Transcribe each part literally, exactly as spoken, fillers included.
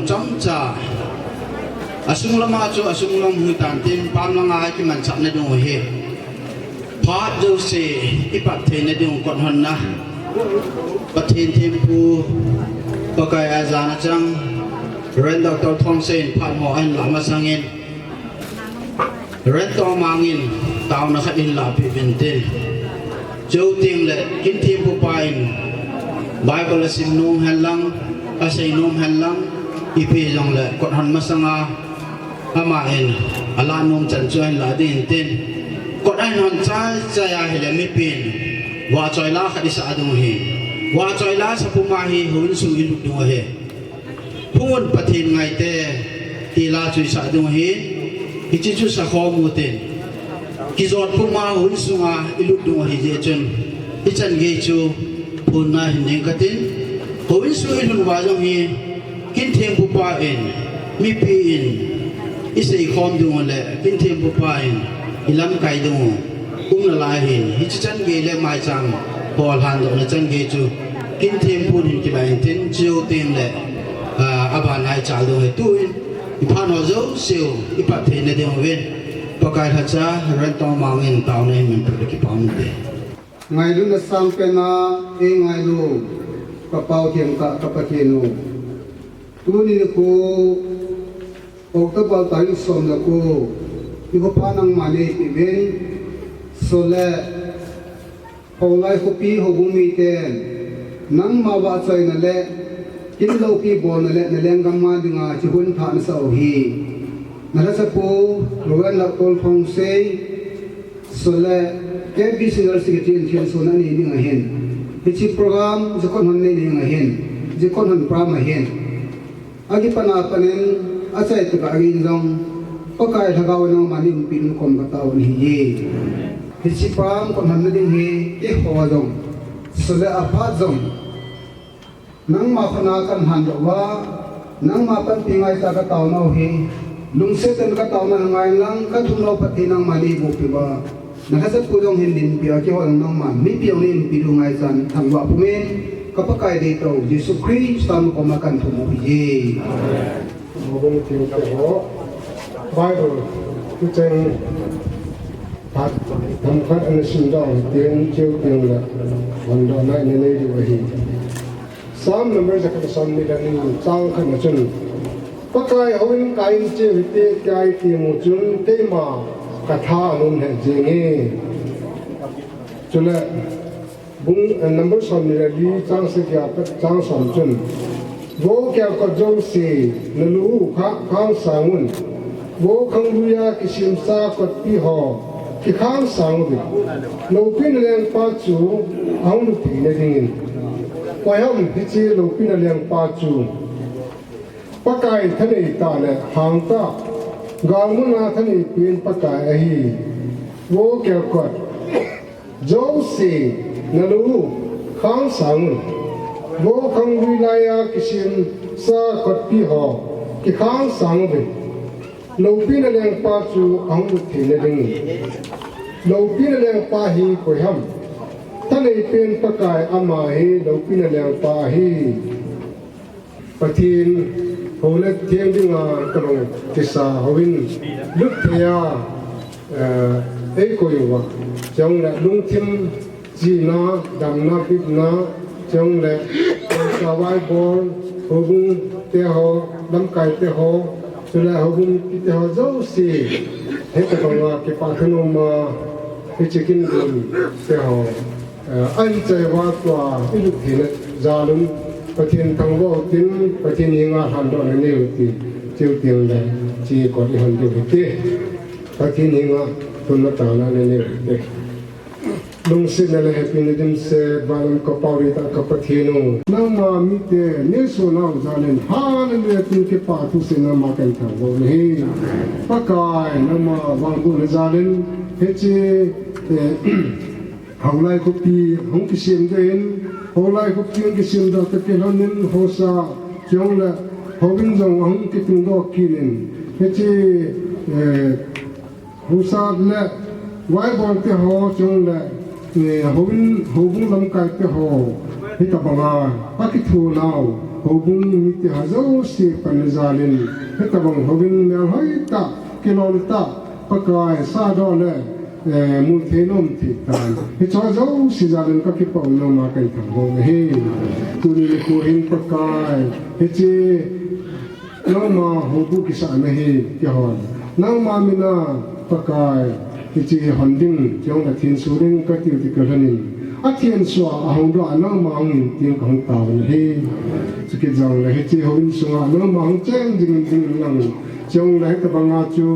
Chomcha. Asung lama chu asung lam hui tan tin pam langa kimanchah na ding u hi. Phat jouse i phat theina ding u kot honna. Pathen thempu Pakai a jana chang. Reverend Doctor Thongsei in phat ho ahin la masangin. Reverend Tawmang in taona khat in lapi vintin. Chuteng le kin thempu pa in Bible asim nom hen lang, asei nom hen lang, ipi jong le kot hon masanga ama in ala nom chan chu ahin la ding tin. Kot ahin hon chai chai a hile mipi in vahchoi la khat i sa ding u hi. Vahchoi la sa puma hi houin sung i lut ding u hi. Phungun Pathen ngaite, ti la chu i sa ding u hi, hiche chu sa khom u tin. Kijot puma houin sunga i lut ding u hi jeh chun, hichan gei chu phunna hin ding katin. Houin sung i lut uva jong hi, kin thempu pa in, mipi in, i sei khom ding u le, kin thempu pa in, i lamkai ding u. Umna lai hin, hiche chan gei le maicham hol han dohna chan gei chu kin thempu in kilai in tin chuteng le, ah, aban a i chal ding u hi tuin i phat ho jouse u i phat theina ding uvin Pakai lhacha Reverend Tawmang in taona hin min phat le kipah um te. Ngailutna sangpen a eingailu ka Pau thengtah ka Pathen u. Tuni nikho October tarik som le ko, nikho pha nangma neipeuvin, chule Houlai khopi houbung miten, nangma vahchoina le kin loupi bolna le na lenggam ma dinga hiche hun thah nasah u hi. Na lhachapu, Reverend Laktol Thongsei, chule K B C General Secretary in thilsohna nei ding ahin. Hiche program, hiche kot hon nei ding ahin. Hiche kot hon program ahin. Akipan a panin, achai tah a agin jong, Pakai Lhagao in nangma nei umpi ding kom katao nahi e. Hiche program kot hon na ding hi, keiho jong. Chule aphat jong. Nangma khut a kahin doh uva, nangma panpi ngaitah a katao nau hi, lungset tah in katao nalai ngai lang, kathum nau phat hi nangma neiboh peh uva. Na lhachapu jong hin dinpi a, keiho jong nangma mipi jong neiumpi diu ngaichan, thangvah pumin, ka Pakai deitah u Jesu Christa min koma kahin thum u ahi. Houbung thengte ho, Bible, thucheng, phat, themkhat ana simdoh u hitin, chuteng le, hondohna ina nei diu ahi. Psalm number jakhat le somni le ni, chang khat na chun, Pakai, houin kaiyin cheu hite, tia iti mu chun, keima katha anom lheh jenge. Chule, bung, eh, number somni le li, chang sagi a pat chang som chun, Vo kelkot jouse, nalu u kha, khang sang un. Vo khangluiya kisemsa kotpi ho, kikhang sang uvin. Loupina lengpa chu ahung lut theina dingin. Koiham hiche loupina lengpa chu? Pakai thanei tah le hangtah, galmuna thanei pen Pakai ahi. Vo kelkot jouse, nalu u khang sang un. Vo khanglui laiya kisemsa kotpi ho, kikhang sang uvin. Loupina lengpa chu ahung lut theina dingin. Loupina lengpa hi koiham? Thanei pen Pakai ama hi loupina lengpa ahi. Pathen hou le theng dinga kalung kisa houin lut thei a, eh, eikoi uva. Chule lungthim chihna, damna, bipna, chule, eh, sa vaibol, houbung te ho, lamkai te ho, chule houbung mipite ho jouse, hitobanga kipah thanom a, hiche kin gon te ho. Eh, ahin chai uva tua i lut theina jal un, Pathen thangvah u tin, Pathen henga lhandohna nei u tin, chuteng le, hiche kot i hon diu hite. Pathen henga thumna taona nei u hite. Lungsetna le hepina dimset, vanlam ka Pau deitah ka Pathen u. Nangma mite, neisonau jal in, hallelujah tin kipah thu seiyin nangma kahin thangvah u ahi. Pakai, nangma vangbohna jal in, hiche, eh, Houlai khopi hung kisem doh in, Houlai khopi hung kisem doh toh kilhon in, haosa, chule, houin jong ahung kitungdoh kit in, hiche, eh, haosa le, vaibol te ho, chule, eh, houin, houbung lamkai te ho, hitobanga, akitho nau, Houbung mite ho jouse panna jalin, hitabang houin melhoi tah, kilom tah, Pakai sahdoh le, eh, muthei nom thei tan. Hicheho jouse jalin kakipah in nangma kahin thangvah e. Tuni nikho hin Pakai, hiche nangma houbung kisahna hi kihon. Nangma mina Pakai, hiche hon ding, chule thenso ding katiu ti kalhonin. Athenso a hung doh a nangma hung in tin kahung taona ahi. Chukit jongle hiche houin sunga nangma hung cheng ding ding lang. Chule hitabanga chu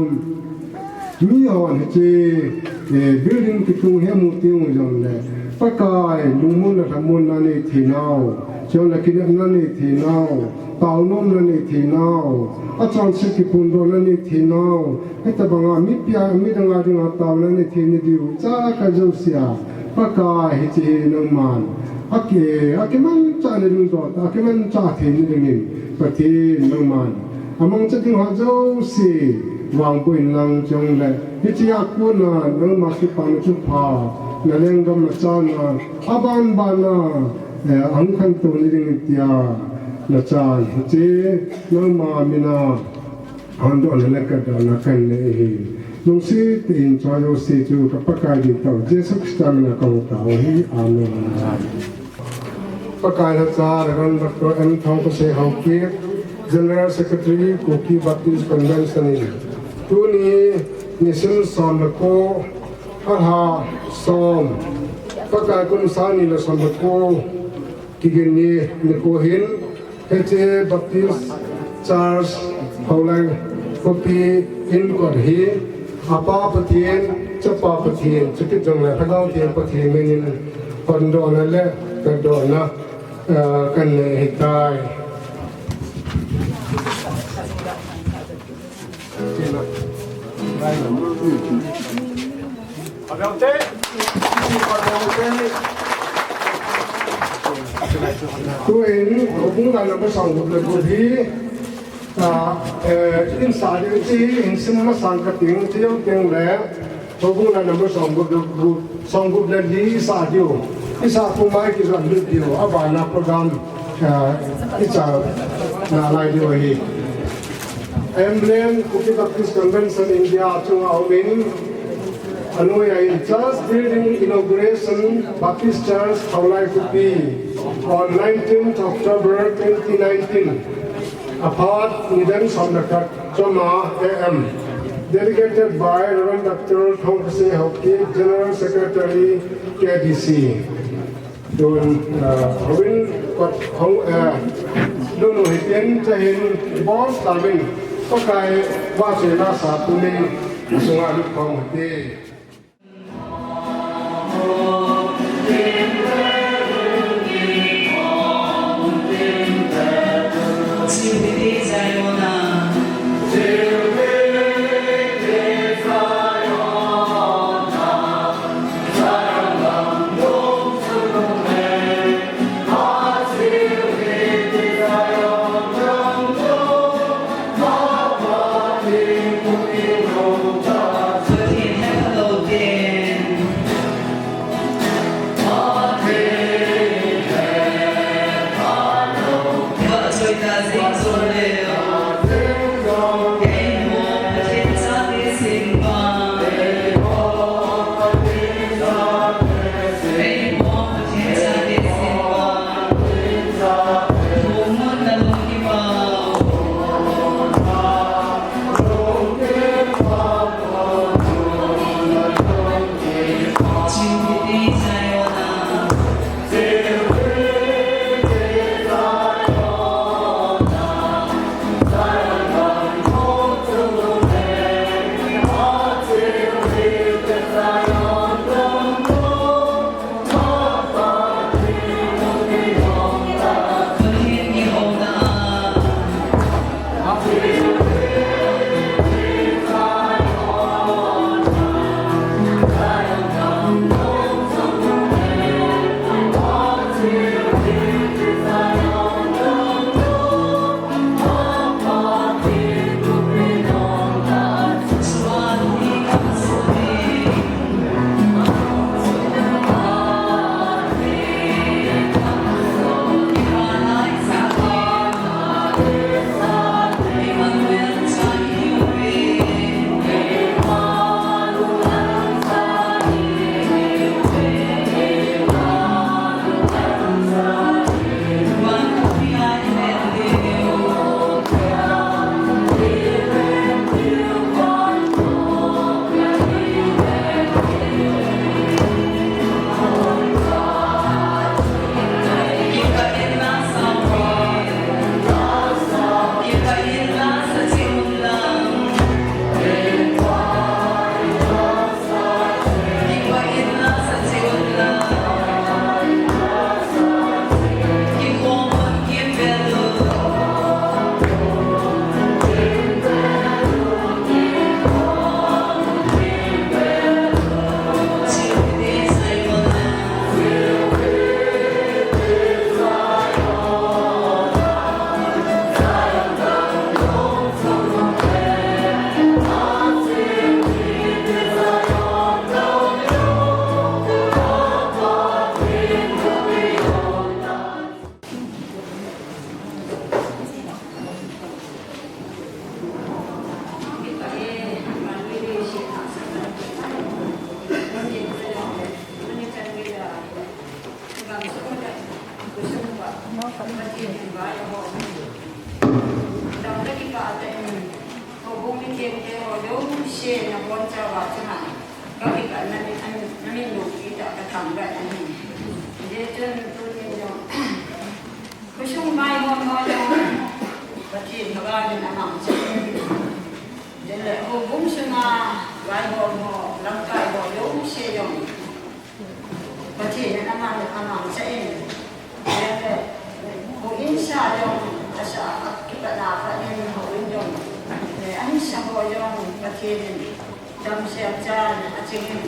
mihon hiche, eh, building kitung hi amu teng jongle, Pakai, lungmonna lhamonna nei theinau, chule kinepna nei theinau, taonomna nei theinau, achonset kiphondohna nei theinau, hitabanga mi pia, midang a dinga taona nei theina diu, chakhat jousea, Pakai hiche hi nangman aki, akimanchah na ding doh tah, akimanchah theina dingin, Pathen nangman amangcha ding ho jouse vangboh inlang chule, hichea kona nangma kipana thupha, nalenggam nachan a, abanbana, eh, ahung khantouna ding tia nachan hiche nangma mina hondohna le khatdohna kanei ahi. Lungset tah in hicheho jouse chu ka Pakai dintah u Jesu Christa mina kahung tao ahi. Amen. Pakai lhacha Reverend Doctor M Thongkhosei Haokip, General Secretary, Kuki Baptist Convention in, tuni nisim som le ko, alha som, Pakai kum sang ni le som le ko, Kiginni nikho hin, hiche Baptist Church Houlai khopi in kot hi, Apa Pathen, Chapa Pathen, chukit jongle Lhagao Theng Pathen minin hondohna le khatdohna, eh, kanei ahitai. Tuin, houbung la number som gup le gup hi, ah, eh, in sa ding ti, in sim masang kating, ti jong teng le, houbung la number som gup le gup, som gup le li i sa diu, i sa puma i kijot lut diu, abana program, ah, i cha nalai diu ahi. Emblem, Kuki Baptist Convention India chunga umin, anoiya in Church Building Inauguration, Baptist Church, Houlai Khopi, on nineteenth October twenty nineteen. Aphat, nidan som le khat, choma A M. Dedicated by Reverend Doctor Thongkhosei Haokip, General Secretary, K B C. Tun, ah, houin kot hung, ah, lunu hitin, chahin, bol tauvin, Pakai vahchoina sa pumin, sunga lut khom hite. Keiho jouse nabonchauva chunga kakipah na min, na min loupi tah kathangvah in ahi. Hijeh chun tunin jong khosung vaihom ho jong Pathen Lhagao in amangcha in, chule houbung sunga vaihom ho, lamkai ho jouse jong Pathen in amang, amangcha in, eh, houin sa jong asa, akipana phat in houin jong, eh, ahin sa ho jong Pathen in damsel chan aching in,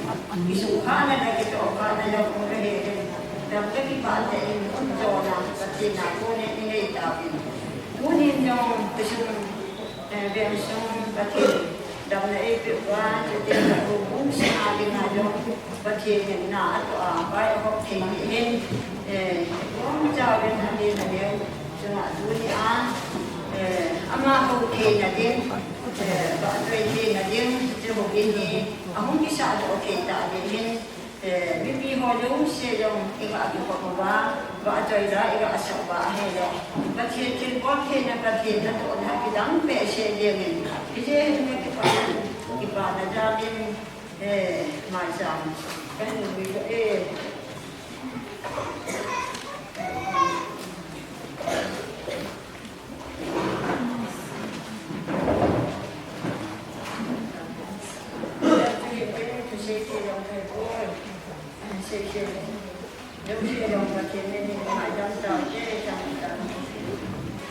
kisukha na le kitohkhana jong um kahi in, dam le kipah tah in um jona Pathen a kon in inei tauvin. Tunin jong khosung Eh, veng sung Pathen damna eipeh uva, chuteng le houbung sunga dinga jong Pathen in na atoh a, vai ahop thei ding ahin, eh, ibonchauvin ahin, ahin, chunga tunia, eh, ama hou theina ding, eh, vahchoi theina ding, hiche houin hi ahung kisahdoh thei ta ding ahin, Eh, mipi ho jouse jong iga kikhop uva, vahchoi da iga sah uva ahile, Pathen thilbol theina, Pathen natohna kidang behseh jengin, hijeh hin kakipah, kipana jal in, eh, maicham kahin nui e.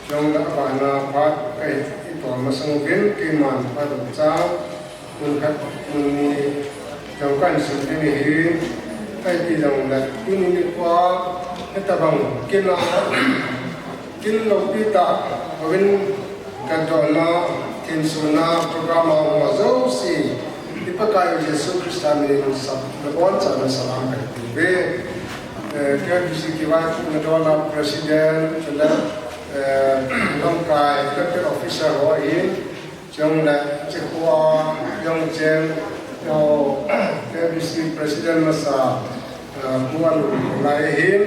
Chong la bana phat kai i ton masang uvin, keiman phat cha. Mun khat, mun ni, jong kahin sim ding ahi, kaiti jongle, tuni nikho, hitabang, kin a, kin loupi tah, houin katdohna, thinsona, program a um ho jouse, i Pakaiyu Jesu Christa minin sa, nabonchauvin salam kahin ti uve. Eh, K B C kivaipohna dol a President, chule, eh, lamkai elected official ho ahin, Chule, hiche khoa jong cheng, K B C President masa, ah, Pu Anlun lai ahin,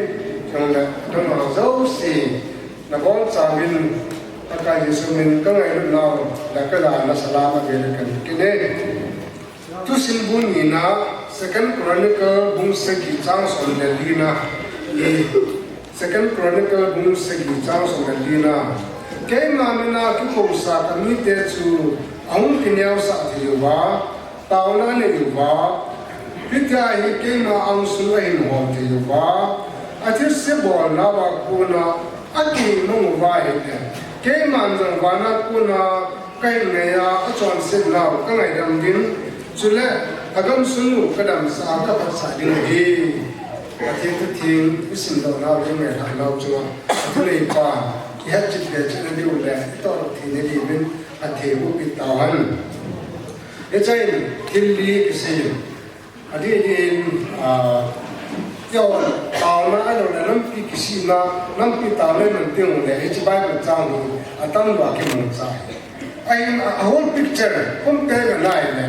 chule, adang ho jouse, nabonchauvin, Pakai Jesu min kangailut nau, le kajana salam avel kahin kine. Thusim bu nina, Second Chronicle bung sagi chang som le lina, i Second Chronicle bung sagi chang som le lina. Keima mina kikousa kamite chu ahung kineosah thei uva, taona anei uva, hitia hi keima angsunga ahin hol thei uva, athilse bolnauva kona akimang uva ahile, keiman jong vana kona kahin ngaiya, achonsetnau kangaidam ding, chule agamsung u kadamsah a kaphatsah ding ahi. Pathen thu theng isimdoh nau le ingailhah nau chunga athuneipa ihetchet be chetna diu le itoh theina diuvin athei boh peh tauhen. Hichea thil li kisei in, adeh deh in, ah, eiho taona ahiloule nampi kisihna, nampi taona iman teng uleh hiche Bible chang hi atamjo a kimangcha ahi. Ahin, a, a whole picture compare ana nai le,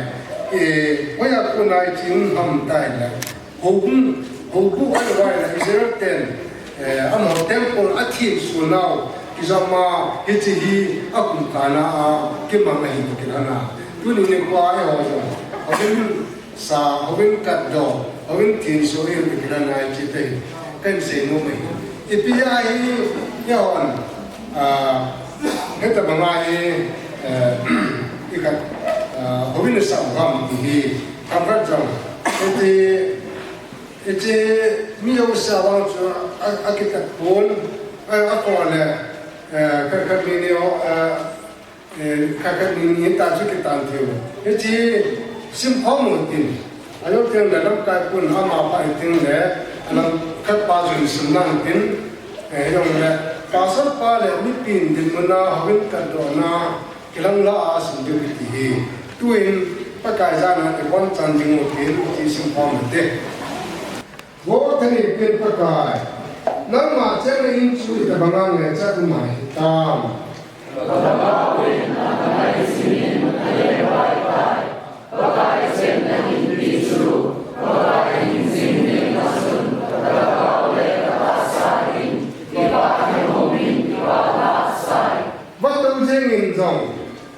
eh, hoiya kona hiche hung ham tile, houbung, houbung ahiloule Israel ten, eh, amaho temple athinsonau kijoma hiche hi akum kana a kimang ahi toh kilhona. Tuni nikhoa eiho jong, houbung sa, houbung katdoh, houbung thinso ihiu toh kilhona hiche hi kahin seinom ahi. Ipi ahi, eihon, ah, hitabanga hi, eh, ikhat, ah, houbung isah u ham ti hi, kamkhat jong, hiche, hiche mi jouse vang chu a, akitat pon, a, akhoh le, eh, khat khat ni ni ho, eh, Eh, khat khat ni ni ta chu kitan theiu. Hiche simkhom u hitin. Ajou teng le lamkai pun ama pha hitin le, alam khat pa jun sim nan tin. Eh, jong le, pastor pa le mipin dinmun a houbung katdohna kilang la a sim diu kiti hi. Tuin Pakai jana ibonchan ding u hitin, ti simkhom u hite. Vo thanei pen Pakai, nangma chenna in chu itobanga ngaichat um ahitam. Vah dou jengin jong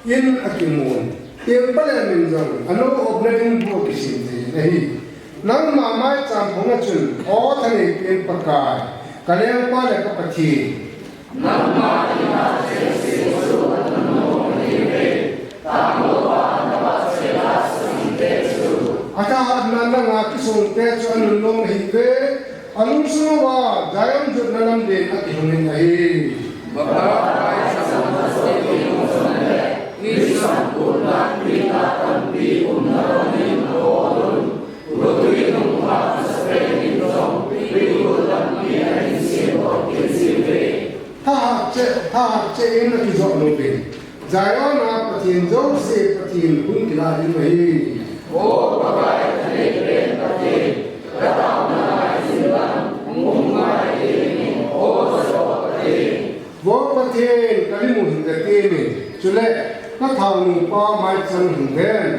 in akimun. Temple min jong, anou opna in bu kisem thei ahi. Nangma maicham phong a chun, O thanei pen Pakai, ka lengpa le ka Pathen. Nangma in a chengse chu anunnom ahiuve, tanglouva navahchoi a sangte chu. Athahatna langa kisongte chu anunnom ahiuve, alungsung uva Zion jotna lamlen akihongin ahi. Baba, Zion a sangte chu anunnom ahiuve, misampu lampi tampi umna longin abolun. Thahat cheh, thahat cheh in akijot louvin. Zion a Pathen jouse Pathen hung kilah ding ahi. O Pakai, thanei pen Pathen, ka taona ngaichat in lang, hung ngai in, O Jehovah Pathen. Vo Pathen, ka lim u hin ka temin, chule ka thaonu pa maicham hin ven.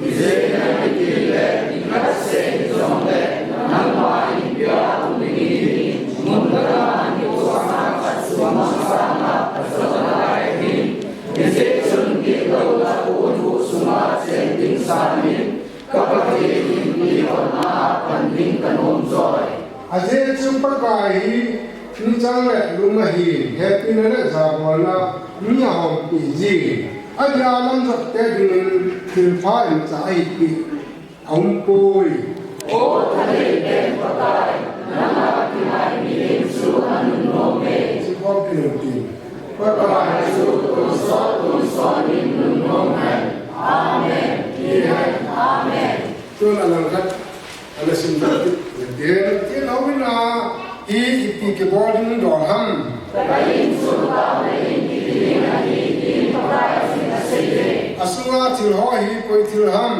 Ijeh inem itile, ikhat seh hijongle, nangma inpia um ding in, mun dang a nikho sanga khat sung sanga khat sung nalai ding. Hijeh chun, gitlou a kon huh sunga cheng ding sanin, ka Pathen in eihonna a pan ding ka nom joi. Ajeh chu Pakai hi michang le lum ahin, hepina le jabolna mi ahompi jin, adia lam jot te dingin thilpha imacha ahipeh aumpoi. O thanei pen Pakai, nanga kingai mihem chu anunnom e. Chibang kinung tin. Pakai chu tonsot, tonsot in nunnom hen. Amen. Amen. Amen. Tun alangkhat, ana simdoh kit, Pathen, Pathen houin a hi ipi kibol ding dol ham. Asunga thil ho hi koi thil ham.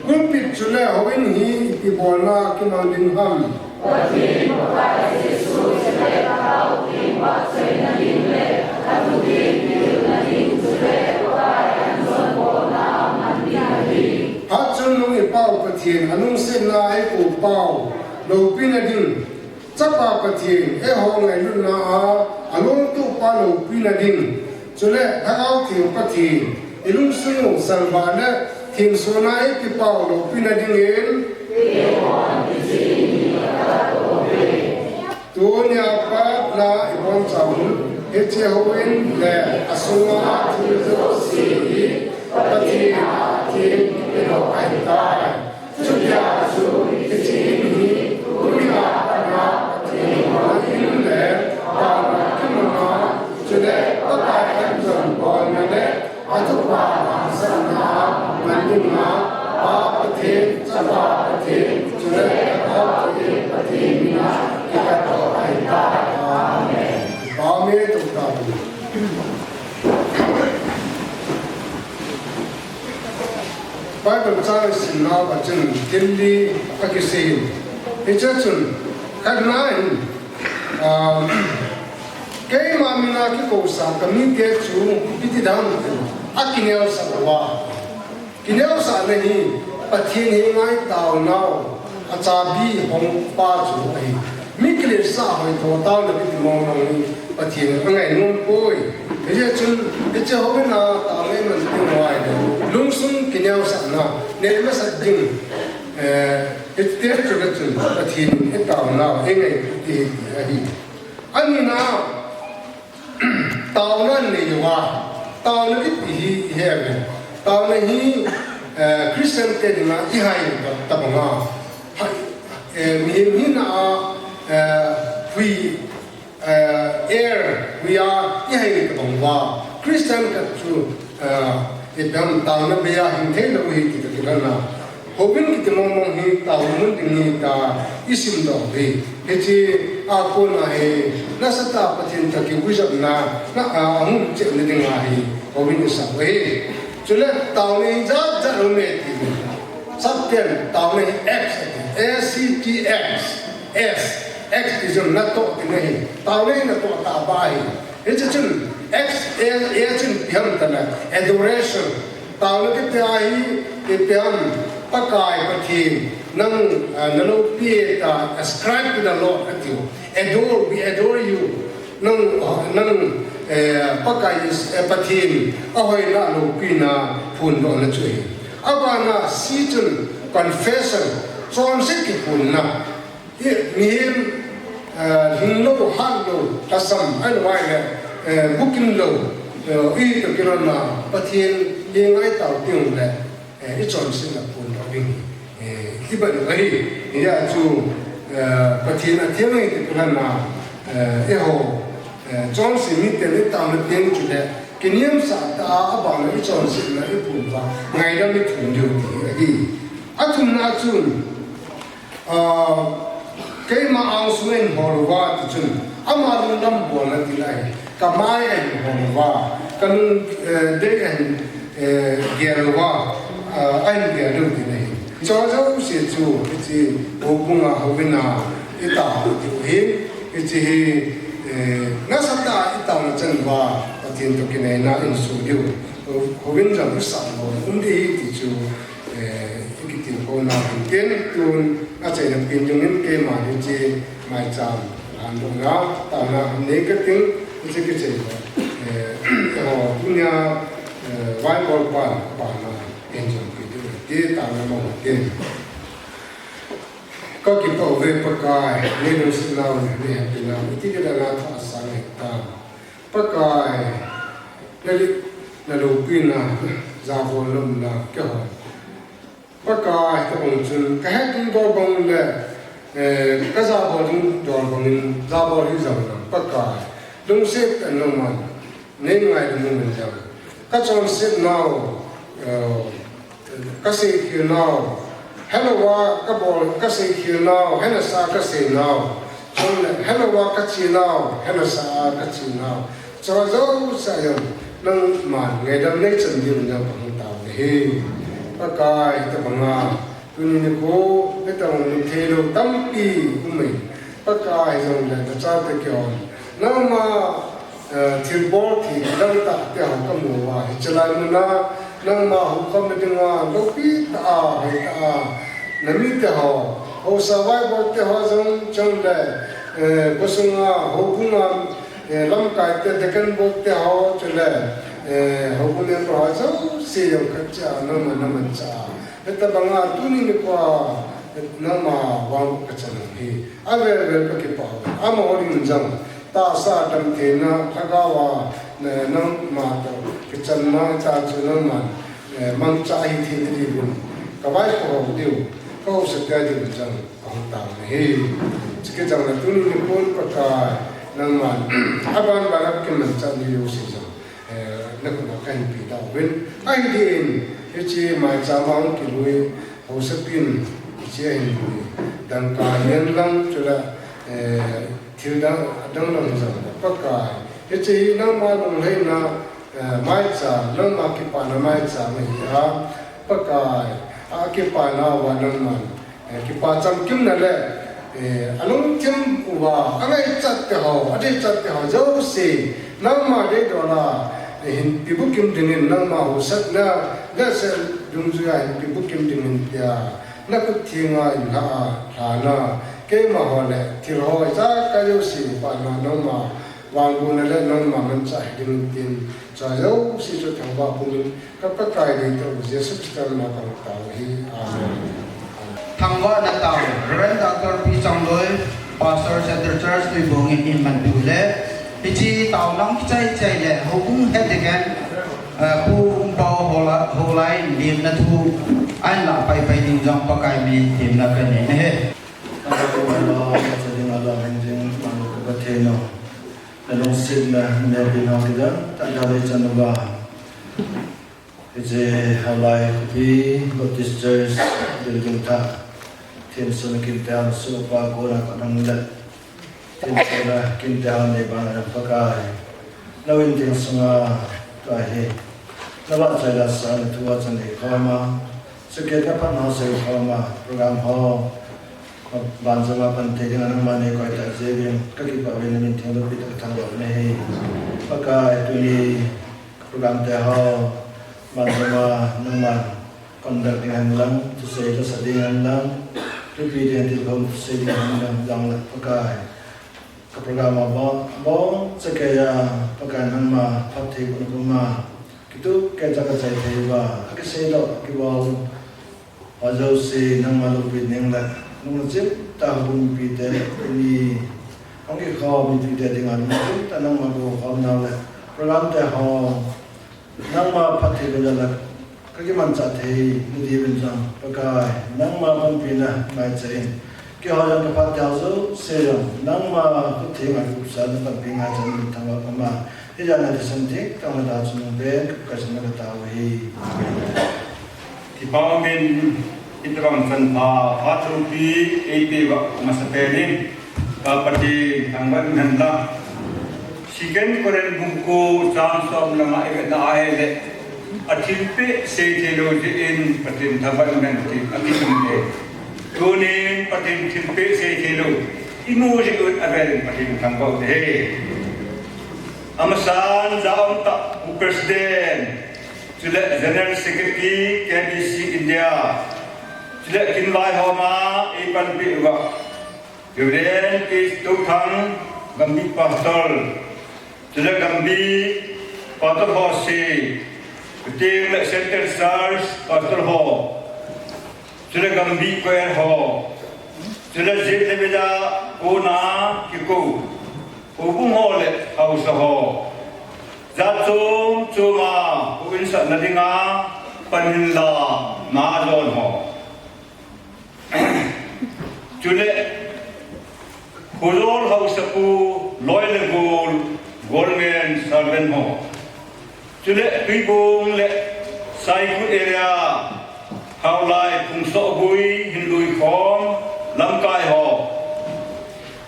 Pulpit chule houin hi ipi bolna kimang ding ham. Hatchungnung i Pau Pathen, alungsetna a eikou pau loupina ding, Chapa Pathen, eiho ngailutna a alungtupa loupina ding, chule Lhagao Theng Pathen, ilungsung u salvah le thensona eikipau loupina dingin. Tunia pat la ibonchau hiche houin le asunga thil jouse hi Pathen a theng kipedoh ahitai. Chutia chu hiche in hi tunia pat a Pathen in le taona kimanga, chule Pakai hemjam bolna le athupha hahsatna a man dinga, Pa Pathen, Chapa Pathen, chule Lhagao Theng Pathen mina kikatdoh ahitai. Amen. Bible chang isimnau a chun thil li akisei in. Hiche chun, khatna in, ah, keima mina kikousa kamite chu ipi ti ding ham tin, akineosah uva. Kineosahna hi Pathen henga itaonau achabi hongpa chu ahi. Mi kiletsah hoi toh taona kiti mong mong hi Pathen in angai nom poi. Hijeh chun, hiche houin a taona iman teng uva ahile, lungsung kineosahna nei masat ding, eh, hiche chu le chun Pathen in itaonau eingai ti hi ahi. Anina, taona nei uva, taona kiti hi ihe ve. Taona hi, eh, Christian te dinga ihai tabang a. Hai, eh, mihem hina a, eh, hui, eh, heir, hui a ihai tabang uva. Christian khat chu, eh, ipi ham taona bei a hing thei lou hi ti kati lana. Houin kiti mong mong hi taona mun ding hi tia isimdoh uve. Hiche a kona hi nasatah a Pathen toh kivui jopna, na, a, ahung chepna dinga hi houin isah uve. Chule taona hi jat jat um e ti. Sapten taona hi acts ati. A C T S. S. Acts ti jong natoh tina hi. Taona hi natoh tah a ba hi. Hiche chun, X L A chun ipi ham itile, adoration. Taona kiti a hi, ipi ham, Pakai Pathen, nang, ah, naloupi e tia, ascribe to the Lord atiu. Adore, we adore you. Nang, ah, nang, Eh, Pakai is, eh, Pathen ahoina loupina phondohna chu ahi. Abana C chun confession, chonset kiphonna. I, mihem, eh, lhinglou, hatlou, lhasam, ahilouleh, eh, bukim lou, eh, iti kilhonna, Pathen henga itao teng uleh, eh, ichonsetna phondoh ding, eh, iban u ahi. Hijeh chun, eh, Pathen atheng ahi ti kilhonna, eh, eiho, eh, chonset miten itaona teng chuleh, kiniamsah tah a abana ichonsetna iphon uva, ngaidam ithum diu ti ahi. Athumna chun, Ah, keima angsunga ahin hol uva, tichun, ama lungdam bolna tina ahi. Kamai ahin hol uva, kanung, eh, dei ahin, eh, gel uva, ah, ahin gel diu tina ahi. Hiche jouse chu, hiche houbunga, houbunga, itaona diu ahi, hiche hi, eh, nasatah a itaona chan uva, Pathen toh kinaina ihin soh diu. Hou-, houbung jong isah lou, um ding ahi ti chu, Eh, ikitilkhouna hintin, tun achaina pen dingin keima hiche maicham lhandohna, taona nei kating, hiche kichai. Eh, ho, tunia, eh, vaibol pan, pana, enjoy kitu, ti taona mo tin. Kakipah uve Pakai, nei lungsetnau, nei hepinau, iti kidang a thah sang hita. Pakai, nali, naloupina, jabol lomna, keiho. Pakai, tabang chun, kahet ding bol bang le, eh, kajabol ding bol bangin, jabol hi jong lang, Pakai. Lungset tah in nangman, nei ngaidam un lang. Kachonsetnau, eh, kaseikhel nau, helouva kabol, kaseikhel nau, hena sa kasei nau, chule helouva kache nau, hena sa a kache nau. Chua jouse a jong nangman ngaidam neichan diuvin jong kahung taona ahi. Pakai, tabanga tuni nikho, hitabang mun theilou tampi um e. Pakai, hijongle nachate kihon, nangma, eh, thilbol thei kidang tah teho kamu uva, hiche lai muna nangma houkhomna dinga loupi tah a, hoitah a, namite ho, haosa vaibol teho jong, chule, eh, khosunga, houbunga, eh, lamkai te, deacon bol teho, chule, eh, houbung member ho jouse jong khatcha nangma namanchah a, hitabanga tuni nikhoa nangma vang kachan u hi. Avel vel kakipah uve. Amaho dingin jong tahsa damtheina lhagaova, eh, nangma toh kichanna, hitia chu nangman, eh, mangcha hithei diuvin kavaikhoh diu, kahaosa tei diuvin jong kahung taona ahi. Chukit jongle tuni nikhon Pakai, nangman aban ban a kakimanchah ni jouse jong, eh, nakhut a kahin pe tauvin. Ahin, hiche maicham a hung kilui haosapin, hiche ahin lui, dangka hihen lang, chule, eh, thil dang, adang dang hijongle Pakai, hiche hi nangma lunglhaina, eh, maicham, nangma kipana maicham ahi a, Pakai, akipana uva nangman, eh, kipa chamkimna le, eh, alungthim uva angaichat teho, adeichat teho jouse, nangma deidol a, eh, hinpe bukim dingin, nangma haosatna, lehse dungjuia hinpe bukim dingin tia nakhut thenga inlha a, lhana, keimaho le thilho ijakai jouse pana nangma vangbohna le nangma manchah hiding tin, chua jouse chu thangvah pumin, ka Pakai deitah u Jesu Christa mina kahung taona ahi. Amen. Thangvahna tao, Reverend Doctor P Changloi, Pastor, Central Church, Tuibong in eimanpi u le, hiche taona kichai chai le, houbung head deacon, eh, Pu Umpao Hola-, Houlai in lemna thu ahin lah paipai ding jong Pakai min temna kanei ahi. Nalungsetna, nehepina kidang tah a neichan uva, hiche Houlai Khopi Baptist Church building thah, thensona kinte a sohpa kona kanang le, thensona kinte a nei bana Pakai, nau in theng sunga tua hi navahchoi lasa na thu a chan nei khoma, suketna phatna ho sei khoma, program ho banjom a pan thei dinga nangman neikoi tah jeh uvin kakipah uvin, namin theng loupi tah kathangvah u ahi. Pakai, tuni program teho banjom a nangman conduct ding hen lang, thusei lasa ding hen lang, thupi ding hen, tilkhou thusei ding hen lang, jong le Pakai, Ka program a bang, bang, chakei a, Pakai nangma phattheibohna puma kitup keicha kachai thei uva, akisei doh, akibol ajouse nangma loupi ding le, nung chim tah a houbung mipite, tuni hung kikhom mipite dinga nung chim tah a nangma kihoukhom nau le, program te ho nangma phattheiboh jal a kakimanchah thei nadiuvin jong, Pakai nangma panpina ngaicha in, keiho jong kaphat teu jouse jong nangma khut theng a kikupsahna panpi ngaicha in, thangvah puma, hijat a thisan theng tah a hung lhung chu nung pen ka Pakai chu na katao ahi. Amen. Kipah umin, hitobang chanpha phat loupi eipeh uva masapen in ka Pathen thangvah in hen lang. Second Corinth bung ko chang som le nga ivet na ahile, athilpeh sei theilou jeh in Pathen thangvah in hen ti akisim e. Tunin Pathen thilpeh sei theilou imu jeh un avel in Pathen thangvah u hite. Amasan, jaum tah u President, chule General Secretary K B C India, chule kin vaihom a eipanpi uva Reverend K Touthang, Gambih Pastor, chule Gambih Pastor ho, chuteng le Central Church Pastor ho, chule Gambih Choir ho, chule jet le village a kona kikou houbung ho le haosa ho, jat chom chom a houin satna dinga pan hinla, na jon ho, chule Khojol haosapu, loi le gol, government servant ho, chule Tuibong le Saikul area, Haolai, Phungsohgui, Hinluikhom, lamkai ho,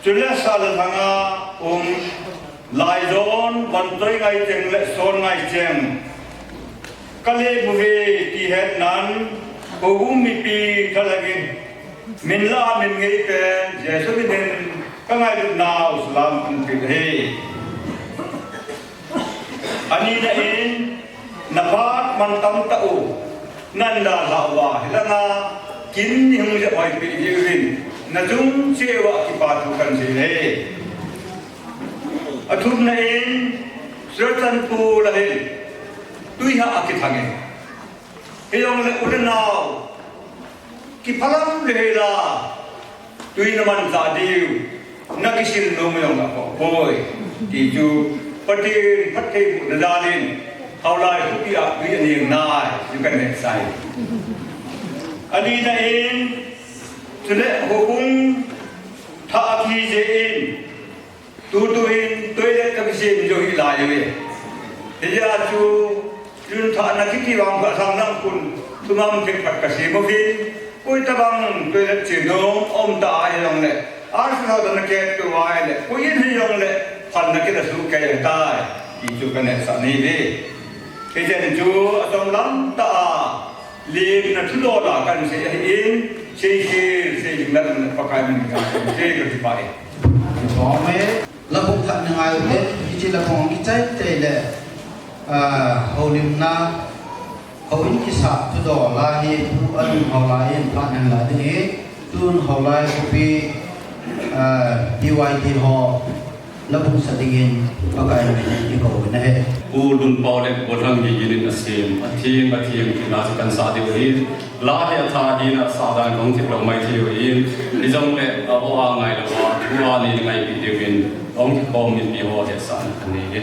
chule sah le lhang a um Laijon, Vanchoi Ngaicheng le Son Ngaicheng, ka lep uve ti hetnan, houbung mipi thalheng in, min lah a min ngei pen Jesu min in ka ngailutnau salam kahin pe ahi. Anina in, na phat mantam tah u, nan dalhah uva hilanga kin nei hung jep hoipeh jeh uvin, na chung cheh uva kipa thu kahin sei e. Athumna in, Sir Chanpu lah in, twi hah a kithang in, hijongle u le nao kiphalam le hela, twi na manchah diu, na kisil nom jong la poi, ti chu Pathen phattheibohna jal in, Haolai khopi a twi aneng nai chu kahin hetsah e. Anina in, chule houbung thah a kihi jeh in, tutu hin toilet kakisem jou hih lai uve. Hijeh a chu, chun thahna kiti vang kha sang lang khun, thumang theng khat kasem uvin, koi tabang toilet chem nom um ta ahijongle, arsa ho dana kep tou ahile, koi in hijongle, phalna kila suh kei ahitai, ti chu kahin hetsah ahi ve. Hichen chu achom lam tah a, lemna thudol a kahin sei ahin, seikhel, seiding lam Pakai min in kahin sei, kakipah e. Kipah e. Labuk thah na ngai u te, hiche labuk kichai tei le, ah, houlimna, houin kisah thudol a hi, Pu Anung Haolai in phat nahin la ding ahi, tun Haolai khopi, ah, B Y T ho, labuk sa dingin Pakai min in kikou u ahi. Pu Lunpao le Pu Lhangngigin in asem, atheng, atheng, tina chu kahin sah diu ahin, la hi atha hina sah dan kahung thip lou mai thei u ahin, hijongle, aho a ngai louva, thu a nei ngaipi diuvin, ahung kikhom mipi ho hetsahna kanei e.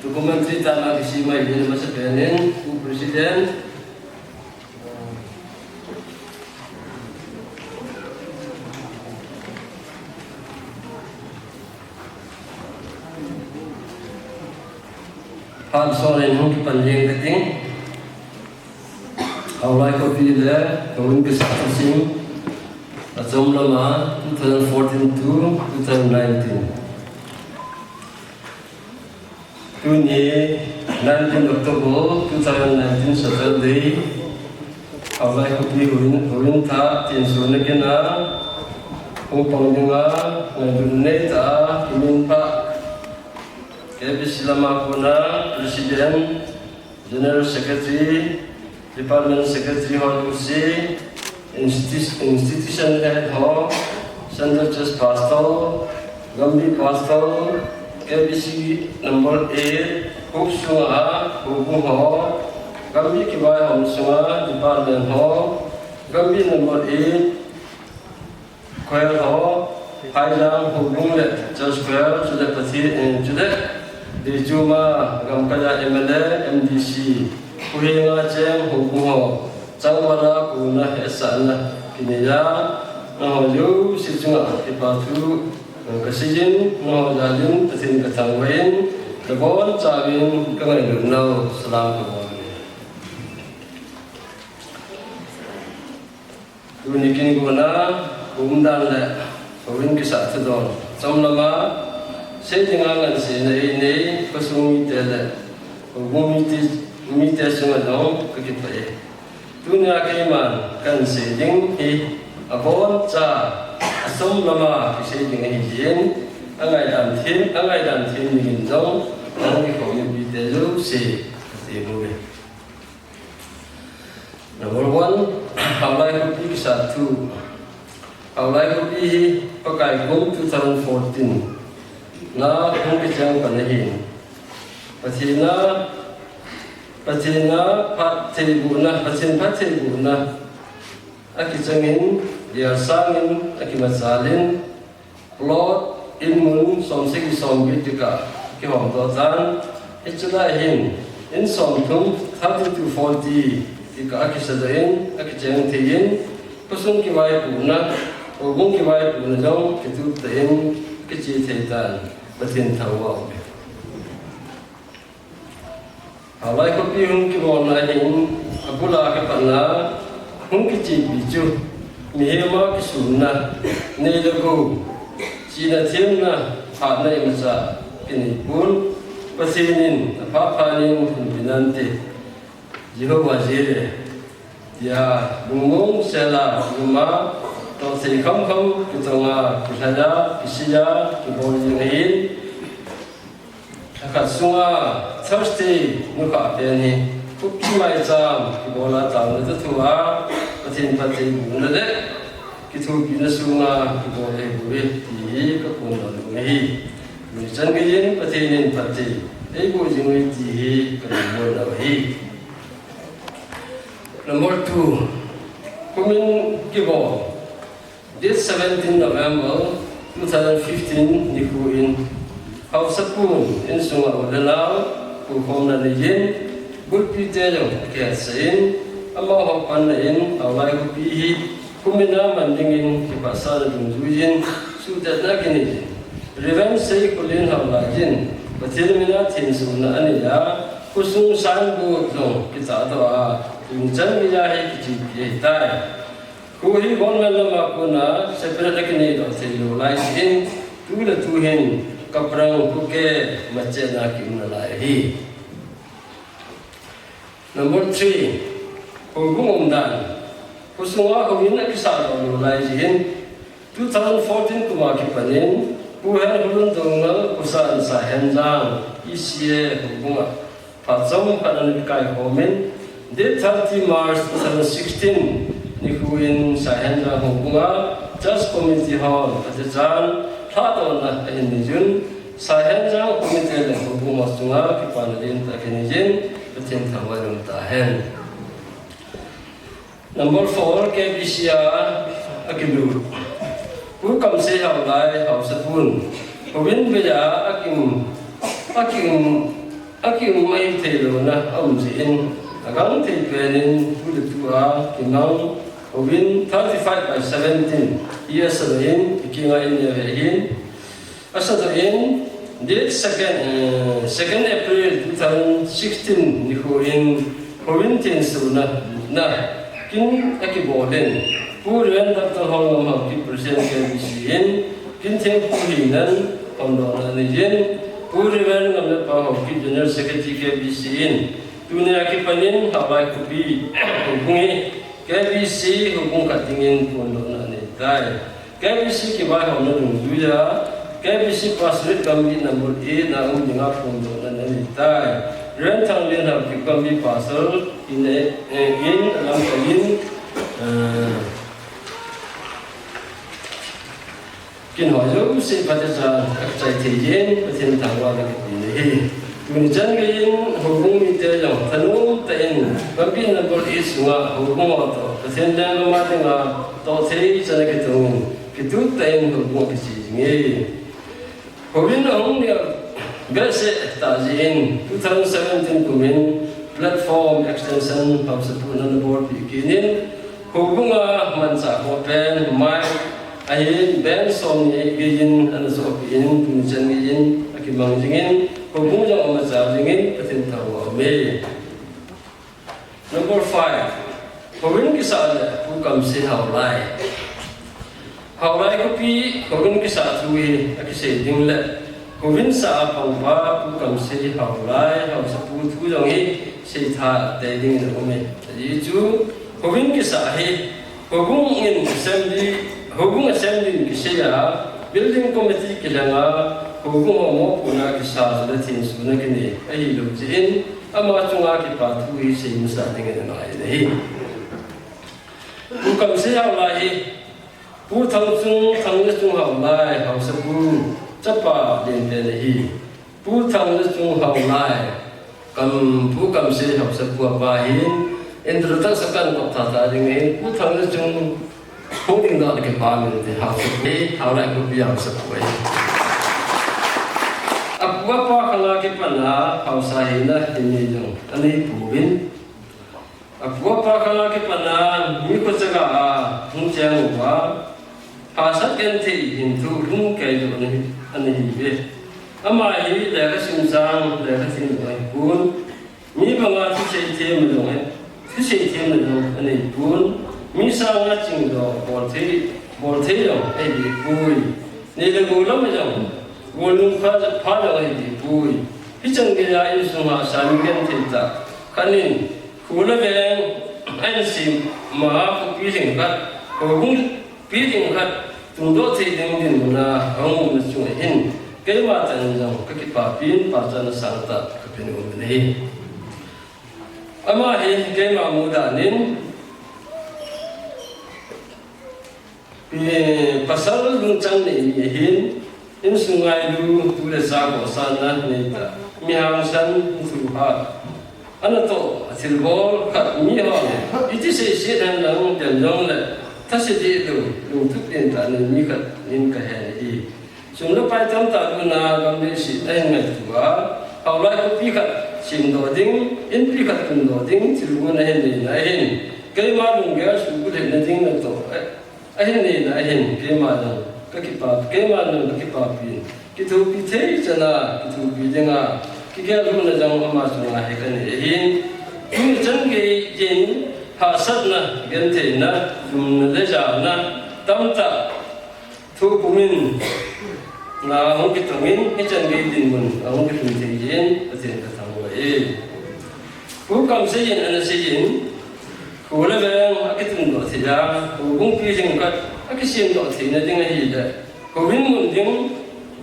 Documentary tana kisima yin masa penin, u president, Phat sawnin hung kipan ding ka ting. Haulai khopi le, Houin kisah thusim, achom lama, two thousand fourteen to two thousand nineteen. Tuni, nineteen October two thousand nineteen, Saturday, Haulai khopi Houin, Houin thah, tin su na kina, hung pang dinga, ngaidun nei ta, kimin pa, K B C lama kona, President, General Secretary, Department Secretary ho, U C, institu-, Institution Head ho, Central Church Pastor, Gambi Pastor, K B C number eight, Hop sunga, Houbung ho, Gambi kivaihom sunga, Department ho, Gambi number eight, Choir ho, Phaijang, Houbung le Church Choir, chule Pathen, eh, chule Deichuma, Gamkaja M L A, M D C, Khuhenga Cheng, Houbung ho, changvala kona hetsahna kineiya, nangho jouse chunga kipa thu, eh, kaseiyin, nangho jalin Pathen kathangvah in, nabonchauvin kangailutnau, salam kabol e. Tuni kin gona, umdan le, Houin kisah thudon. Chomlama, sei dinga nganseina einei, khosung mite le, Houbung mite, mite sunga jong kakipah e. Tunia keiman kahin sei ding hi, aboncha, achomlama kisei ding ahi jin, angaidan them, angaidan them dingin jong, nang kikhom mipite jouse, kati uve. Number one, Haulai khopi kisah thu. Haulai khopi hi Pakai kum two thousand fourteen na hung kicheng pan ahin. Pathen a, Pathen a phattheibohna, Pathen phattheibohna akichengin, gelsangin, akimachalin, Plot, in mun, somsagi somget tia kihomdoh tan, hiche lai hin, in somthum, thirty to forty, tia akisadoh in, akicheng thei in, khosung kivaipohna, houbung kivaipohna jong kitup tah in, kiche thei tan, Pathen thangvah uve. Haulai khopi hung kibolna hin, abula kipatna, hung kichepi chu, mihem a kisunna, nei le gou, chihna themna, hatna imacha, kinei pon, Pathen in, apha phan in, hinpe nante, Jehovah Jireh, tia, lungmong sela, luma, tohthei khamkham, kitonga, kilhaiya, kiseiya, kibol jing ahin, Lhakhat sunga Thursday nukhah pen hi, Kuki maicham kibola taona thua, Pathen phattheibohna le kithopina sunga kibol ahibouve, ti hi kaphondoh nom ahi. Tuchan geiyin Pathen in phatthei eiboh jing uve ti hi kalungmonna ahi. Number two, Kumin kibol, date seventeen November two thousand fifteen nikho in, haosapu in sunga u le nao pukhomna neiyin, gulpi te jong kihetsa in, amaho panna in, Haolai khopi hi kumin a man dingin kipahsahna dungjuiyin, suhtetna kinei in, Reverend Seikholen Haolai in, Pathen mina thensona anei a, khosung signboard jong kitahdoh a, tunchan geiya hi kichepi ahitai. Kho hi government lama kona separate akineidoh theilou lai jeh in, tu le tu hin Kaprang Kuki machena kiumna lai ahi. Number three, houbung umdan. Khosunga houin akisahdoh lou lai jeh in, two thousand fourteen kuma kipan in, Pu Henkholun Doungel, Pu Sahenjang, E C A houbunga phat chomkhat ana kaikhom in, date thirty March two thousand sixteen nikho in Sahenjang houbunga Church Committee hon phatechan lhahdohna ahin neiyun, Sahenjang Committee le houbung ho chunga kipana lentah kineiyin, Pathen thangvah in umtahen. Number four, K B C a akilut Pu Kamsei Haolai haosapun, houin beiya akim, akim, akium mai theilouna aum jeh in, agangthei pen in tu le tu a kimang houin thirty-five by seventeen hi asadoh in, ikinga in neo ahin, asadoh in, date second, eh, second April two thousand sixteen nikho in, houin thensona na kin akibol in, Pu Reverend Doctor Haongam Haokip, President K B C in, Kinthempu Hinan phondohna aneiyin, Pu Reverend Ngamlepang Haokip, General Secretary K B C in, tunia kipan in Haolai khopi houbung hi K B C houbung khat dingin phondohna aneitai. K B C kivaihomna dungjuiya, K B C Pastorate Committee number eight na um dinga phondohna aneitai. Reverend Thanglian Haokip Gambih Pastor in, eh, in alamkai in, eh, kin ho jouse phatechan akichai thei jeh in, Pathen thangvahna kape ahi. Tuni chan geiyin houbung mite jong thanom tah in Gambih number eight sunga houbung ho toh Pathen lenggam a dinga toh thei chan akitong in, kitut tah in houbung akiche jinge. Houin ahung neo behseh tah jeh in, two thousand seventeen kumin platform extension haosapun ana bolpeh kit in, houbunga manchah ho pen mai ahin band somni geiyin ana johpeh in, tuni chan geiyin akimang jingin, houbung jong amachal jingin, Pathen thangvah aume. Number five, houin kisah le Pu Kamsei Haolai. Haolai khopi houin kisah thu hi akisei ding le, houin sah a pangpa Pu Kamsei Haolai haosapu thu jong hi seitha tei dingin aume. Ajeh chu, houin kisah hi, houbung in assembly, houbung assembly in kisei a, building committee kilheng a, houbung ho mopohna kisa le thensona kinei ahilou jeh in, ama chunga kipa thu hi sei masa dingin angai in ahi. Pu Kamsei Haolai hi, Pu Thangchung, Thangjachung Haolai haosapu chapa lenpen ahi. Pu Thangjachung Haolai, Kam, Pu Kamsei haosapu apa hin, introduction kan kop tha tha ding ahin, Pu Thangjachung hung ding dan kipa min te, haosapu, Haolai khopi haosapu ahi. Apu apa khanga kipan a haosa hina hin nei jong anei pouvin. Apu apa khanga kipan a mi khochaga a hung cheng uva, hahsat genthei hin thu lhung kei lou ana hi, ana hiuve. Ama hi lekha sim chang, lekha themlou ahipon, mi banga thusei themna jong, thusei themna jong aneipon, mi sanga chingdoh bol thei, bol thei jong ahibepoi. Nei le gou lam a jong gol nung pha, pha jong ahibepoi. Hichan geiya insung hahsa mi genthei tah khat in, kho le veng a insem a, khopi lhingkhat, houbung pi lhingkhat tungdoh thei ding dinmun a ahung umna chunga hin, keima tah in jong kakipapin, pachatna sangtah kapen nom in ahi. Ama hi keima mudan in, eh, pasal lungchang nei mi ahin, insung ngailu, tu le cha khohsahna neitah, mi hangsan, mi thuhat, anatoh a Thilbol khat mi hon iti seiset hen lang dem jongle, thase dih lou, lungtup ding tah nei mi khat in kahe ahi. Sum le pai tamtah luna gam leiset ahin ngaito a, haolai khopi khat semdoh ding, inpi khat tundoh ding thilgon ahin neina ahin, keima lunggel suhbulhitna ding natoh ahin neina ahin, keima jong kakipa, keima jong kakipapi, kithopi thei chana kithopi dinga kigel lhunna jong ama chunga hi kanei ahin. Tuni chan geiyin hahsatna, gentheina, lungna le jana tamtah thopumin na hung kitongin, hichan gei dinmun ahung kilhun thei jeh in Pathen kathangvah e. Pu Kamsei in ana seiyin, kho le veng akitundoh thei a, houbungpi jingkah akisemdoh theina ding ahile, houin mun ding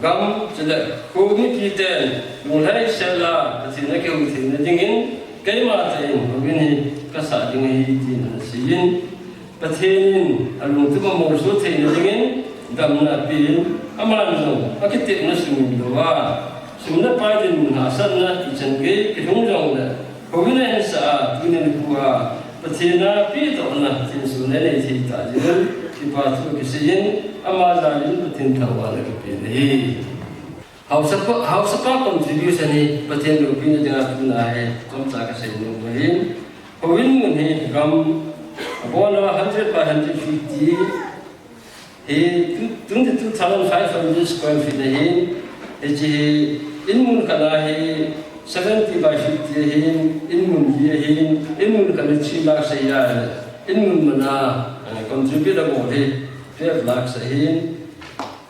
gam chule kho mipiten lunglhaisel a Pathen akihou theina dingin keima tah in houin hi kasah ding ahi, tin ana seiyin, Pathen in alungtup amolso theina dingin damna apen, aman jong akitepna sumil louva, sum le pai dinmun hahsatna ichan gei kilhung jongle, houin ahin sah a, tuni nikho a Pathen a pedohna thinsun anei thei tah jeh un kipa thu kiseiyin, ama jal in Pathen thangvahna kapen ahi. Haosapa, haosapa contribution hi Pathen loupina dinga tuna hi chomcha kasei nom ahin. Houin mun hi gam abona hundred by hundred fifty hi, twenty-two thousand five hundred square feet ahin. Hiche hi inmun khat a hi seventy by fifty ahin, inmun li ahin, inmun khat a three lakh sei a, inmun mana, eh, contribute abol hi twelve lakh ahin.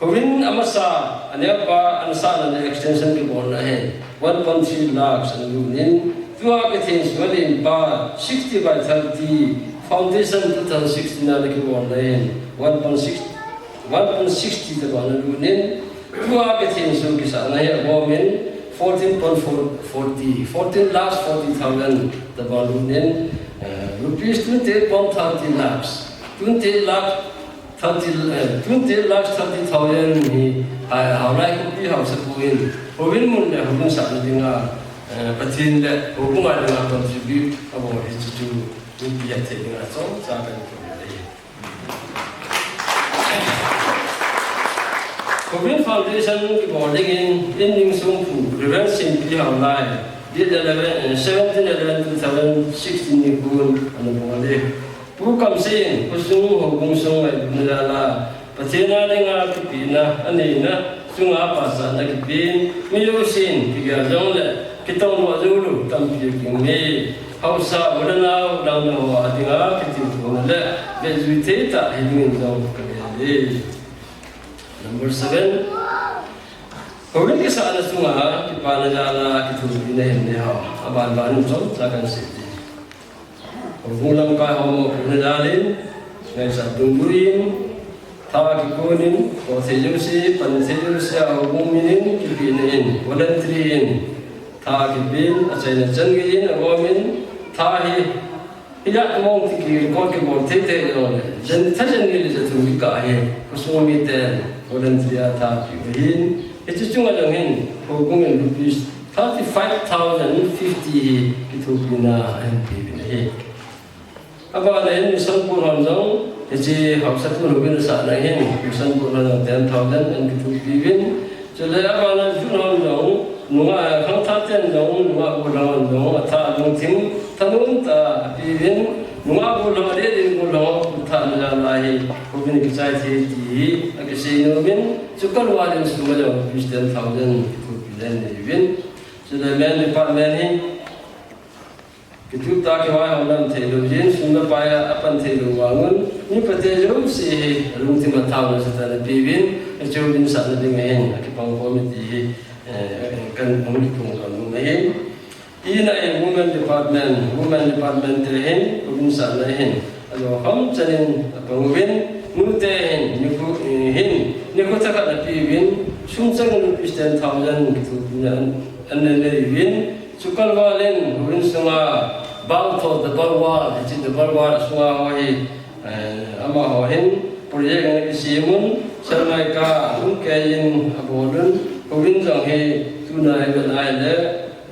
Houin amasa, aneopa, anasahna le extension kibolna hi one point three lakhs ana lut in, tua kithenso alenpa sixty by thirty, foundation two thousand sixteen a ana kibolna hi one point six, one point sixty tobang ana lut in, tua kithenso kisahna hi abomin fourteen point four, forty, fourteen lakhs forty thousand tobang lut in, eh, rupees twenty-eight point thirty lakhs, twenty-eight lakh thirty, eh, twenty lakh thirty thousand hi, ah, haolai khopi haosapu in, houin mun le houin sahna dinga, eh, Pathen le houbung a dinga contribute abol hi chu chu, mipi athei dinga chomcha kahin thum ahi. Houin foundation kibol dingin, in ningsung pu, Reverend Simpi Haolai, date eleven, eh, seventeen eleven two thousand sixteen nikho a ana bol e. Pu Kamsei in, khosung houbung sung ngailutna jal a, Pathen a dinga kipehna aneina chunga pachatna kipen, mi jousen kigel jongle kitongdoh joulou tampi akingmei. Haosa u le nao dangdang ho a dinga kitilkhouna le vetjui thei tah hiding in jong kagel e. Number seven. Houin kisahna chunga kipana jal a kithopina hin nei hao. Aban ban in chomcha kahin sei e. Houbung lamkai ho mopohna jal in, ngaisang dungjuiyin, tha kikon in, toh thei jouse, pan thei jouse a houbung min in, kipehna in, voluntary in, tha kipen, achaina chan gei in, agom in, tha hi, hijat mong ti kirecord kibol thei thei jongle, jan, tha jan ni le ja thum kikah hi, khosung miten, voluntary a tha peh u ahin, hiche chunga jong hin, houbung in rupees thirty-five thousand fifty hi kithopina ahin peuvin ahi. Abana hin mission board hon jong, hiche haosapu houin asahna hin, mission board hon jong ten thousand ahin kithopi uvin. Chule abana youth hon jong, nungah, khangthah ten jong, nungah gollhang hon jong, atha lungthim thanom tah a apeuvin, nungah gollhang, adeh din gollhang ho, khangthahna jal a hi, houin kichai thei ti hi, akisei nom in, chu kalval in sum a jong, rupees ten thousand kithopi ahin nei uvin. Chule men department hi, kitup tah a kivaihom lam theilou jeh in, sum le pai a apan theilou vang un, mipate jouse hi, alungthim a thaona satan apeuvin, hiche houin sahna ding ahin, akipang khom e ti hi, eh, kahin hung kiphong nom ahi. Ina in women department, women department te hin, houin sahna hin, ajou khom chan in apang uvin, nute hin, nikho, eh, hin, nikho thakhat apeuvin, sum chang rupees ten thousand kithopina ahin nei uvin, chu kalval in, houin sunga, bangtho double wall, hiche double wall sunga ho hi, eh, amaho hin, project ana kisem un, Salmaika, hung kei in abol un, houin jong hi, tuna hi vet a ahile,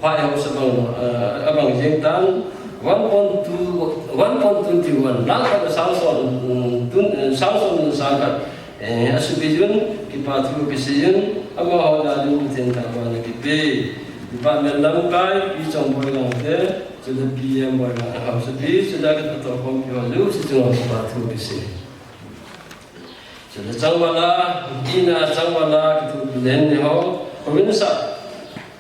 phai haosa bang, eh, abang jeng tan, One point two, one point twenty-one lakh khat le sang som, mm, tun, eh, sang som le sang khat, eh, asupi jun, kipa thu kisei jun, amaho jal in Pathen thangvahna kipe. Department lamkai, Pi Chongboi Gangte, chule P M Boi Gang, hausapi, chule katoh khompi ho jouse chunga kipa thu kisei. Chule changvala, ina changvala, kithopina hin nei ho. Houin sa,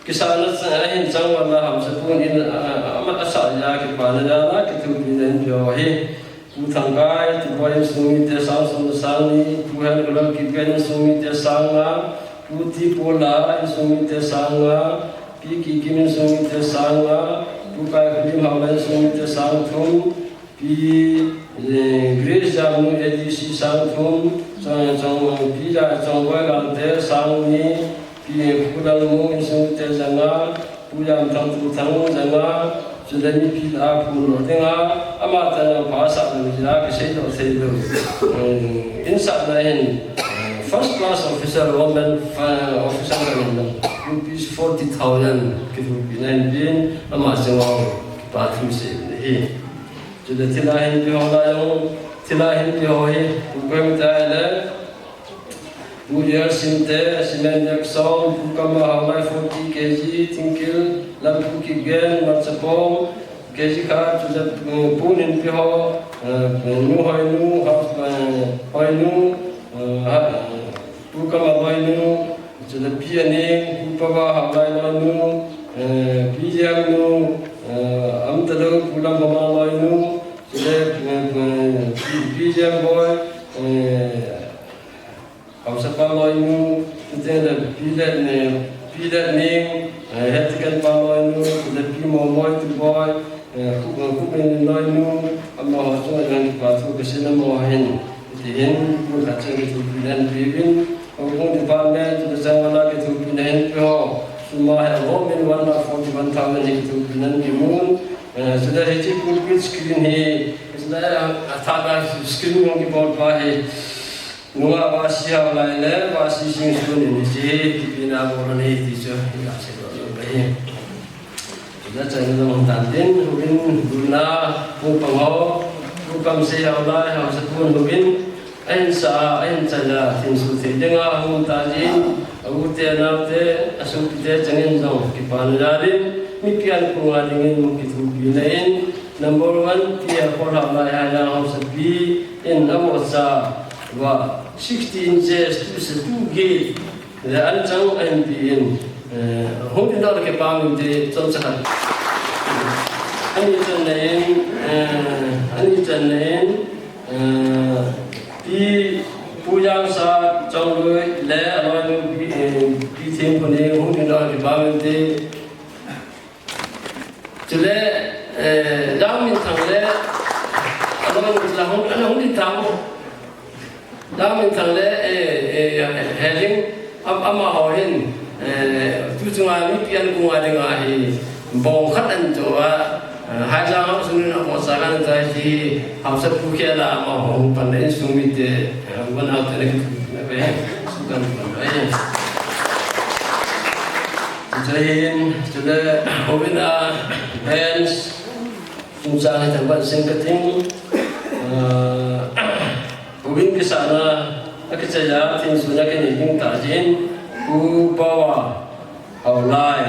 kisana sa, ahin changvala, hausapu in, a, a, a, asah ja, kipana jal a, kithopina hin nei ho hi. Pu Thangkai, Tiboi insung mite sang som le sang ni, Pu Henkholal Kipgen insung mite sang nga, Pu T. Pola insung mite sang nga, Pi Kikim insung mite sang nga, Pu Kaikholim Haolai insung mite sang thum, Pi, eh, Grace Jamnung A D C sang thum, Chong, Chong, Pi Ja, Chongboi Gangte sang ni, Pi, eh, Pu Lalmung insung mite ja nga, Pu Jamthang Tuthang ja nga, chule mipi lah a phondoh dinga, ama tah a pha asah lou jeh a kisei doh thei lou. Eh, insahna hin, eh, first class officer, woman, eh, officer kahin, rupees forty thousand kithopina hin pen, ama chunga kipa thu sei ahi. Chule thilha hinpe ho lah a jong, thilha hinpe ho hi, Pu Koi Mithai le, Pu Yer Simte, Cement Jackson, Pu Kama Haolai forty K G, Thingkil, Lampu Kipgen, Machapom, K G khat, chule, eh, Pu Ninpi ho, eh, Nu Hoinu, House, eh, Hoinu, eh, ha, eh, Pu Kama Hoinu, chule Pi Aning, Pu Pava Haolai Loinu, eh, Pi Jemnu, eh, Amtalou, Pu Lamhoma Loinu, chule, eh, eh, Pi, Pi Jemboi, eh, Haosapa Loinu, chuteng le Pi Letne, Pi Letning, eh, Hetikenpa Loinu, chule Pi Momoi Tuboi, eh, Khu, eh, Khupmin Loinu, amaho chunga jong kipa thu kasei na mo hin. Hiti hin, pu khat cheng kithopina hin peuvin, houbung department, chule changvala kithopina hin pe ho. Sum a hi aum in one lakh forty-one thousand hi kithopina hin kimun. Eh, chule hiche pulpit screen hi, chule, ah, athah a screen jong kibol pa hi. Nungah Vasi Haolai le Vasi Singson in hiche hi kipina bol ahi ti chu, hi kasei doh lou ahi. Chule chaina jong hung tan tin, houin, houin a, Pu Pangho, Pu Kamsei Haolai, Haosapun houin, ahin sa a, ahin chai a, thinsu thei dinga hung ta jin, a u te, a nao te, a sopi te changin jong, kipana jal in, mipi ankong a dingin, kithopina in, number one, Pi Haolai, Hailai Haosapi, in avohcha, va, sixty inches, two, two gate, le an chang ahin pe in, eh, hung tin doh le kipa min te chomcha khat. Ani channa in, eh, ani channa in, eh, Pi Pu Jangsa Chongloi le aloinu Pi, eh, Pi Themphun in hung tin doh le kipa min te. Chule, eh, Jangminthang le, aloinu chule hung, ana hung tin tao. Jangminthang le, eh, eh, Heling, am, amaho hin, eh, tu chunga mipi ankong a dinga hi, bong khat ahin cho a, eh, Haijang hausa nun avohcha kana chai ti, Haosapu khel a amaho hung pan le insung mite, eh, hung pan hao te le, na ve, su kan pan ve. Chule hin, chule, houin a, bench, chungchang hi thangvah seng kating, ah, houin kisana, akichai a, thinsun a kinei ding tah jin, Pu Pawa Haolai,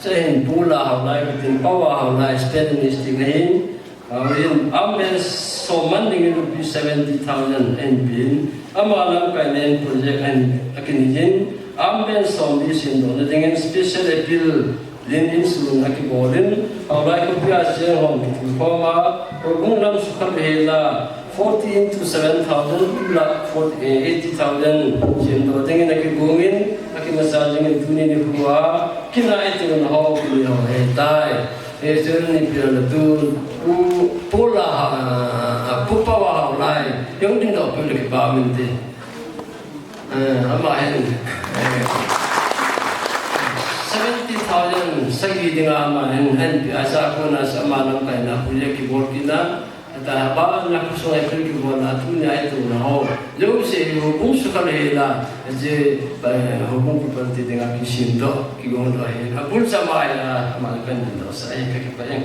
chule hin Pu La Haolai, katin Pawa Haolai, special ministry na hin, Houin, arm bench som man dingin rupees seventy thousand ahin pen, ama lamkai nen project ahin akinei in, arm bench som li semdohna dingin special appeal din insun akibol in, Haolai khopi a cheng hon kithukhom a, houbung lam sukha behseh a, forty into seven thousand, two lakh forty, eh, eighty thousand semdoh dingin akigong in, akimacha dingin tuni nikho a, kinai tuna ho, kinei ho ahitai. Hichun ni pia la tu, Pu, Pu La, ah, Pu Pawa Haolai, jong ding doh peh le kipa min te. Eh, ama hin, eh, seventy thousand sagi dinga ama hin, hin pia sa ko na sa ama lamkai na pu le kibol kit na, ata ba na ko so ai pia kibol na tu ni ai tu na ho. Jouse houbung sukha le la, je, eh, houbung pu pan te dinga kisemdoh, kigong doh hin. Abul sa ama ya, ama kan doh sa ai ka kipa in.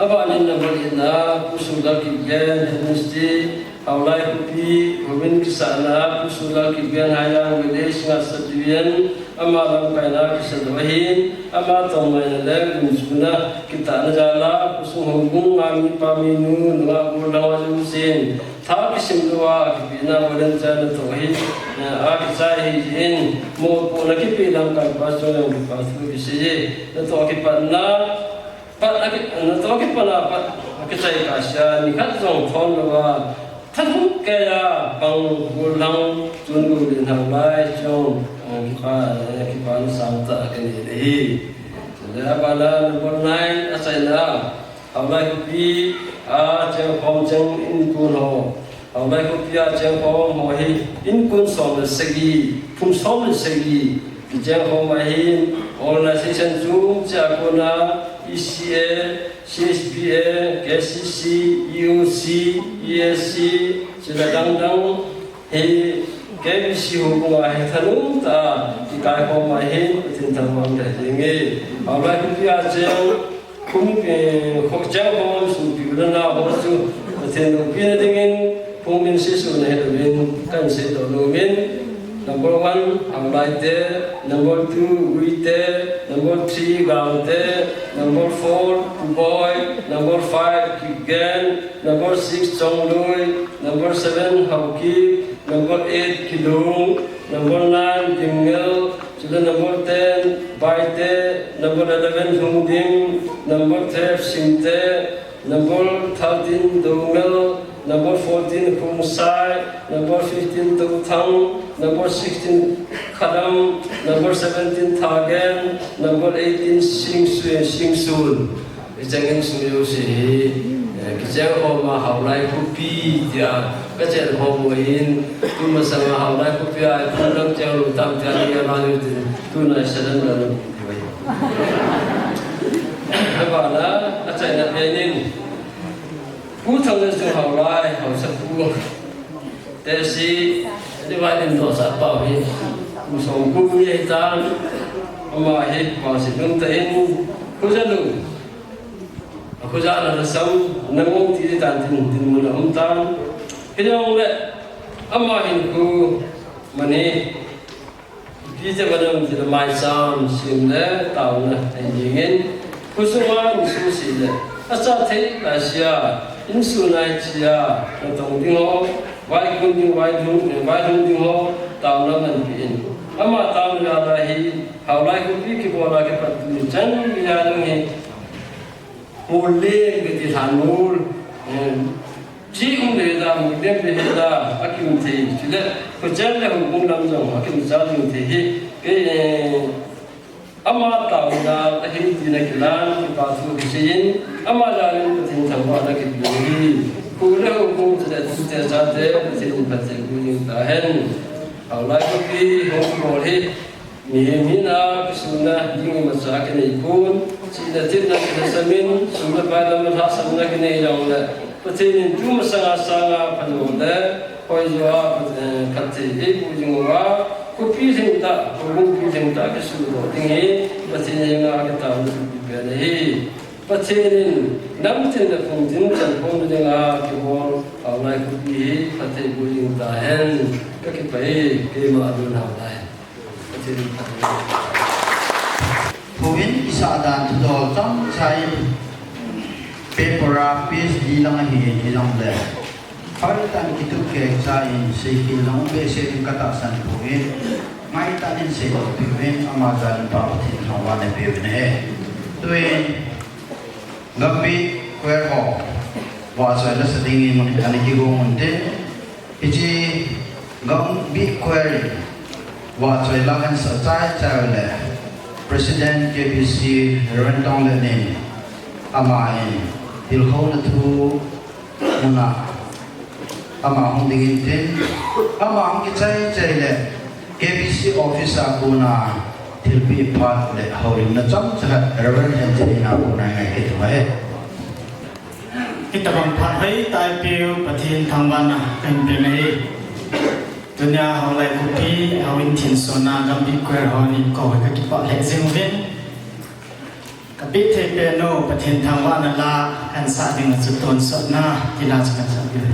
Abanin number eight na, Pu Sula Kipgen, Headmistress, Haolai Khopi, Houin kisahna, Pu Sula Kipgen, Hailal Village, Ngaisat Division, ama lamkaina kisa lou ahin, ama tongmaina le gunchuna kitahna jal a, khosung houbung a mipa minu, nungah gollhang ho jousen, tha kisim louva kipehna volunteer natoh hi, eh, akichai ahi jeh in, mopohna kipeh lamkaipa chunga jong kipa thu kisei e, natoh kipatna, Pat a ki, natoh kipatna pat akichai kasia, nikhat jong thon louva, thalhung keiya pang gollhang, chun gollhang lai chun, eh, kipa, eh, kipana sangtah kanei ahi. Chule abana number nine, achaina, Haolai Khopi a chengkhom cheng inkon ho. Haolai Khopi a chengkhom ho hi inkon som le sagi, phung som le sagi kichengkhom ahin, organization chom cheh a kona E C A, C H P A, K C C, E O C, E A C, chule dang dang hi K B C houbung a hi thanop tah a kikaikhom ahin, Pathen thangvah um lheh jenge. Haolai Khopi a cheng Kum, eh, kho cheng khom sumpi u le nao ho chu Pathen loupina dingin phung min seisona hilouvin kahin seidoh nom in, number one, Haolai te, number two, Gui te, number three, Gang te, number four, Kuboi, number five, Kipgen, number six, Chongloi, number seven, Haokip, number eight, Kilung, number nine, Dimngel, chule number ten, Baite, number eleven, Lhungdim, number twelve, Simte, number thirteen, Doungel, number fourteen, Khongsai, number fifteen, Touthang, number sixteen, Khadam, number seventeen, Thagen, number eighteen, Singsu-, Singsun. Hicheng insung jouse hi, eh, kicheng khom a Haolai Khopi tia kachen khom u ahin, tumasang a Haolai Khopi a iphung dang cheng lou tam tia ni a ngai u tin, tuna i surrender lou ti uve. Abana, achaina pen in, Pu Thanglenchung Haolai, Haosapu. Tesi, ani vai din dohsah pau hi, kum som kum ni ahitan, ama hi, vangset nung tah in, khoja lou. Akhoja na lhasam, nangong ti tan tin, dinmun a um tan. Hijongle, ama hinkho, mani, Pi te manam ti le maicham, sim le taona, ahi jingin, khosunga insung seh le, acha thei kasia, insung nai chia, natong ding ho, vaikun ding, vailhung, vailhung ding ho, taona nahin pe in. Ama taona jal a hi, Haolai Khopi kibol a kipat tu ni chan, mi a dong hi, Mol leng kiti lhan mol. Eh, chi um le da, mol leng le da, akim thei. Chule, khochel le houbung lam jong, akim chal jing thei hi. Kei, eh, ama taona, ahin tina kilan, kipa thu kiseiyin, ama jalin Pathen thangvahna kipe hi. Kho le houbung chule, tute chate, Pathen in phatthei boh jing tahen. Haolai Khopi, hung bol hi. Mihem hina kisuna ding imacha kinei pon, chihna thepna kilhasamin, sum le pai lam a lhahsamna kinei jongle, Pathen in tumasanga sanga phalou le, hoijo a, eh, phatthei eiboh jing uva, khopi lhingtah, houbung pi lhingtah kisudoh ding hi, Pathen henga kitaona kipe pen ahi. Pathen in, namtin le phungtin chankhomna dinga kibol, Haolai khopi hi, phatthei boh jing tahen, kakipah e, keima Alun Haolai. Houin kisah dan thudol chomcha in paper a page li lang ahi in hijongle. Hoitah in kitup kei cha in seikhel lang um behseh in katahsan poi. Ngaitah in seidoh peh uvin ama jalin Pa Pathen thangvahna peh uvin ahi. Tuin Gambih choir ho vahchoi la sa dingin ana kigong un tin. Hiche Gambih choir in vahchoi la ana sa chai chai le President K B C Reverend Tonglen in ama in tilkhouna thu muna ama hung dingin tin, ama hung kichai chai le K B C office a kona thilpeh phat le houlimna chomcha khat Reverend Henry in a kona ngai kit u ahi. Hitabang phat hoitah eipeh u Pathen thangvahna kahin pe ahi. Tunia Haolai khopi, houin thinsona Gambih choir hon eikou hi kakipah lheh jing uvin. Ka bit thei pen u, Pathen thangvahna la, kan sah ding a chu tonsotna, ti la chu kan sah ding.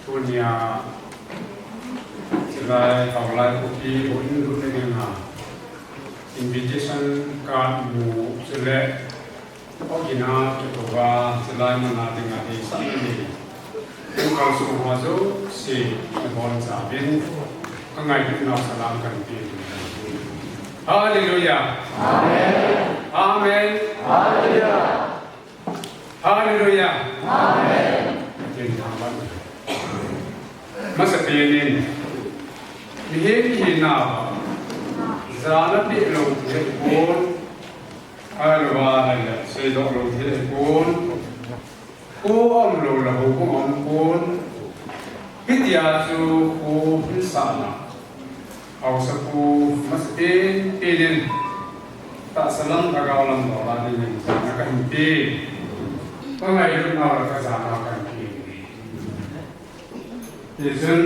Tunia, chulai, Haolai Khopi, Bun Lut le dinga invitation card mu chule, ogina, kitoh a, chulai mana dinga deisah ni. Kal sung ho jouse, nabonchauvin, kangailutnau salam kahin pe. Hallelujah. Amen. Amen. Hallelujah. Hallelujah. Amen. Pathen thangvah. Masapen in, mihem ihinau, jana peh lou thei pon, ahilou le seidoh lou thei pon, kho umlou le houbung um pon, hitia chu kho hinsahna, haosapu masapen pen in, tahsa lam lhagao lam dola dingin jana kahin pe, kangailutnau le kajana kahin pe. Hichun,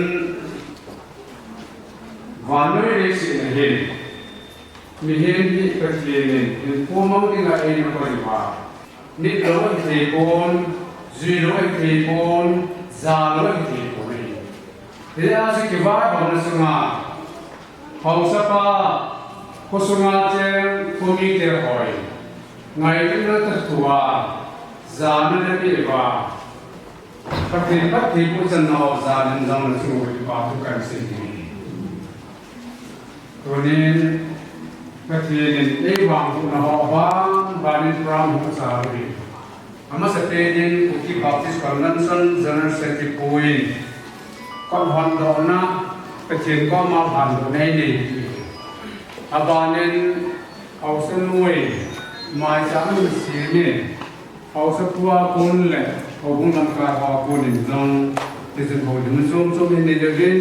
vannoi leiset a hin, mihem hi Pathen in hinkho mang dinga eina koi uva, nitlou ahithei pon, juilou ahithei pon, jalou ahithei pon ahi. Hijeh a chu kivaihouna chunga, haosapa, khosunga cheng, khomite hon, ngailutna toh thua, jana napeh uva, Pathen phattheiboh channa ho jana jong nachung uva kipathu kahin sei e. Tunin, Pathen in eivangbohna ho vang, vangin program ho chauve. Amasapen in Kuki Baptist Convention General Secretary pu in, kot hondohna, Pathen koma lhandohna einei. Abanin, haosa noi, maicham in semin, haosapu a kon le, houbung lamkai ho a konin jong, hichun houlim chom chom hin nei uvin,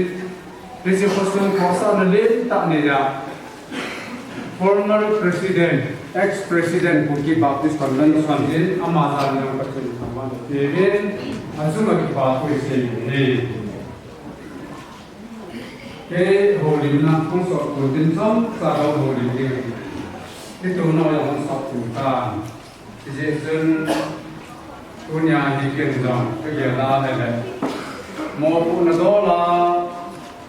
hiche khosung khosahna lentah nei a, former president, ex-president Kuki Baptist Convention in ama jana jong Pathen in thangvahna peuvin, achunga kipathu isei uve. Kei houlimna hung sot pon tin chomcha houlim ding. Hiche tuna jong hung sot pon tan. Hijeh chun tunia hi ken jong kagel a hile, mopohna dola,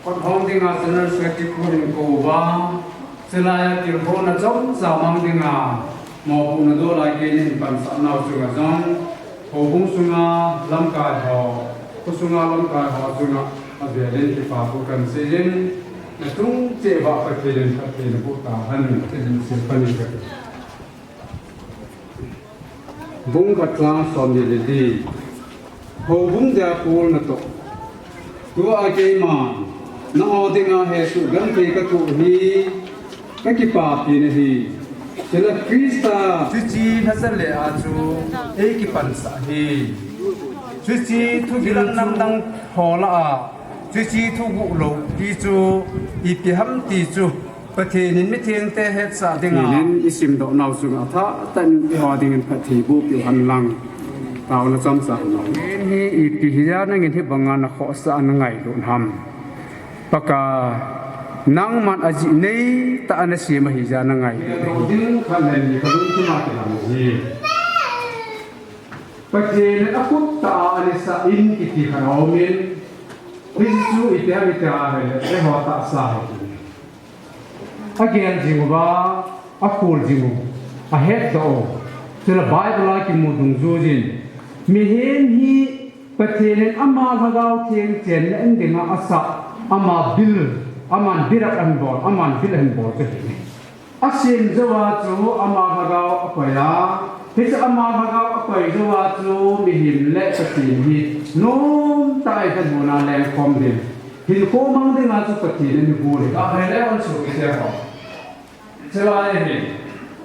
kot hong dinga General Secretary pu hin kou uva, chulai a tilkhouna chomcha mang dinga, mopohna dola kei nahin pansah nau chunga jong, houbung sunga lamkai ho, khosunga lamkai ho chunga, avelin kipathu kahin seiyin, nachung cheh uva Pathen in phatthei naboh tahen, tin seipan in kati. Bung khat chang somni le li. Houbung dia kolna toh. Tua keiman, nangho dinga hesoh genthei kathoh hi, kakipapina ahi. Chule Christa. Chuche lhasam le a chu, eikipansah ahi. Chuche thugil namdang ho lah a, chuche thuguh lou ti chu, ipi ham ti chu, Pathen in mithengte hetsah dinga. Pathen in isimdoh nau chunga athah tah in eiho dingin phatthei boh peh u hen lang. Taona chomcha. Pathen hi iti hijeh a nangin hibanga nakhohsah a nangailut ham. Pakai, nangman ajeh neitah a nasem ahijeh a nangailut. Ding khat le ni kalungthim a kilang ahi. Pathen in akhut tah a aneisah in kiti khat aumin. Hichu iti ham iti ham ahile, eiho tahsa ahi. Agel jing uva, akhol jing u, ahetdoh u. Chule Bible a kimu dungjuiyin, mihem hi Pathen in ama Lhagao Theng chenna in dinga asah, ama bil, aman bil ahin bol, aman bil ahin bol chu ahi. Asem jouva chu ama Lhagao akoi a, hiche ama Lhagao akoi jouva chu mihem le Pathen hi nomtah a ikalhonna lengkhom ding, hinkho mang dinga chu Pathen in ahin bol ahi. Ahile, onsung kiti ho. Chulai hi,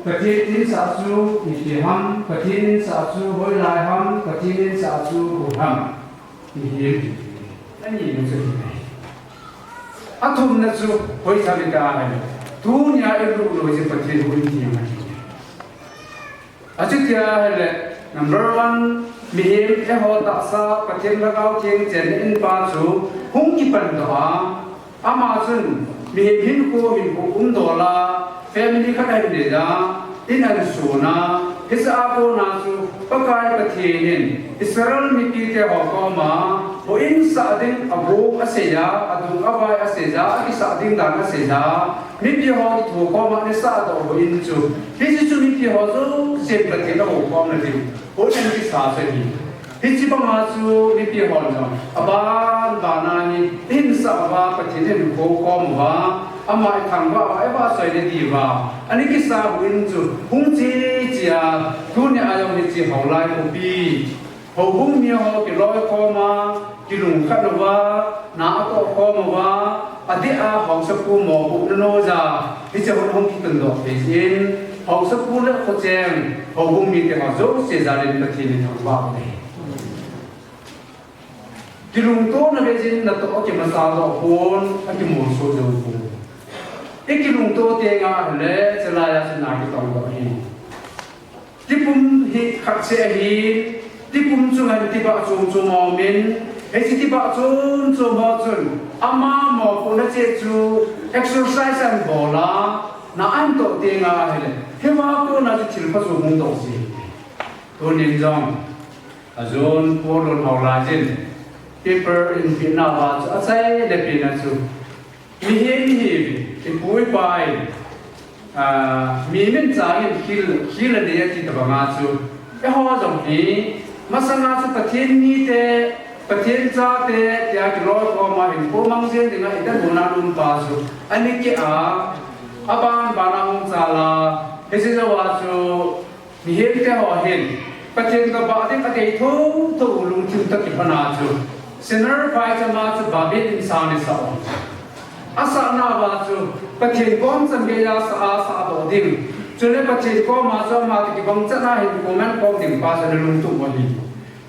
Pathen in sah chu iti ham, Pathen in sah chu hoilai ham, Pathen in sah chu koi ham. Mihem hi, anina chu hi. Athumna chu hoitham ita ahile, tunia ilut lou chu Pathen houin theng ahi. Achuti ahile, number one, mihem eiho tahsa Pathen Lhagao Theng chenna in pa chu hung kipandoh a, ama chun mihem hinkho hinkho umdola, family khat ahin nei a, in ahin son a, hiche a kona chu Pakai Pathen in Israel mipite ho koma houin sah ding abol asei a, adung avai asei a, akisah ding dan asei a, mipi ho thu koma aneisah doh houin chu, hiche chu mipi ho jousen Pathen ahoukhomna ding houin ahin kisa chu ahi. Hiche banga chu mipi hon jong aban bana hi ihinsah uva, Pathen in ihoukhom uva, ama ithangvah uva, ivahchoina diuva ana kisa houin chu hung che che a, tunia jong hiche Houlai khopi Houbung mi ho kiloikhom a, kilungkhat uva, na atohkhom uva, adeh a haosapu mopohna noiya, hiche hun hung kitundoh thei jin, haosapu le khocheng, houbung mite ho jouse jalin Pathen ithangvah uve. Kilungtona ve jin natoh a kimasal doh pon, akimolso jou pon. Ikilungto tenga ahile, chelai a chun na kitongdoh ahi. Tipum hi khat seh ahi, tipum chunga hin tibah chom chom aumin, hiche tibah chom chom ho chun, ama mopohna cheh chu exercise ahin bol a, na ahin toh tenga ahile, hiva kona chu thilpha chu hung doh ji. Tunin jong, ajon Paul in houlai jin, Peter in pehna uva chu, achai le pehna chu, mihem ihiuve, ipu ipa in, ah, mi minchang in khel, khel anei ati tobanga chu, eiho jong hi, masanga chu Pathen mite, Pathen chate, tia kiloikhom a hinkho mang jeng dinga idalhahna um pa chu, ani keh a, aban ban a hung chal a, hiche jouva chu, mihemte ho hin, Pathen kabah ding adei thotho u lungthim toh kipana chu, Shinar phaichama chu Babel in sang asah u. Asahna uva chu, Pathen kom changeiya sah a sahdoh ding. Chule Pathen koma chu ama toh kibang chan a hinkho mankhom ding pa chu ana lungtup u ahi.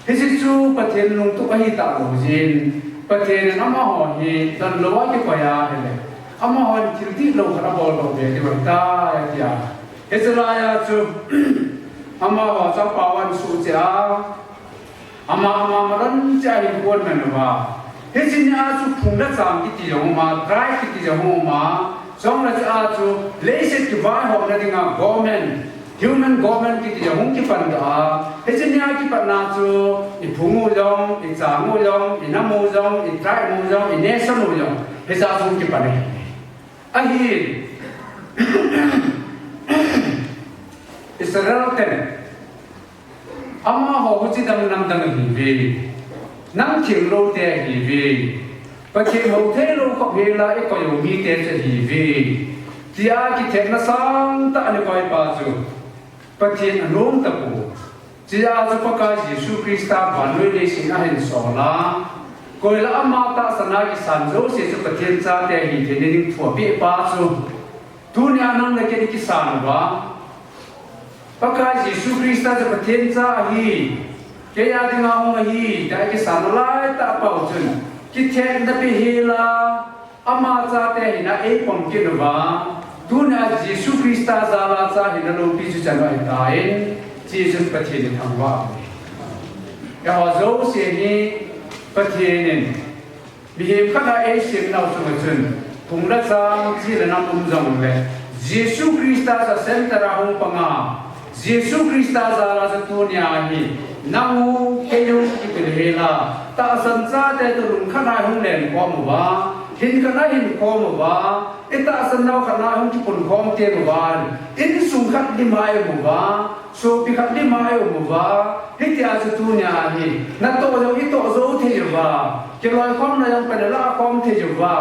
Hiche chu Pathen lungtup ahi talou jin, Pathen in amaho hi donlou a kikoi a ahile, amaho in thil dihlou khat abol doh be diu ahitai, atia. Hiche laiya chu, amaho chapao ahin suhcheh a, ama, ama madan cheh a hinkho aman uva. Hiche nia chu phung le chang kiti jong um a, tribe kiti jong um a, chule chea chu leiset kivaihomna dinga government, human government kiti jong hung kipan doh a. Hiche nia kipatna chu iphung u jong, ichang u jong, inam u jong, itribe u jong, ination u jong, hichea chu hung kipan ahi. Ahi. Israel ten, amaho huchidang namdang ahiuve. Nam thengloute ahiuve. Pathen hou theilou khop hela eikoi u mite chu ahiuve, tia kithemna sangtah ana koi pa chu Pathen anom tapou. Chea chu Pakai Jesu Christa vannoi leiset a ahin sol a, koila ama tahsan a kisan jouse chu Pathen chate ahi theina ding thu apeh pa chu, tunia nang le kei ikisan uva, Pakai Jesu Christa chu Pathen cha ahi, keia dinga hung ahi, tia ikisan u laitah pau chun, kithemna pe hela, ama chate hina eipom kit uva, tunia Jesu Christa jala cha hina loupi chu chan u ahitan, hiche chun Pathen ithangvah uve. Eiho jouse hi Pathen in mihem khat a eisemnau chunga chun, phung le chang, chi le nam um jongle, Jesu Christa chu center a hung panga, Jesu Christa jala chu tunia hi, nang u, kei u, kipil hela, tahsan chate toh lungkhat a hung lenkhom uva, hinkhat a hinkhom uva, itahsan nau khat a hung kipunkhom teng uva, insung khat lim a i um uva, sopi khat lim a i um uva, hitia chu tunia hi, natoh jong itoh jou thei uva, kiloikhomna jong pan ilah khom thei uva,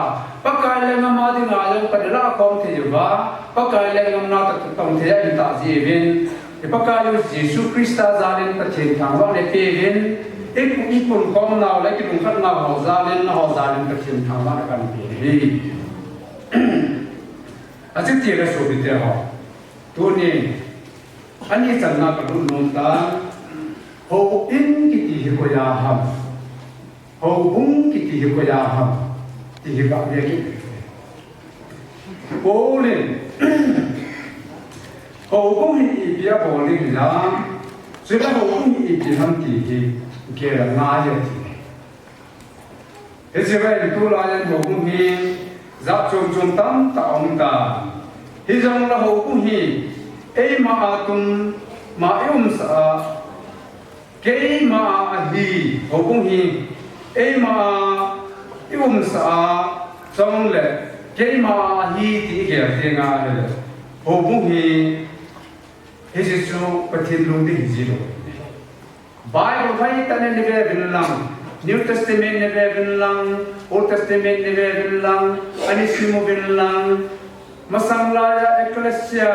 Pakai lenggam a dinga jong pan ilah khom thei uva, Pakai lenggam na toh tong thei a itah jiuvin, i Pakai u Jesu Christa jalin Pathen thangvahna ipeuvin, i, ipunkhom nau le kilungkhat nau ho jalin, nangho jalin Pathen thangvahna kahin pe ahi. Achuti le sopite ho, tuni, ani channa kalut nom tan, houin kiti hi koia ham, houbung kiti hi koia ham, ti hi gave kit. Paul in, houbung hi ipi abol ding hilam, chule houbung hi ipi ham ti hi gel angai e ati. Hiche vang in tulai in houbung hi jat chom chom tamtah aum tan. Hijongle houbung hi eima a tuma i umsah a, keima a ahi, houbung hi eima a i umsah a, chule keima a ahi ti i gel tenga ahile, houbung hi hiche chu Pathen lungdei hi jilou. Bible hoitah in nave uvin lang, New Testament nave uvin lang, Old Testament nave uvin lang, ani sim uvin lang, masang laiya ecclesia,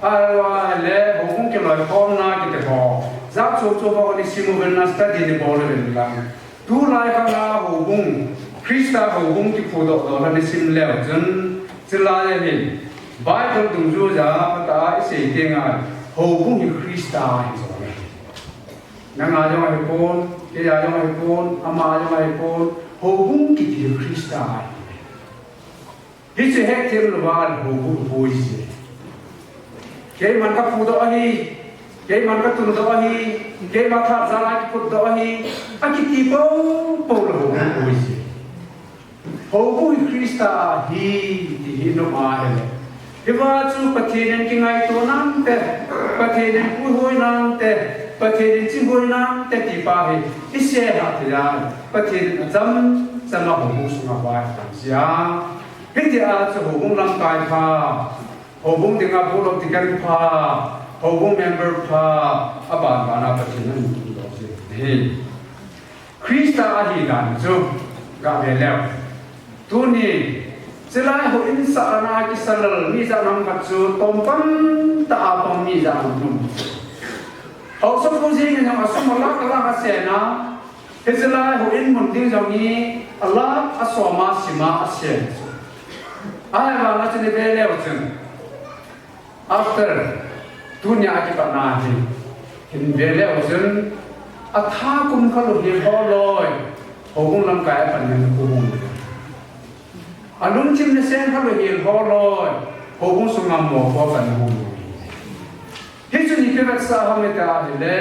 ahilou le houbung kiloikhomna kiti ho, Jat chom chom a nisim uvin na study nibol uvin lang. Tulai khang a houbung, Christa houbung kiphudoh doh la nisim leu chun, chulai a hin Bible dungjuiya phatah a isei teng a, houbung hi Christa ahi jong ahi. Nanga jong ahipon, keija jong ahipon, ama jong ahipon, houbung kiti hi Christa ahi. Hiche hetthem louva houbung boi ji. Keiman kaphudoh ahi, keiman katundoh ahi, keima tha jal a kiputdoh ahi, akiti poupou le houbung boi ji. Houbung hi Christa ahi, ti hi nom ahile. Hiva chu Pathen in kingaito nante, Pathen in puihoi nante, Pathen in chingoi nante ti pa hi isei lhah thei a, Pathen in acham cham a houbung sunga vai atam jia. Hitia chu houbung lamkai pha, houbung dinga bulou ti kan pha, houbung member pha, aban ban a Pathen in ahin kin doh ji ahi. Christa ahi dan chu gave leu. Tuni, chulai houin sahna a kisa lal mi jat ham khat chu tom pan tah a pang mi jat ham um. Haosapu jeng in jong asum alakh alakh a sen a, hiche lai houin mun ding jong hi alakh asom a sim a asen chu. Ahivang a chun ive leu chun, after tunia kipatna hi hin ve leu chun, atha kum khat lou hi ho loi, houbung lamkai a pan ngen kum. Alungthim naseng khat lou hi ho loi, houbung sunga mopo pan ngen. Hichun ipi vetsah ham iti ahile,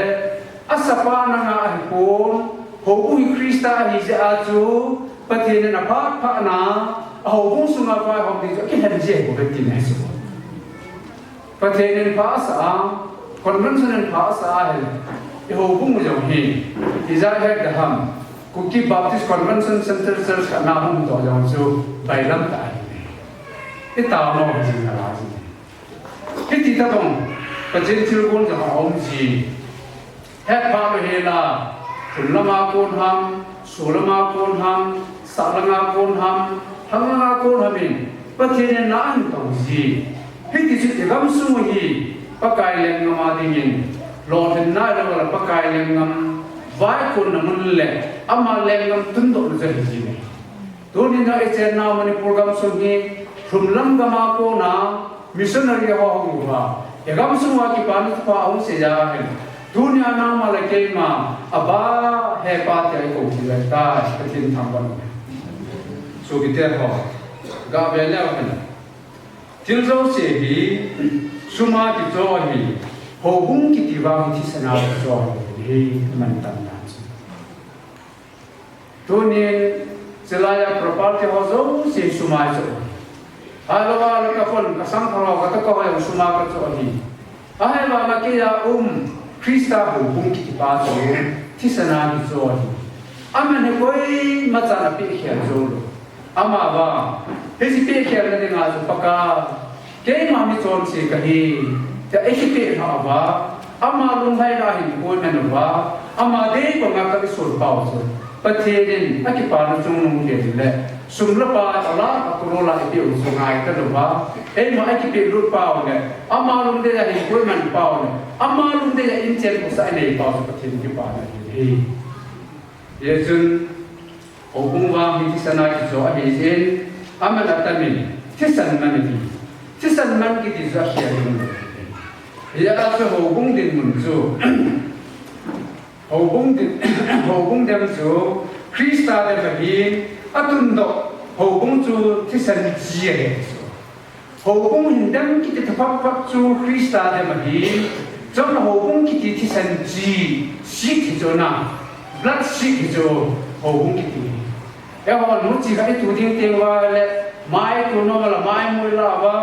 asapa nanga ahipon, houbung hi Christa ahi jeh a chu, Pathen in aphat phat na, ahoubung sunga vaihom ding chu akilhen ji ahi bouve tina ahi chu. Pathen in pha asah a, convention in pha asah ahile, ihoubung jong hi, ijat het da ham, Kuki Baptist Convention Central Church khat na hung toh jong chu, bailam tah ahi. Itao nom jing nalai ji. Hiti tobang, Pathen thilgon jong aum ji. Hetphah lou hela, thum lama kon ham, so lama kon ham, sah lama kon ham, thang lama kon ham in, Pathen in na ahin tong ji. Hiti chun igamsung hi, Pakai lenggam a dingin, lolhinna iloule Pakai lenggam, vaikhonna mun le, ama lenggam tundohna chu ahi ji. Tuni na ichennau Manipur gamsung hi, lhumlam gam a kona, missionary ho ahung uva, igamsung uva kipana thupha ahung seiya ahin. Tunia nangma le keima, Abba, Hepa tia ikou thei uve tai, Pathen thangvah in. Sopite ho, gave leu hen. Thil jouse hi, sum a kicho ahi, houbung kiti vang hi thisan a kicho ahi, hi mantam dan chu. Tunin, chulai a property ho jouse sum a icho. Ahilou a le ka phone, ka sangkhol ho, ka tokah ho jong sum a kacho ahi. Ahivang a keija um, Christa houbung kiti pa chu, thisan a kicho ahi. Aman hi koima chan apeh khel joulou. Amavang, hiche peh khelna dinga chu Pakai, keima michonse kahi, tia eikipeh lhah uva, ama lunglhaina hin koiman uva, ama dei banga ka isol pau chu, Pathen in akipana chungnung khel le, sum le pai, a lakh a crore a eipeh u chu ngai talou va, eima eikipeh lut pau le, ama lungdei a hin koiman pau le, ama lungdei a inchen khohsah inei pau chu Pathen kipana ahi. Hijeh chun, houbung vang hi thisan a kicho ahi jeh in, aman atamin, thisan man ati. Thisan man kiti chu akhel ding lou. Hijeh a chu houbung dinmun chu, houbung din, houbung dem chu, Christa dem ahin, atundoh, houbung chu thisan chi ahi chu. Houbung hin dem kiti thaphat phat chu Christa dem ahi, chule houbung kiti thisan chi, seed hi chu na, blood seed hi chu houbung kiti. Eihon muchi khat itu ding teng uva le, mai itu nom uva le mai mu ila uva,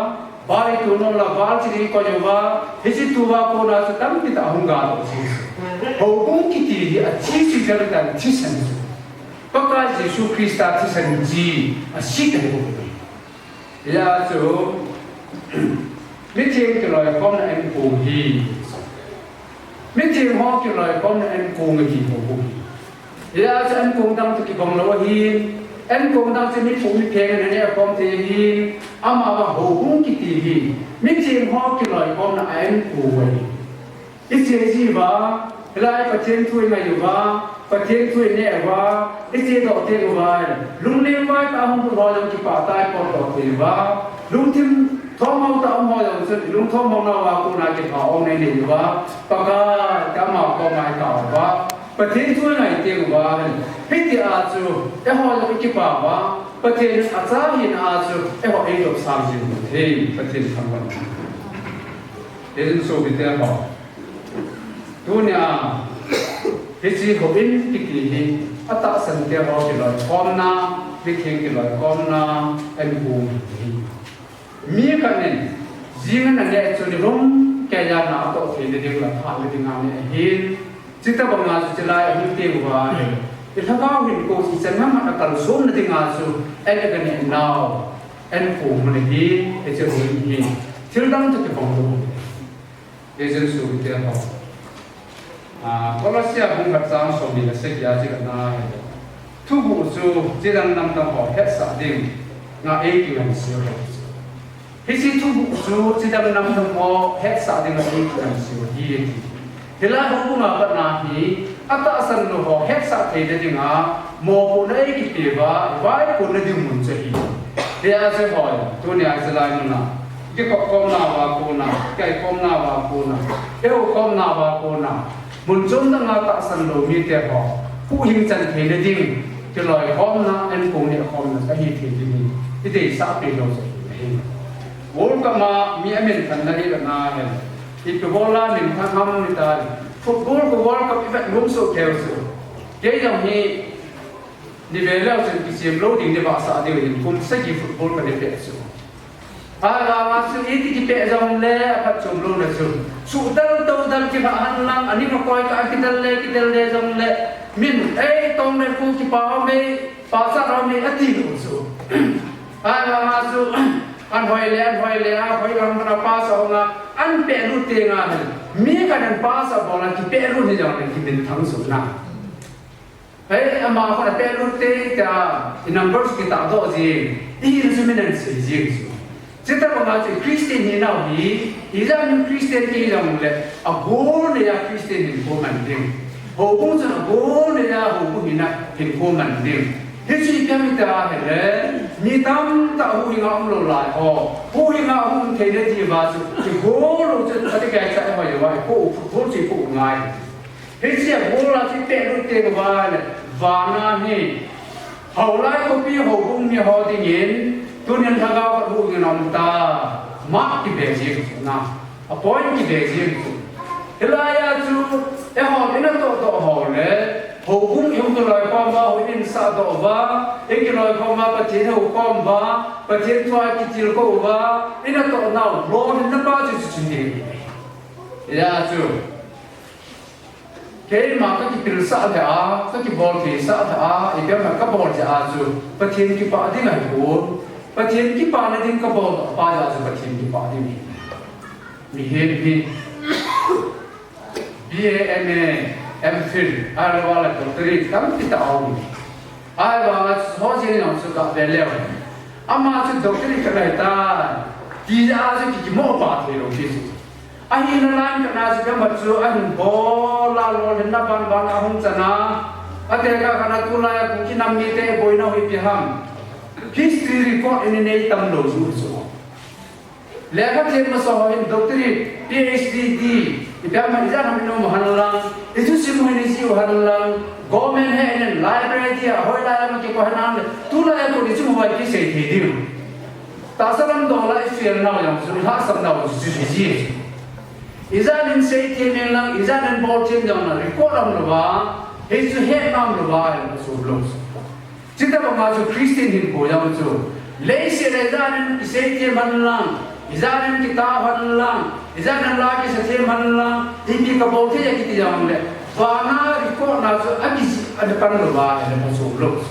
val itu nom uva le val chi ding ikoi uva, hiche tu uva kona chu tampi tah ahung ga doh ji. Houbung kiti hi achi chi jal tan thisan chu. Pakai Jesu Christa thisan chi, a seed ahi bou. Hijeh a chu, mitheng kiloikhomna ankong hi. Mitheng ho kiloikhomna ankong ahi houbung hi. Hijeh a chu ankong dang toh kibang lou ahin, ankong dang chu mipoh mipheng in aneh khom thei ahin, amavang houbung kiti hi. Mitheng ho kiloikhomna ankong ahi. Iche ji uva, Hilai Pathen thu i ngai uva, Pathen thu i neh uva, i che doh teng uva, lungnem vai tah a hung lut ho jong kipah tah a i potdoh thei uva, lungthim thom ho tah a um ho jong chun, lungthom ho nauva kona kipah ong nei nei uva, Pakai, ti ama koma i tao uva, Pathen thu i ngai teng uva, hitia chu, eiho jong i kipah uva, Pathen in acha hina a chu, eiho eidopsang jing u ahi, Pathen thangvah. Hijeh chun sopite ho. Tunia, hiche houin kiti hi, atahsan te ho kiloikhomna, mitheng kiloikhomna, enkong ahi. Mi khat in, jing in aneh chu nilum keiya na atoh theina ding le phatna ding a aneh ahin. Chuti banga chu chulai ahung teng uva hi. I lhagao hinkho chu ichan ham a kalsomna dinga chu, en akaneh nau, enkong ahi, hiche houin hi. Thil dang toh kibang lou. Hijeh chun sopite ho. Ah, Colossia bung khat chang somni le sagi a chu kana he. Thuguh chu chidang namdang ho hetsah dinga eikingansei u ahi. Hiche thuguh chu chidang namdang ho hetsah dinga eikingansei u ahi ati. Hilai houbunga patna hi atahsan lou ho hetsah theina dinga mopohna eikipe uva, vaipohna ding mun chu ahi. Hijeh chun hoi, tunia chulai muna. Kikopkhomna uva kona, kihoukhomna uva kona, kihoukhomna uva kona, mun chom danga tahsan lou mite ho, huhhing chan theina ding, kiloikhomna, enkong nehkhomna, ahi thei ding hi, i deisah peh lou jeh ahi. World Cup a mi amin thanna hi kana he. Ipi bola min thang ham iti le. Football khu World Cup i vet nom soh kei u chu. Kei jong hi, ni ve leu chun kisem lou ding, ni vahsah diu hin kum sagi football kana pet chu. Ahivanga chu iti kipeh jongle aphatchom louna chu. Suhdal toudal kila hen lang, aning akoi kah a kidel le, kidel le jongle. Min, "Ei, tong le khu kipa um e, pachat um e," ati lou chu. Ahivanga chu, an hoi le, an hoi le, a hoi lang mana pachat um a, an pehlut teng a hin. Mi khat in pachat bol a kipehlut hi jongle kiminthang soh na. Hei, ama khun apehlut te, tia, i number chu kitahdoh jing, i hil chu min ahin sei jing chu. Chuti banga chu Christian hinau hi, ijat nin Christian kihi jongle, a goal neiya Christian hinkho man ding. Houbung chun a goal neiya houbung hina hinkho man ding. Hichu ipi ham iti le, mi tamtah huhhinga um lou lai ho, huhhinga um theina diuva chu, i goal u chu, ati kei cha i hoi uva, i po u, goal chu i po u ngai. Hiche a goal a chu i pehlut teng uva le, vana hi, houlai khopi houbung mi ho dingin, tunin lhagao khat huhhing in aum ta, mark kibe jing chu na, a point kibe jing chu. Hilai a chu, eiho i natoh toh ho le, houbung i hung kiloikhom uva, houin sahdoh uva, i kiloikhom uva, Pathen houkhom uva, Pathen thua i kitilkhou uva, i natoh nau, lolhinna pa chu chu chu ding. Hijeh a chu. Keima kakipilsah lheh a, kakibol theisah lheh a, ipi ham kabol jeh a chu Pathen kipah ding ahipon. Pathen kipana ding kabol pah jeh a chu Pathen kipah ding ahi. Mihem hi B A, M A, M Phil, ahilou le doctorate tampi tah aum. Ahivang a chu hojin jong chu gah ve leu. Ama chu doctorate khat ahitai. Ti jeh a chu kikimo pah thei lou ti chu. Ahina lai khat na chu keiman chu ahin bol a lolhinna ban ban a hung chan a. Atekah khat na tulai a Kuki nam mite boina u hi ipi ham. History record in inei tam lou ju chu. Lekha them masa ho hin doctorate, P H D, ipi ham ijat ham in um hen lang, ithusim u hin iji u hen lang, government he in library a hoilai lam a kiko hen lang, tulai a kon ichung uva kisei thei diu. Tahsa lam dol a i fail nau jong chu, i lhahsam nau chu, chu hi ji. Ijat in seithem in lang, ijat in bolthem jong na record um louva, hichu hetna um louva, hichu lou. Chuti banga chu Christian hinkho jong chu, leiset a ijat in i seithem hen lang, ijat in kitao hen lang, ijat in la kisa them hen lang, ipi kabol thei a kiti jongle, vana record na chu akiji, akipan louva, hichu lou.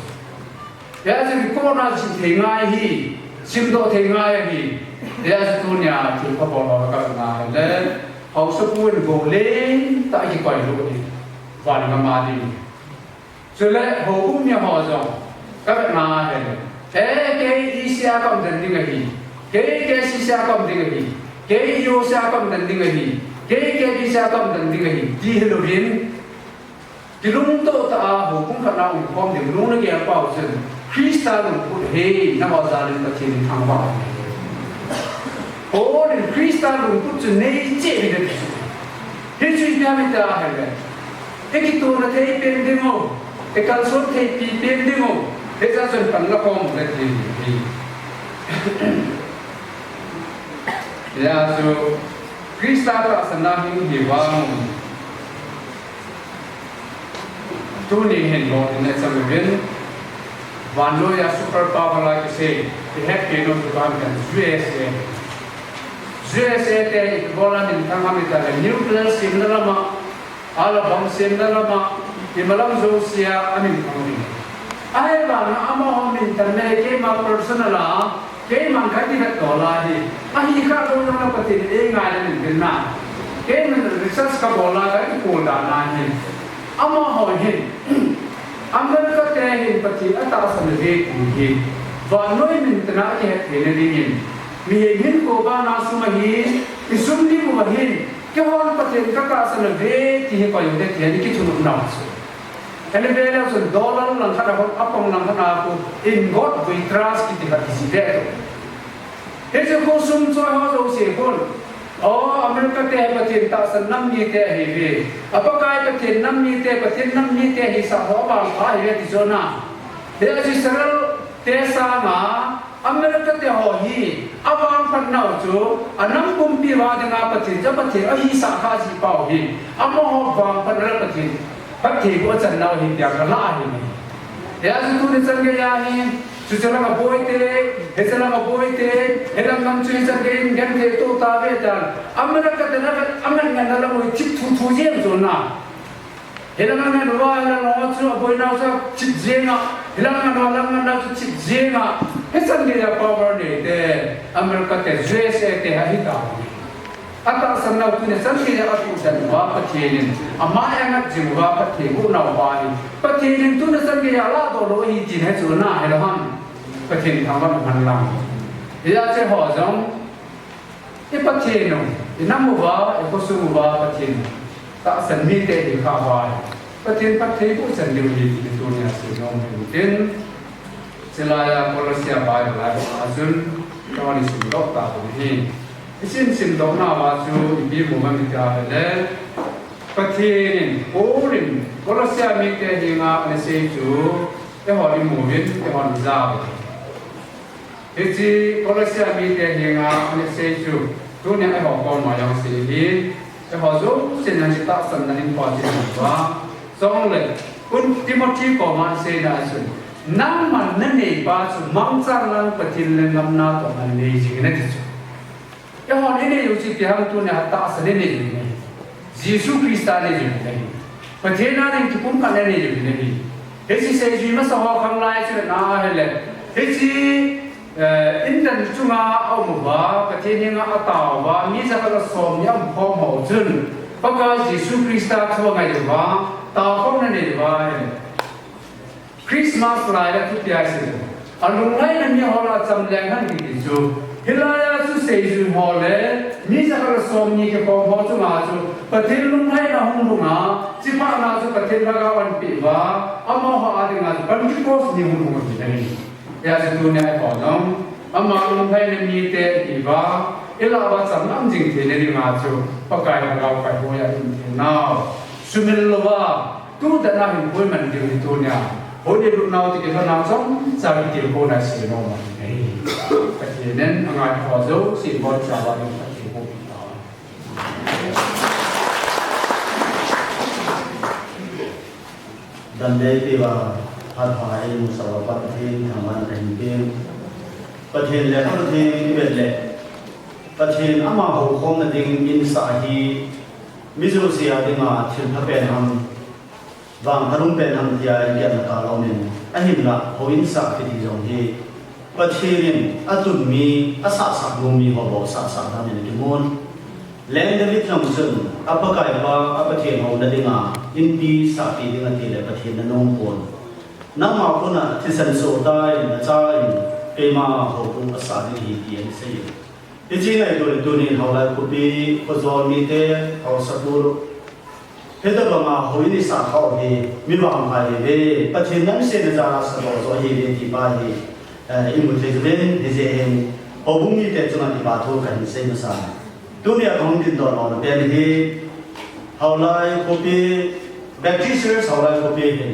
Hijeh chun record na chu thei ngai ahi, simdoh thei ngai ahi. Hijeh chun tunia thil phabol ho ka ngai le, haosapu in golhang tah a kikoi lou ahi. Van gam a ding. Chule houbung mi ho jong ka vet na ahi. Kei, kei E C a ka um den ding ahi. Kei, kei C C a ka um ding ahi. Kei E O C a ka um den ding ahi. Kei, kei Sia kam dan ding ahi, ti hi lovin, kilungto tah a houbung khat na um khom ding lung na gel pau chun, Krista lungput hi na ho jal in Pathen in thangvah. Paul in Krista lungput chu nei cheh hi le chu. Hi chu ipi ham iti a ahile, i kitona thei pen ding u, i kalson thei pi pen ding u, hijeh chun pan la khom le ti hi. Hijeh chun Krista tahsan na hi hi vang. Tuni hin lou in achang uvin, vannoi a super power lai kisei, i het pen u chu ban kan U S A. U S A te i bol a minthang ham iti a le nuclear semna lam a, ala bomb semna lam a, imalam jousea aminthang uvin. Ahivang a amaho minthang na hi keima personal a, keiman ka kivet to lai hi. Ahi kha lou jong le Pathen in eingai le min bil na. Keiman research ka bol a ka kikol dan ahi. Amaho hin, America te hin Pathen atahsan uve ti hi, vannoi minthang a akihet theina dingin, mihem hinkho bana sum ahin, i sum ding uva hin, keihon Pathen katahsan uve ti hi koi u hite ti hi kithunop nau chu. Ahile vele chun dollar langkhat a hon, apong langkhat a khu, in God we trust kiti khat kijih ve to. Hiche khu sum choi ho jouse khun, o, America te hi Pathen tahsan nam mite ahiuve. A Pakai Pathen nam mite, Pathen nam mite hisah ho vangpha ahiuve ti chu na. Hiche Israel te sanga America te ho hi avangphat nau chu, anam pumpi uva dinga Pathen chu Pathen ahisah kha jeh pau hi, amaho vangphat na le Pathen phatthei boh achan nau hi tia kalah ahi. Hijeh chun tuni chan geiya hi, chuche lang a boi te, hiche lang a boi te, hilang lam chu hichan gei in genthei to tauve tan. America te na vet, angan ngan na lam u hi thip thu thu jeng chu na. Hilang angan uva, hilang ho chu aboi nau chu thip jeng a, hilang angan uva, hilang angan nau chu thip jeng a. Hichan geiya power nei te, America te, U S A te ahi tauve. Atahsan nau tuni chan geiya atuh den uva Pathen in, amai angat jing uva Pathen boh nau ahi. Pathen in tuni chan geiya aladoh lou ahi tin hi chu na hilou ham. Pathen thangvah man lang. Hijeh chun ho jong, i Pathen u, i nam uva, i khosung uva Pathen tahsan mite hi kha uva, Pathen phatthei boh chan diu ahi ti tunia seinom u hitin. Chulaiya Colossia Bible a chun, kahin simdoh tau hi. Isim simdoh nauva chu ipi mu ham iti a ahile, Pathen in, Paul in, Colossia mite henga anasei chu, eihon imu uvin, eihon ija uvin. Hiche Colossia mite henga anasei chu, tunia eiho koma jong asei hi, eiho jousen hiche tahsan na hin pha chin uva. Chule, Timothy koma aseina chun, nangman nanei pa chu mangchan lang Pathen lenggam natoh nanei jing in ati chu. Eihon inei u chu ipi ham tunia tahsan inei u ahi. Jesu Christa inei u ahi. Pathen a ding kipumkhatna inei u ahi. Hiche seijui masa ho khang lai chu na ahile. Hiche, eh, Eden chunga aum uva, Pathen henga atao uva, mi jakhat le somni aum khom ho chun, Pakai Jesu Christa thu angai uva, taokhomna anei uva ahile. Christmas lai a thupi a asei. Alunglhaina mi ho lah a cham leng hen kiti chu. Hilai a chu seijui ho le mi jakhat le somni kikhom ho chunga chu Pathen lunglhaina hung lhung a, chipatna chu Pathen Lhagao ahin peh uva, amaho a dinga chu Pentecost ni hung lhung ahi. Hijeh chun tunia eiho jong ama lunglhaina mite ihiuva, ilah uva cham ngam jing theina dinga chu Pakai Lhagao kaihoiya hin thei nau. Sumil louva, tu dan a hin boi man diu hi tunia. Hoi le lut nau ti kilhon nau chomcha kitilkhouna seinom u ahi. Pathen in angai ho jouse ibonchauva ding Pathen in boh peh tau. Damdei peuva, phat pha eimusah uva Pathen thangvahna kahin peh. Pathen le Pathen ivet le, Pathen ama houkhomna ding insah hi mi jouse a dinga thil pha pen ham, vang thalung pen ham tia i gelna kah a um in, ahinlah houin sah kiti jong hi Pathen in atun mi, asahsah nom mi ho bou sahsah dan in akimun. Leng David jong chun, a Pakaipa, a Pathen houna dinga inpi sahpeh ding ati le Pathen in anom pon. Nangma kona thisan soh tan nacha in keima houpu asah ding ahi ti ahin sei. Hiche ngaito le tunin Haolai khopi, khojol mite, haosapu, hitabanga houin isah khah u hi mi vangpha ihiuve, Pathen nangseina jala sadoh joh ihiuve ti pa hi, eh, imu thei uvin, hijeh hin houbung mite chunga kipa thu kahin sei masa. Tunia kahung dingdoh lona pen hi Haolai khopi, Baptist Church Haolai khopi hin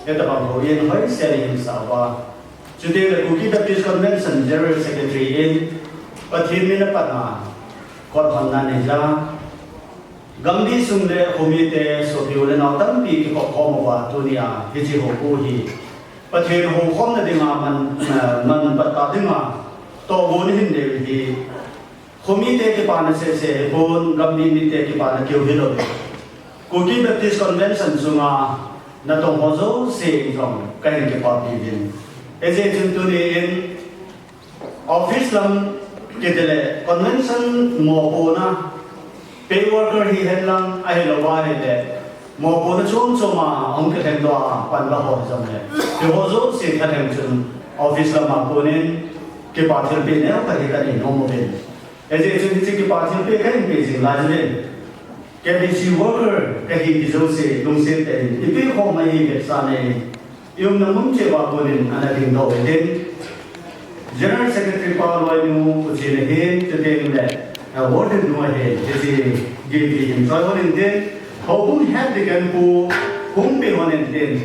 hitabang houin hoisen ihin sah uva, chuteng le Kuki Baptist Convention General Secretary in Pathen min a patna kot honna neija, gamdih sung le khomite sopi u le nao tampi kikhop khom uva tunia hiche houpu hi Pathen houkhomna dinga man, eh, man pattah dinga tohgon ihin neiu hi khomite kipana sehseh hipon, gamdih mite kipana keu hilou. Kuki Baptist Convention sunga natong ho jouse jong kahin kipapi uvin. Hijeh chun tunin office lam kiti le convention mopohna, pay worker hihen lang ahilouva ahile mopohna chom choma ahung kilhengdoh a panla ho hijongle, hiho jouse kalheng chun office lama konin kipa thilpeh neokhat hi kanei nom uvin. Hijeh chun hiche kipa thilpeh kahin peh jing lai uvin, K B C worker kahi ti jouse lungset tah in ipeh khom ahi vetsahna in, iumna mun cheh uva konin ana dingdoh u hitin, General Secretary pa Loinu Pu Chin ahin, chuteng le, eh, Warden nu ahin, hiche gift hi hin choi hon intin, houbung het Deacon pu hung peh hon intin,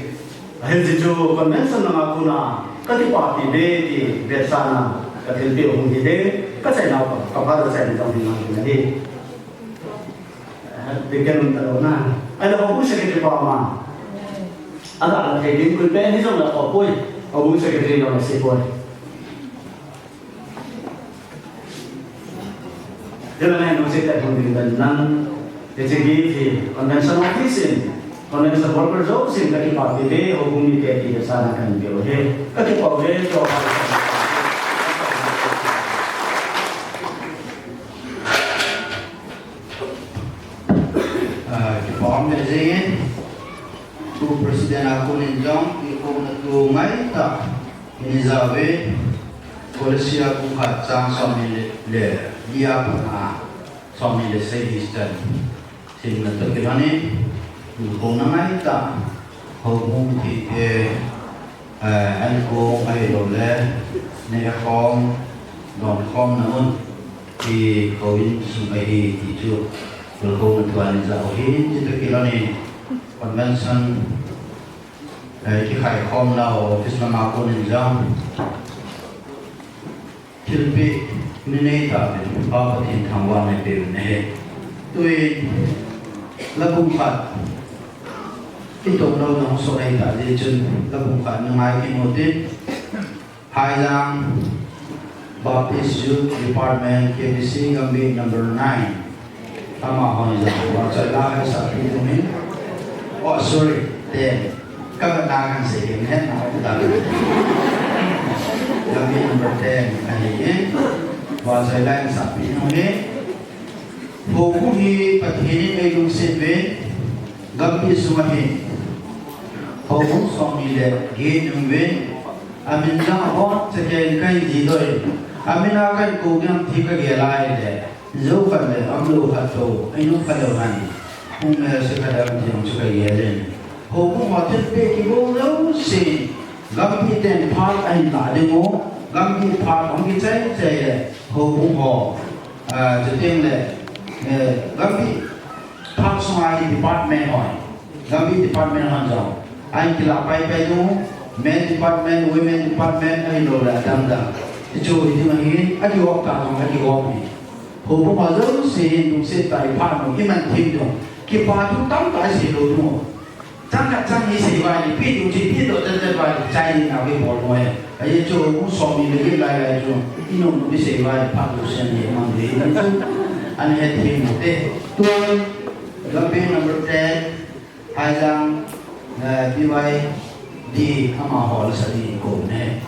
hiche chu convention langa kona kakipapi uve ti vetsahna kathilpeh u hung hitin, kachaina u pa, kaphat a chaina jong hi ngai ahi. Deacon um talou na. Ahile houbung secretary pa ma. Aga la thei ding koi pen hijongle khohpoi. Houbung secretary jong asei poi. Hijeh a nang sei tah hung ding dan nan. Hiche gift hi convention office in, convention worker jousen kakipapi uve, houbung mite ti vetsahna kahin peh u ahi. Kakipah uve, tua. Ah, kipa um lheh jengin, Pu President a konin jong, kikhohna thu ngaitah, ini jao ve, Kolose bung khat chang somni le, le, li a pat a, somni le sagi chan, simna toh kilhonin, kikhohna ngaitah, houbung mithite, eh, ankong ahilouleh, nehkhom, donkhomna mun, ti houin sung ahi ti chu, kikhohna thu a nei jao u ahin, chutoh kilhonin, convention, eh, kikhaikhomna office lama konin jong, thilpeh, nei tauvin, Pa Pathen thangvahna peh uvin ahi. Tuin, la bung khat, kitoh lou nahung soh ahitah jeh chun, la bung khat na ngai kit u hitin. Haijang Baptist Youth Department, K B C Gambih number nine. Amahon jong, vahchoi la ngaisah peh ding ahi. Oh, sorry, ten. Ka na kan sei ding ahi, na ka ta. Gambih number ten ahi e. Vahchoi la ngaisah peh ding ahi. Houbung hi Pathen in eilungset uvin, Gambih sunga hin houbung somni le get um uvin, amin jong abonchauvin kahin jihdoh in, amin a kahin kou ding ham ti kagel a ahile, jou khat le umlou khat toh, ahin um khalou hen, hung melse khat ding ham ti jong chu kagel in. Houbung ho thilpeh kibol jouse, Gambih ten phat ahin lah ding u, Gambih phat hung kichai chai le, houbung ho, ah, chuteng le, eh, Gambih phat sunga hi department ho, Gambih department hon jong ahin kilah paipai ding u, men department, women department ahilouleh adang dang. Hichu hiding ahin, akigop tah jong akigop hi. Houbung ho jouse hin lungset tah a iphat u, iman them ding u. Kipa thu tamtah isei lou ding u. Chang khat chang ni sei uva le, ipi tu chi, ipi tu tel tel uva le, chai ding nau kibol u ahi. Ajeh chu, hung somni le get lai lai chu, inung nung isei uva le, phat lou sen le, mang le, ni chu, ana het thei u te. Tua, Gambih number ten, Haijang, eh, B Y D, amaho la sa ding kou u ahi.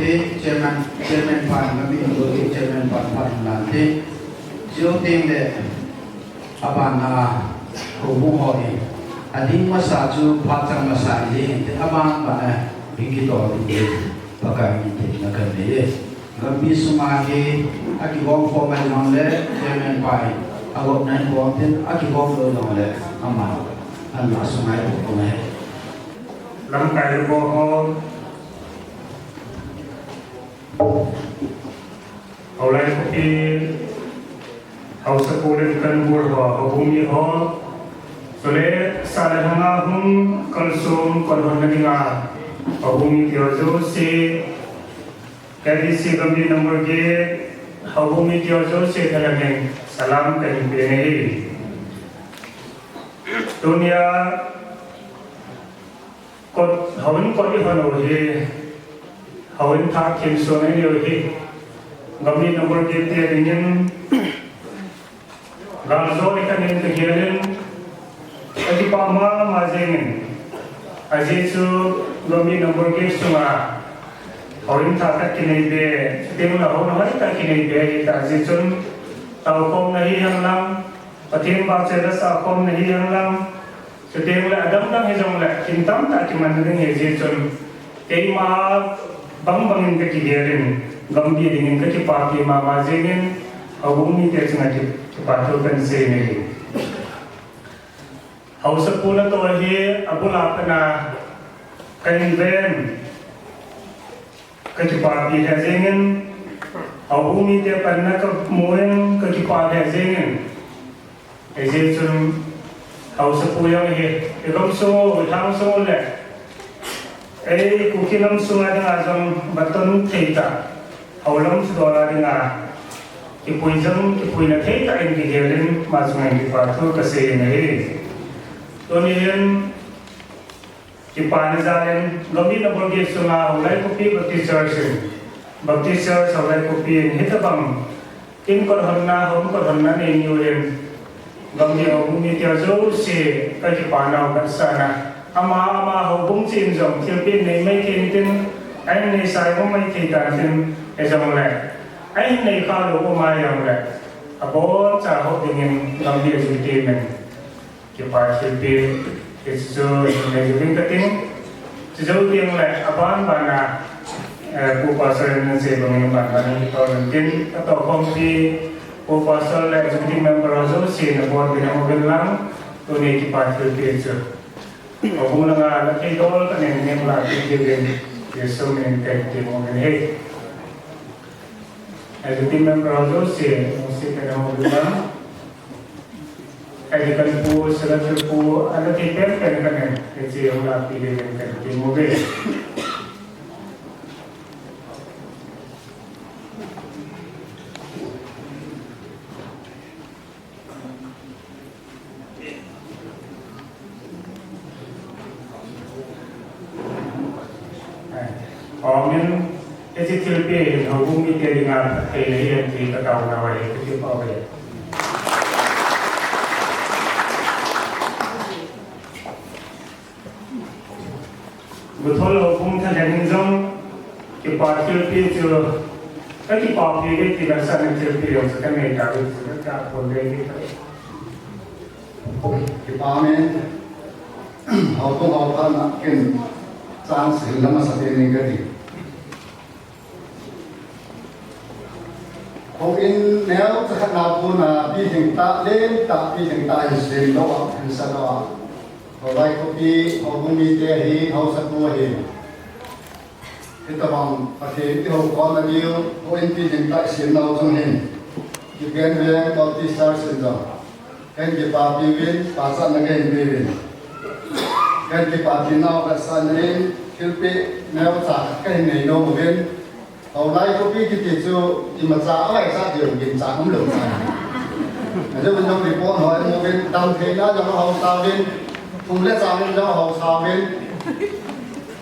Chairman, Chairman pan, Gamgi Nabor Gate Chairman pan, pan lan te. Chuteng le, abana, houbung ho hi. Ading masa chu, phat chang masa hi, te abang ba, eh, bing kito ding te. Pakai min te na kan le. Gamgi sunga hi, akigong khom a jong le, Chairman pa hi. Agom nai bom tin, akigong lou jong le, ama. An la sunga hi, bom le. Lamkai le bom ho. Houlai khopi, haosapu le dukan bul ho, houbung mi ho, chule sa le hanga hung kalsong kalhonna dinga, houbung mite ho jouse, K B C Gamgi Nabor Gate, houbung mite ho jouse thalheng in, salam kahin pe nahi. Tunia, Kot, houin kot i hon u hi, houin thah themsuan i nei u hi, Gamgi Nabor Gate te dingin, galjou i kan in ka gel in, ka kipah mama jeng in, ajeh chu Gamgi Nabor Gate sunga, houin thah khat kinei be, chuteng le houin hoi khat kinei be, hita ajeh chun, taokhomna hi hen lang, Pathen vahchoi le sakhomna hi hen lang, Chuteng le adang dang hijongle, kin tamtah kimanna ding ahi jeh chun, keima bang bangin ka kigel in, Gamgi dingin ka kipapi mama jeng in, houbung mite chunga ki, kipa thu kan sei nahi. Haosapu natoh hi, abul a pat a, ka in ven, ka kipapi lheh jeng in, houbung mite panna ka mu in, ka kipa lheh jeng in, Hijeh chun, haosapu jong hi, i gamsung u, i lhangsung u le, ei Kuki nam sunga dinga jong baton thei tah, houlam thudol a dinga, kipui jong, kipuina thei tah in kigel in, ama chunga kipa thu kasei nahi. Tuni hin, Kipana jal in, Gamgi Nabor Gate sunga Houlai Khopi Baptist Church in, Baptist Church Houlai Khopi in, hitabang, in kot honna, home kot honna nei niu in, Gamgi houbung mite jouse, ka kipana u vetsahna. Ama, ama houbung cheh in jong, thilpeh nei mai thei in tin, ahin neisah u mai thei tan tin, hijongle, ahin nei khalou u mai jongle, aboncha hou dingin, Gamgi a jui temin. Kipa thilpeh, hichu, nei jing kating. Chujou teng le, aban bana, eh, Pu Pastor in asei bangin aban bana kipa um tin, atoh khompi, Pu Pastor le executive member ho jouse, nabonchauvin lang, tuni kipa thilpeh chu. Houbung langa, nathei dol kanei neng la, thilpeh in, Jesu min in, kathilpeh in, he. Executive member ho jouse, nungsi kanei ho lang. Ahi kan pu, sila chu pu, ala ti pen pen kan en, e chi hung la pi le kan ti mo ve. Amen. Hiche thilpeh hin houbung mite dinga phatthei ahi ti ka taona ahi, ka ti pau ahi. Guthol houbung thalheng in jong kipa thilpeh chu ka kipapi ve ti ka sa thilpeh jong sa ka nei ta ve chu ka phone ve ti ka. Kipa amen. Houbung ho phatna kin chang sil lama sa te ning ka ti. Houin neocha khat na puna pi theng tah, len tah pi theng tah hin sem lou a, hin sa lou a. Houlai khopi, houbung mite ahi, haosapu ahi. Hitabang Pathen i houkhomna diu, houin pi theng tah sem lou chung hin. Kigen Veng Baptist Church in jong. Kahin kipapi uvin, pachatna kahin pe uvin. Kahin kipapi nau vetsahna in, thilpeh neocha kahin nei nom uvin. Houlai khopi kiti chu, imacha avaichat diu ginchat umlou cha. Ajeh chu jong report ho imu uvin, damtheina jong ahao tauvin, phung le chang in jong ahao tauvin.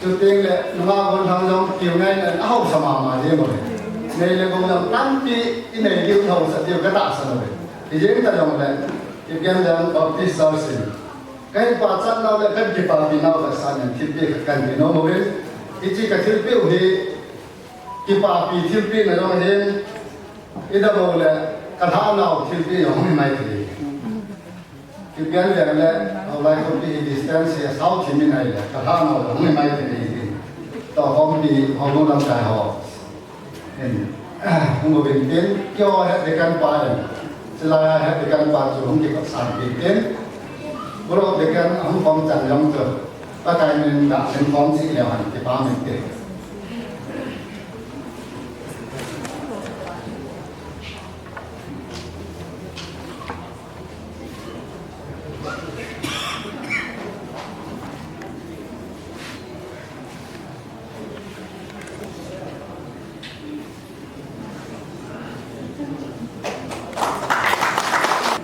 Chuteng le, nungah gollhang jong, kiu ngai le, ahao sa mama jeng uve. Nei le gou jong tampi, inei diu, ahao sa diu, ka tahsan uve. Hijeng ta jongle, Ipian Jang Baptist Church in. Kahin pachat nau le kahin kipapi nau le sa nen thilpeh khat kahin pe nom uvin. Hiche ka thilpeh u hi Kipapi thilpeh na jong hin, idam uleh, kalhah nau thilpeh jong hung hi mai thei. Kipian veng le, Haolai khopi hi distance hi asao thim in ahile, kalhah nau jong hung hi mai thei. Toh khompi, honu lamkai ho. Hin, hung uvin tin, keiho head deacon pa in, chulai a head deacon pa chu hung kikopsan kit in tin, group deacon ahung khom chan jong chu, Pakai min in ga min khom cheh leu hen, kipah min tin.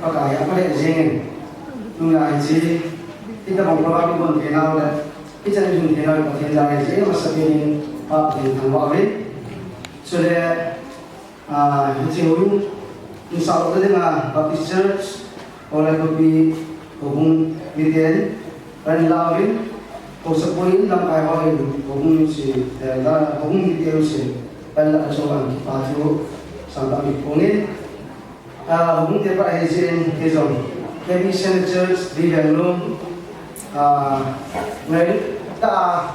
Pakai a pha lheh jeng in, tuna hiche, hitabang program i bol thei nau le, hichan i lhun thei nau Pathen jal a hiche, amasapen in, Pa Pathen thangvah uvin. Chule, Ah, hiche houin, insah lou dinga Baptist Church, Haolai khopi, houbung miten, pan la uvin, haosapu in lamkai hon, houbung mite, eh, la, houbung mite jouse, pan la chunga kipathu, sangtah in phong in. Ah, houbung te pa hiche in, kei jong, K B C Church, Bibelnum, ah, ngaitah a,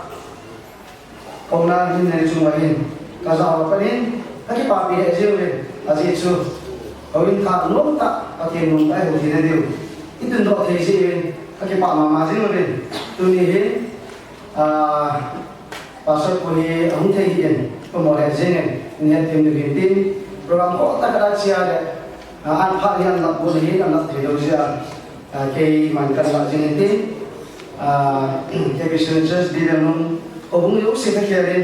Kona hin nei chunga hin, kajah uva pat in, kakipapi lheh jeng uvin, ajeh chu, houin thah nomtah, Pathen nomtah a hou theina diu, i tundoh thei jeh uvin, kakipah mama jeng uvin, tuni hin, ah, Pastor pu hi ahung thei hih in, poimo lheh jeng in, nei hethem diu hin tin, program khoh tah a chia le, ah, an phat hi an lap got hi, an lap thei lou jeh a, Ah, keiman kalah jing in tin, ah, K B C Church Bibelnum, houbung jouse kakhel in,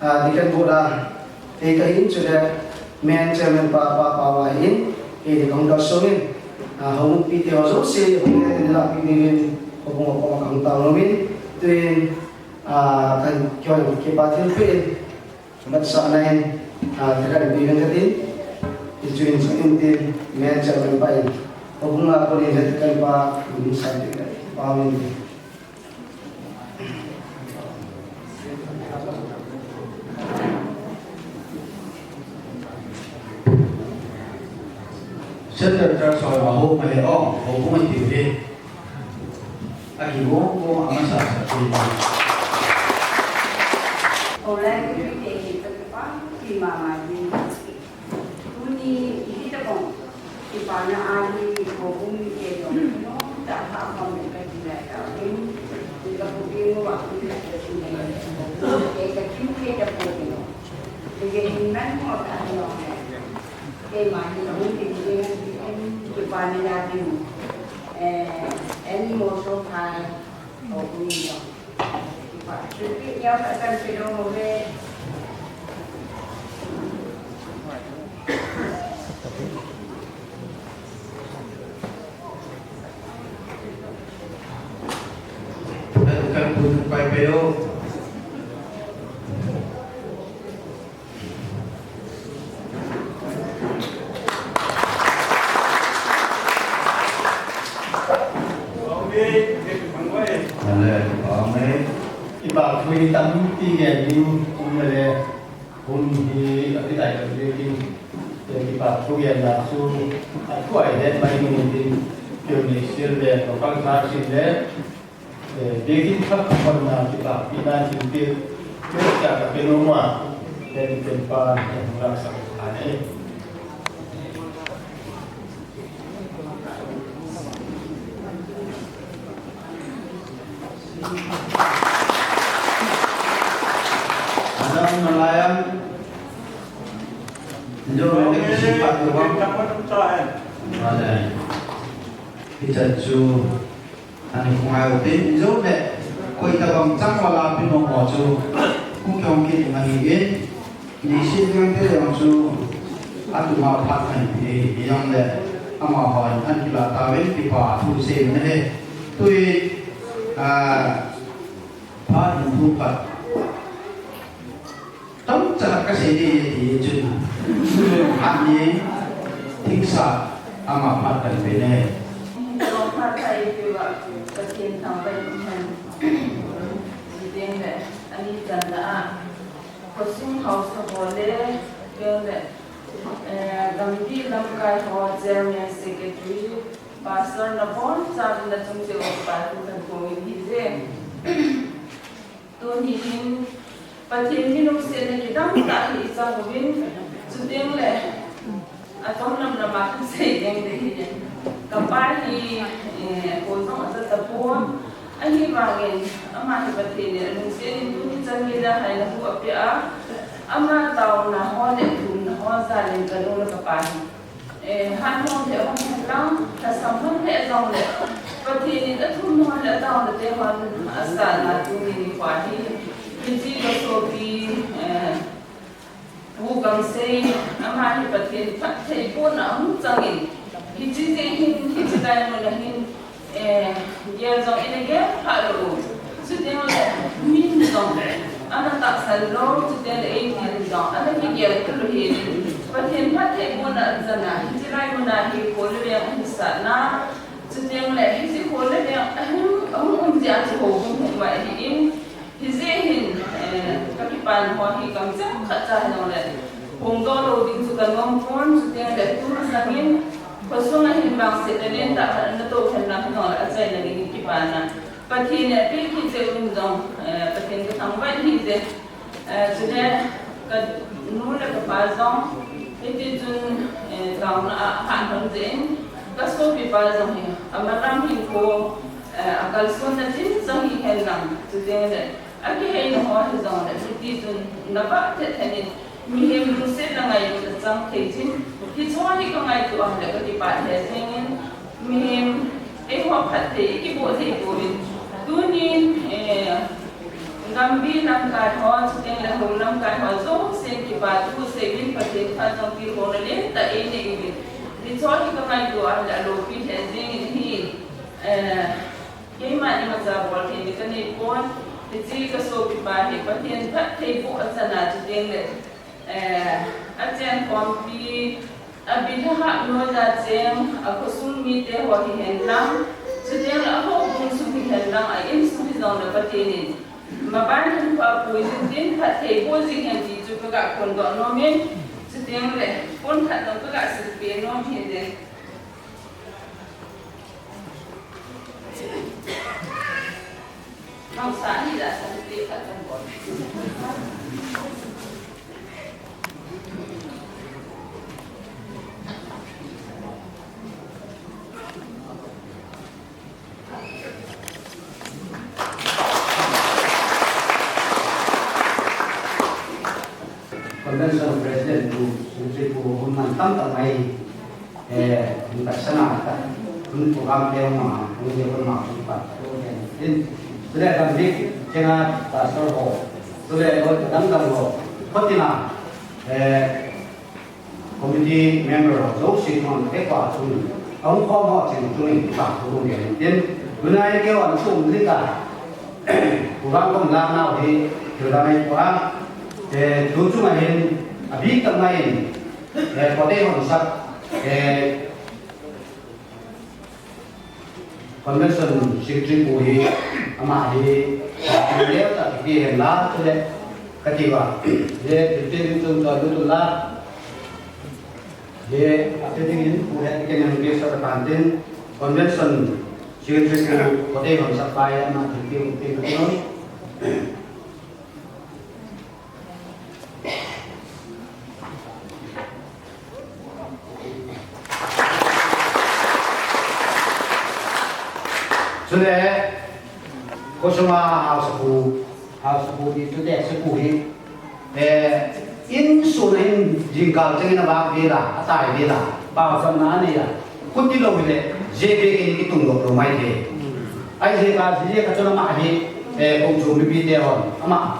ah, Deacon Board a, kei kahi in chule, main chairman pa, pa, pa, pa ahi in, kei ni kahung kalsong in, ah, houbung mite ho jouse, houbung mite ni lah pi ni in, houbung ho koma kahung tao nom in, tuin, ah, kan kihon kipa thilpeh in, Mat sa nai, ah, thakhat in bibing katin, hichu in sa in tin, main chairman pa in, houbung a kon in het kan pa, in sa tin, pa min. Central Church ho a ho ma he o, houbung a tiu he. Aki wo wo ama sa sa ki. Houlai ko pi te ki pa ki pa ki mama ki. Tuni ihi ta kong ki pa na ahi ko umi ke do. No ta ha kong ka ki lai ta. Umi ka pu ki mo wa ki lai ta ki lai ta. Ke ka ki ke ta ko ki no. Ke ke ni man mo ta no. Keima hi kahung ding ding, kipana ding, eh, ani moso phai, o uni lo. Kipa, kipi, ya ka kan ke lo mo ve. Kan pun pai pe lo. Amen. Amen. Kipa thu hi tampi ngen ding um le le, hun hi apitai ka le ding. Kipa thu ngen na chu a thu ai le mai ni ding. Kyo ni sil le, ko kal sa sil le. Eh, biakin khat honna kipapina thilpeh, peh cha ka pe nom a, eh, Deacon pa, eh, hung la sak a ne. Adam Nalayan, Njo Mete Kisipa Tuang. Nalayan. Hichan chu, Ani khongai u te, jou le, koi tabang chang wala pi nom ho chu, hung kihong kit ding ahi in, nisit ding te jong chu, atuma phat ahi ti, hijong le, amahon, an kila tauvin, kipa thu sei u ahi. Tui, ah, phat hung thu khat. Tamcha ka sei ding ti chun. Ani thingsa ama phat kan pe ne. Phat kai pe wa ka tin thang bai kum han. Ding le ani chan la a. Khosung haosa ho le, kei le, eh, Gambih lamkai ho chairman, secretary, pastor nabonchauvin nachung cheh uva kipathu kahin phong in ahije. Tuni hin Pathen mi lungsetna kidang tah hi ichan uvin, chuteng le, achom lam lam a kasei ding ding ahi. Kapa hi, eh, kho jong acha tapon. Ahivangin, ama hi Pathen in alungset in tuni chan geiya haina hu apeh a. Ama taona ho le thumna ho jal in kanu le kapa hi, eh, hanhom le hung hen lang, lhasam hon le jong le, Pathen in athumna hon le ataona te hon asatna tuni nikho hi, hiche kasopi, eh, Pu Gangsei, ama hi Pathen phattheibohna ahung chang in, hiche jeh hin, hiche lai mun a hin, eh, gel jong ina gel pha lou u. Chuteng le, min jong ana tahsan lou, chuteng le, eitil jong ana kigel kha lou hi. Pathen phattheibohna achan a, hiche lai mun a hi kho le veng ahin sat na. Chuteng le, hiche kho le veng ahung, ahung um jeh a chu houbung hung mai ahi in. Hijeh hin, eh, kakipana ho hi kamcheng khat cha hijongle, phongdoh lou ding chu kanom pon, chuteng le tu masang in, khosung a hin vangsetna lentah khat ana toh hen lang hijongle, achaina ding in kipana Pathen in apeh kit jeh un jong, eh, Pathen kathangvah in ahije. Eh, chule kanu le kapa jong, hiti chun, eh, taona a ahat lhon jeh in, kasopipa jong hi, amalam hinkho, eh, akalsonna ding jong hihen lang, chuteng le, akiheina ho hijongle, hiti chun nabah thet thet in, mihem lungsetna ngailutna chang thei jin, hiche hi kangaito a le kakipah lheh jeng in, mihem eiho phatthei ikiboh thei pouvin, tunin, eh, Gambih lamkai ho, chuteng le hou lamkai ho, jousen kipathu seiyuvin Pathen phat jong tilkhouna lentah einei uvin. Hiche hi kangaito a le alopi lheh jeng in ahi, eh, keima imacha bol theina kanei pon, hiche kasopipa hi Pathen phattheiboh achan a chuteng le, eh, achen khompi, abitha hah noiya cheng, akhosung mite ho hihen lang, chuteng le ahoubung sung hihen lang, a insung hijongle Pathen in maban hinkho a pui jing tin, phattheiboh jing hen ti chu kaga phondoh nom in, chuteng le pon khat jong kaga silpeh nom in ahije. Convention President pu, Secretary pu, hun man tamtah mai, eh, hun taksana ta, hun program te ma, hun je hun ma, hun pa, hun din. Tule dam dik, chenga pastor ho, tule ho dam dam ho, khotina, eh, committee member ho, jouse thon, te pa chun, ahung khom ho, cheng chun, pa, hun din. Tin, tunai ke wan sum lika, program kom la nau hi, thil dang ai pa, eh, tu chunga hin, abik tah mai in, eh, kote hon sak, eh, Convention Secretary pu hi, ama hi, leo ta ki hen la, chule, kati uva, ye, fifteen chun choi lu tu la, ye, ate ding in, pu he, ke nang ke sa ta kan tin, Convention Secretary pu, kote hon sak pai, ama, fifteen, fifteen, Chule, khosunga haosapu, haosapu ti chule sapu hi, eh, insung in jingkah chengin avak vela, atai vela, paosamna anei a. Khuti lou hile, J B K ni kitung lou lou mai thei. Ai J K, J K chun ama hi, eh, kong chu mipi te hon, ama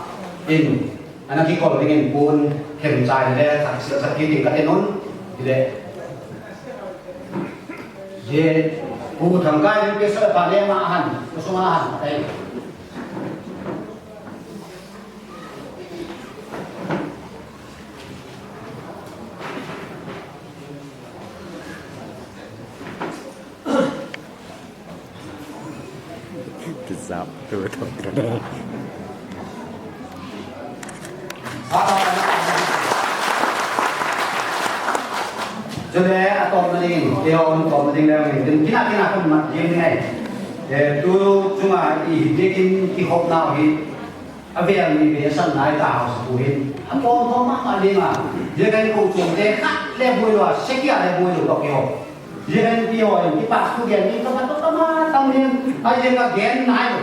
in, ana kikol dingin pon, themchai le, sak, sak, sak ki ding kati nom, hile. J, Pu Thangkai ni pe sa pa le ma han, ko sung a han, ai. Kizap tu tu tu. Chule, atomna ding, keiho atomna ding le, tin, kina, kina, kum mat ding ngai. Eh, tu, chunga i, bikin kihopna hi, avel ni ve san nai ta hausa pu hin. Apom thom ma ma ding a. Bikin ko chung te khat le bui lo, sekia le bui lo, to keiho. Jeng pi ho, kipa thu gen ni ka to ka ma tam ni, a jeng ka gen nai lo.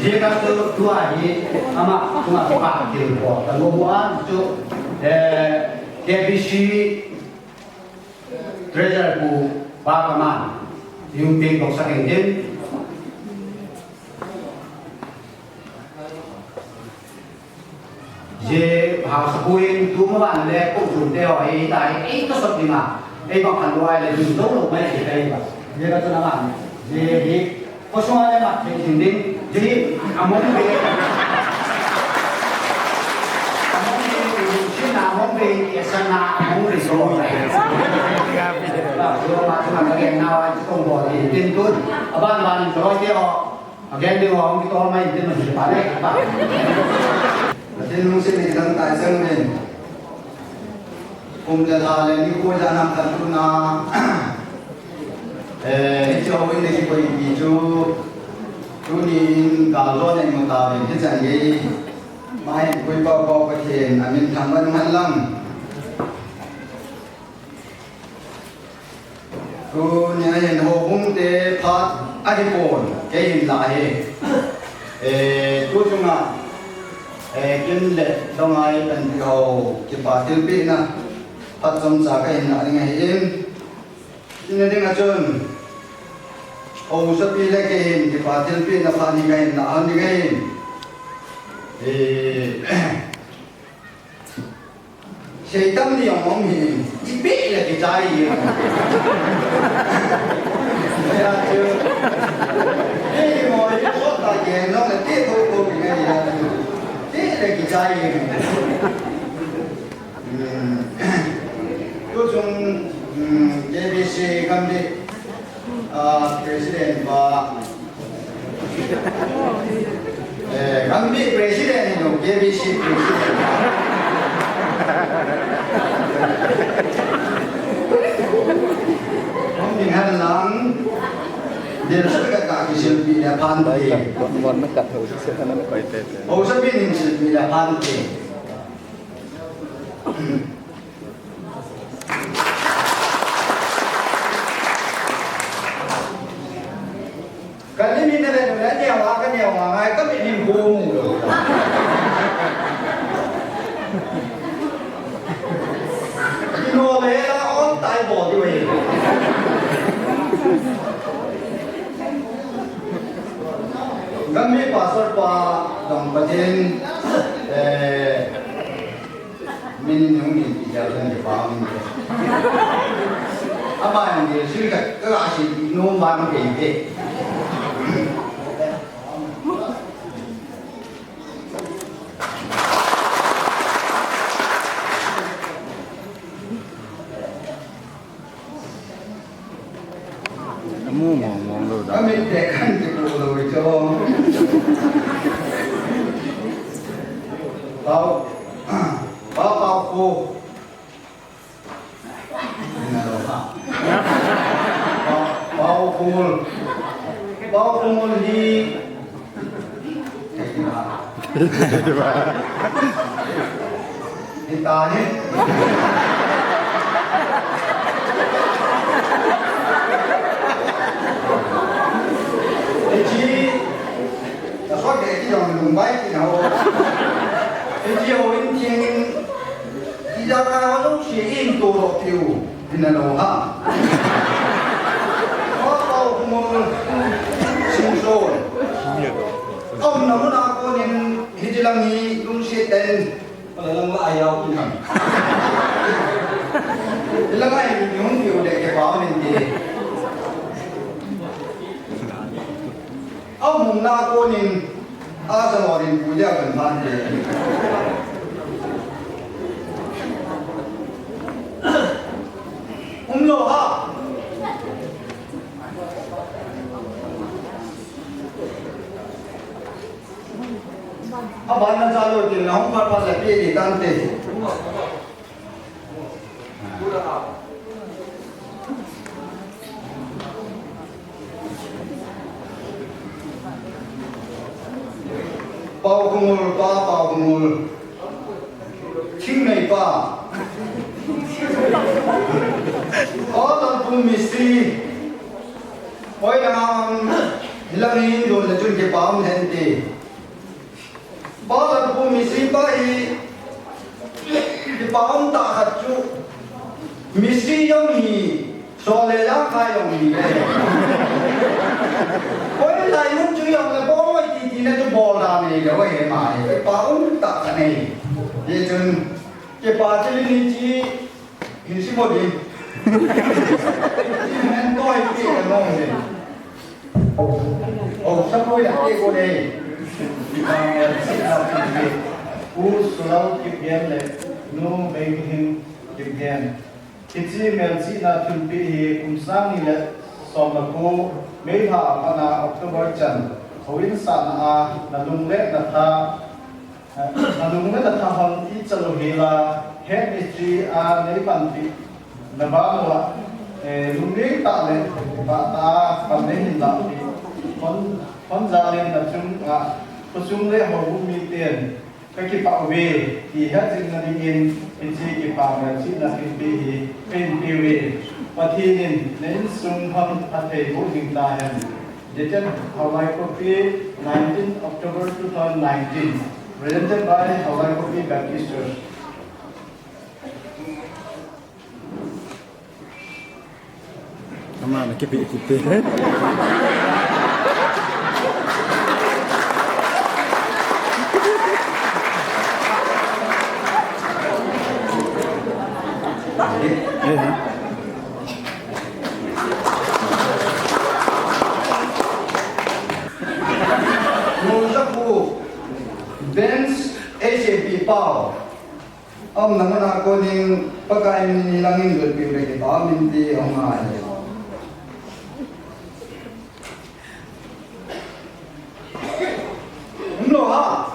Jeng ka tu, tu a hi, ama, tu a kipa thil ko, ka lo mu an chu, eh, K B C Treasurer pu pa ka man, yung ping kong sa keng din. Ye, hausa pu in, tu ma ban le, ko chun te ho, ei ta, ei to sot ding a, ei bang khan lo ai le, ding to lo mai, ei ta, ei ba. Ye ka tu na ban, ye hi, ko sung a le mat, thei sin ding, ye hi, a mong be, a mong be, ei sin na, a mong be, ei san na, a mong be, so. Ba, so ma, so ma, ka gen na, wa, kong bo, ei, tin tun, a ban ban, so, te ho. Again, di ho, ang kito mai, di man siya pare, pa. Atin nung si Nidang Taisang din. Kum le lha le ni ko ja nam kan tu na. Eh, hiche ho in le ki ko in ki chu. Tuni in ka lo ne mo ta ve, hichan gei. Mai koi pau pau Pathen, amin thangvah in man lang. Tuni a hin houbung te phat ahi pon, kei hin la hi. Eh, tu chunga, eh, kin le dong ai kan ti ho, kipa thilpeh na, phat chomcha ka hin la ding ahi in. Ina ding a chun, hausa pi le kei hin, kipa thilpeh na phat ni ka hin la, han ni ka hin. Eh, Seitam ni jong um hi, ipi le kichai hi. Ya chu. Ei mo, i sot ta ke, no le ti tho tho ki ngai ya chu. Ipi le kichai hi. Hmm. Tu chung, hmm, K B C kam di. Ah, President pa. Eh, Gambih President hi lo, K B C President. Hung ding hen lang. Dil sa ka ka kisilpi le phan te. Hausa pi in silpi le phan te. Ka lim hin na le, na neo a, ka neo a ngai, ka mit hin ko mu lo. Kino le la on tai bo di we. Gambih pastor pa dong Pathen, eh, Min in hung in ti jal kan ke pa min ke. Ama in ke sil ka ka si no ma no ke ke. Amu mong mong lo da. Kami te kan te ko lo cho. Pau, pau, pau ko. Pau, pau ko. Pau ko hi. Hita hi. Hichi, ta sot de ti jong lung bai ti na ho. Hichi ho in thiang in, ti ja ka ho lung si in to ro piu. Hina lo ha. Ko ko mo sing so. Om na mo na ko nin hiti lang hi lungsi ten. Pala lang la ayau ina. Lang ai ni hung ki u de ke pa nin ti. Au mung na ko nin a sa lo nin pu ja kan man de. Um lo ha. Aban na cha lo ti na hung phat phat le pe di tante. Pau Khongul pa, Pau Khongul. Thingneipa. O Lalpu Mistri. Oi, lang ang, hilang in doh le chun kipa um hen ti. Bala pu mistri pa hi, kipa um tah khat chu, mistri jong hi, sol le jangkhai jong hi le. Koi lai mun chu jong le, bol mai ti ti na chu bol da nei le, oi he ma he, kipa um tah khat nei. Hichun, kipa chu ni chi, Hin si mo din. Hin toi ti ka nong din. O, sa ko ya ti ko nei. U Sulau Kipgen le Nu Meihin Kipgen. Hiche melchihna thilpeh hi kum sang ni le som le ko May lha a pat a October chan houin sahna a na lung le na tha Na lung le na tha hon icha lou hel a, head mistri a nei panpi na ban uva, eh, lungdei tah le vah tah a pan nei hin lahpeh. Hon, hon jal in na chung a, khosung le houbung miten ka kipah uve, ti hetjing na dingin, hiche kipa melchihna thilpeh hi ka hin peuve. Pathen in na insung hon phatthei boh jing tahen. Dated Haolai Khopi, nineteenth October two thousand nineteen. Presented by Haolai Khopi Baptist Church. Ama na kipe kit e. Eh, ha. Nungsapu Benz A C P Pau. Aumna mun a konin Pakai min in lang in dulpiu le kipa min ti aum ngai. Umlou ham?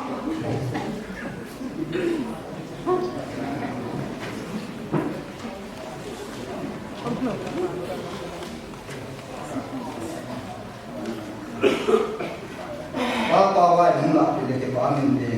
Papa vai hung lah pi le kipa min ti.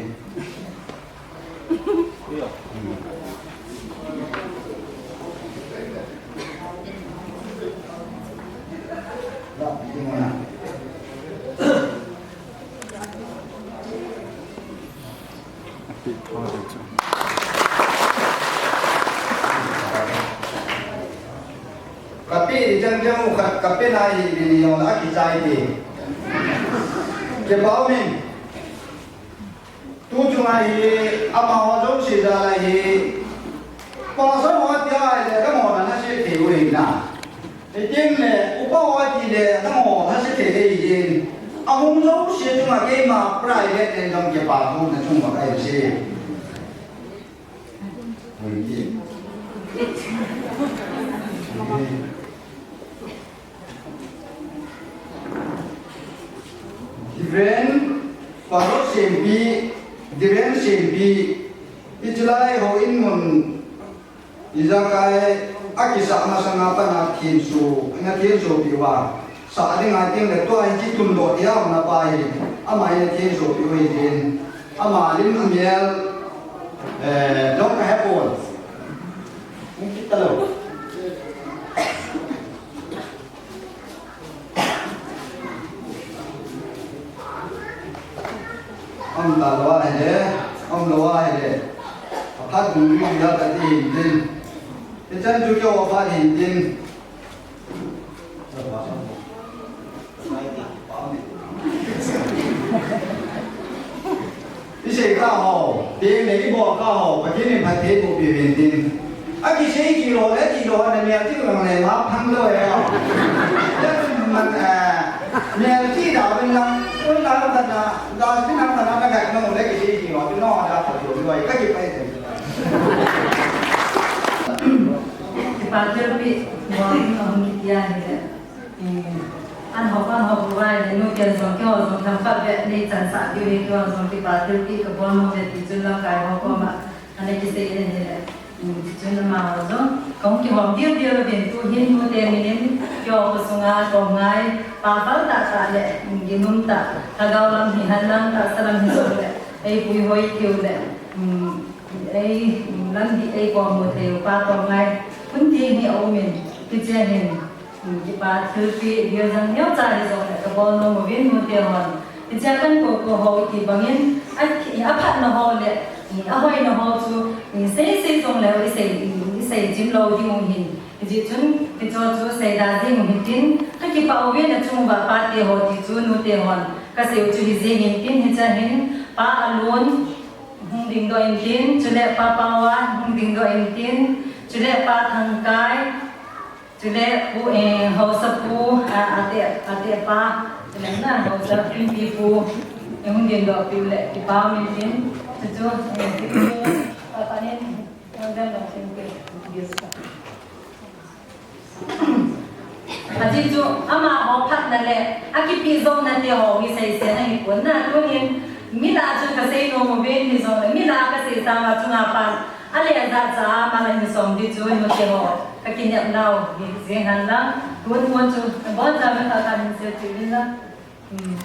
Kape di jang jang u khat kape na hi di ni jong la kichai di. Kipa min. Tu chunga hi, amaho jouse jal a hi, pastor ho tia ahile, nangho na lhase thei u ahi na. Hitin le, upa ho ati le, nangho lhase thei ahi in. Ahung jouse chunga keima private nen jong kipa thu na chung uva kahin sei. Hoi ti. Reverend Paro Sempi, Reverend Sempi, hiche lai houin mun ijakai akisah masanga pat a thenso, ana thensopi uva. Sah ding ahi teng le tua hi kitundoh dia na pa hi, ama hi ana thensopi u ahi tin. Ama lim amel, eh, jong kahe pon. Hung kit talou. Aum talou ahile, aum lou ahile. Aphat hung ri ri a kati hin tin. Hichan chu keiho aphat hin tin. Isei kha ho, teng le ibol kha ho, Pathen in phatthei boh peh uvin tin. Akisei kilou le, kilou le, mel ti lang le, ma phang lou e. Man, eh, mel ti da ben lang, un lang da na, da bin lang da na, na ga no le kisei kilou, no da phatthei lou, ka kipai te. Kipa thilpeh, mo ni hung kit dia hi le. Eh, An hop, an hop uva ahile, nute jong, keiho jong thangpat ve nei chansah diu ahi, keiho jong kipa thilpeh kabol nom e ti chun lamkai ho koma ana kisei in ahile, um, ti chun amaho jong kahung kihom diu diu uvin, tu hin nute min in keiho khosunga tomngai, pa phal tah tah le, um, ginum tah, lhagao lam hihen lang, tahsa lam hijongle, ei puihoi theiu le, um, ei, um, lamdih ei komu theiu pa tomngai hun teng hi aumin, hichea hin, um, kipa thilpeh diu jong neocha hijongle kabol nom uvin nute hon. Hichea kakou kou ho iti bangin, a, aphatna ho le, um, ahoina ho chu, um, sei sei jongle, isei, um, isei chim lou ding u ahin. Hijeh chun, hicheho chu seida jeng u hitin, kakipah uvin achung uva pate ho ti chu nute hon kasei u chu hijeng in tin, hichea hin Pa Alun hung dingdoh in tin, chule Pa Pawan hung dingdoh in tin, chule Pa Thangkai, chule Pu, eh, Haosapu, a, ate, ate pa, chule na, Haosa Inpipu, eh, hung dingdoh piu le, kipa umin tin, chuchu, eh, kipu, pa, pa nin, hung dingdoh tin, kipa. Ajeh chu amaho phatna le akipeh jomna te ho hi seisel ahipon na, tunin mi lah a chun kasei nom uvin, hijongle mi lah a kasei sanga chunga pan alejah cha a mal ahin som ding chu nute ho kakinepnau hi jeng hen lang, tun mun chu aboncha min khat khat hin seicheh uvin lang. Hmm.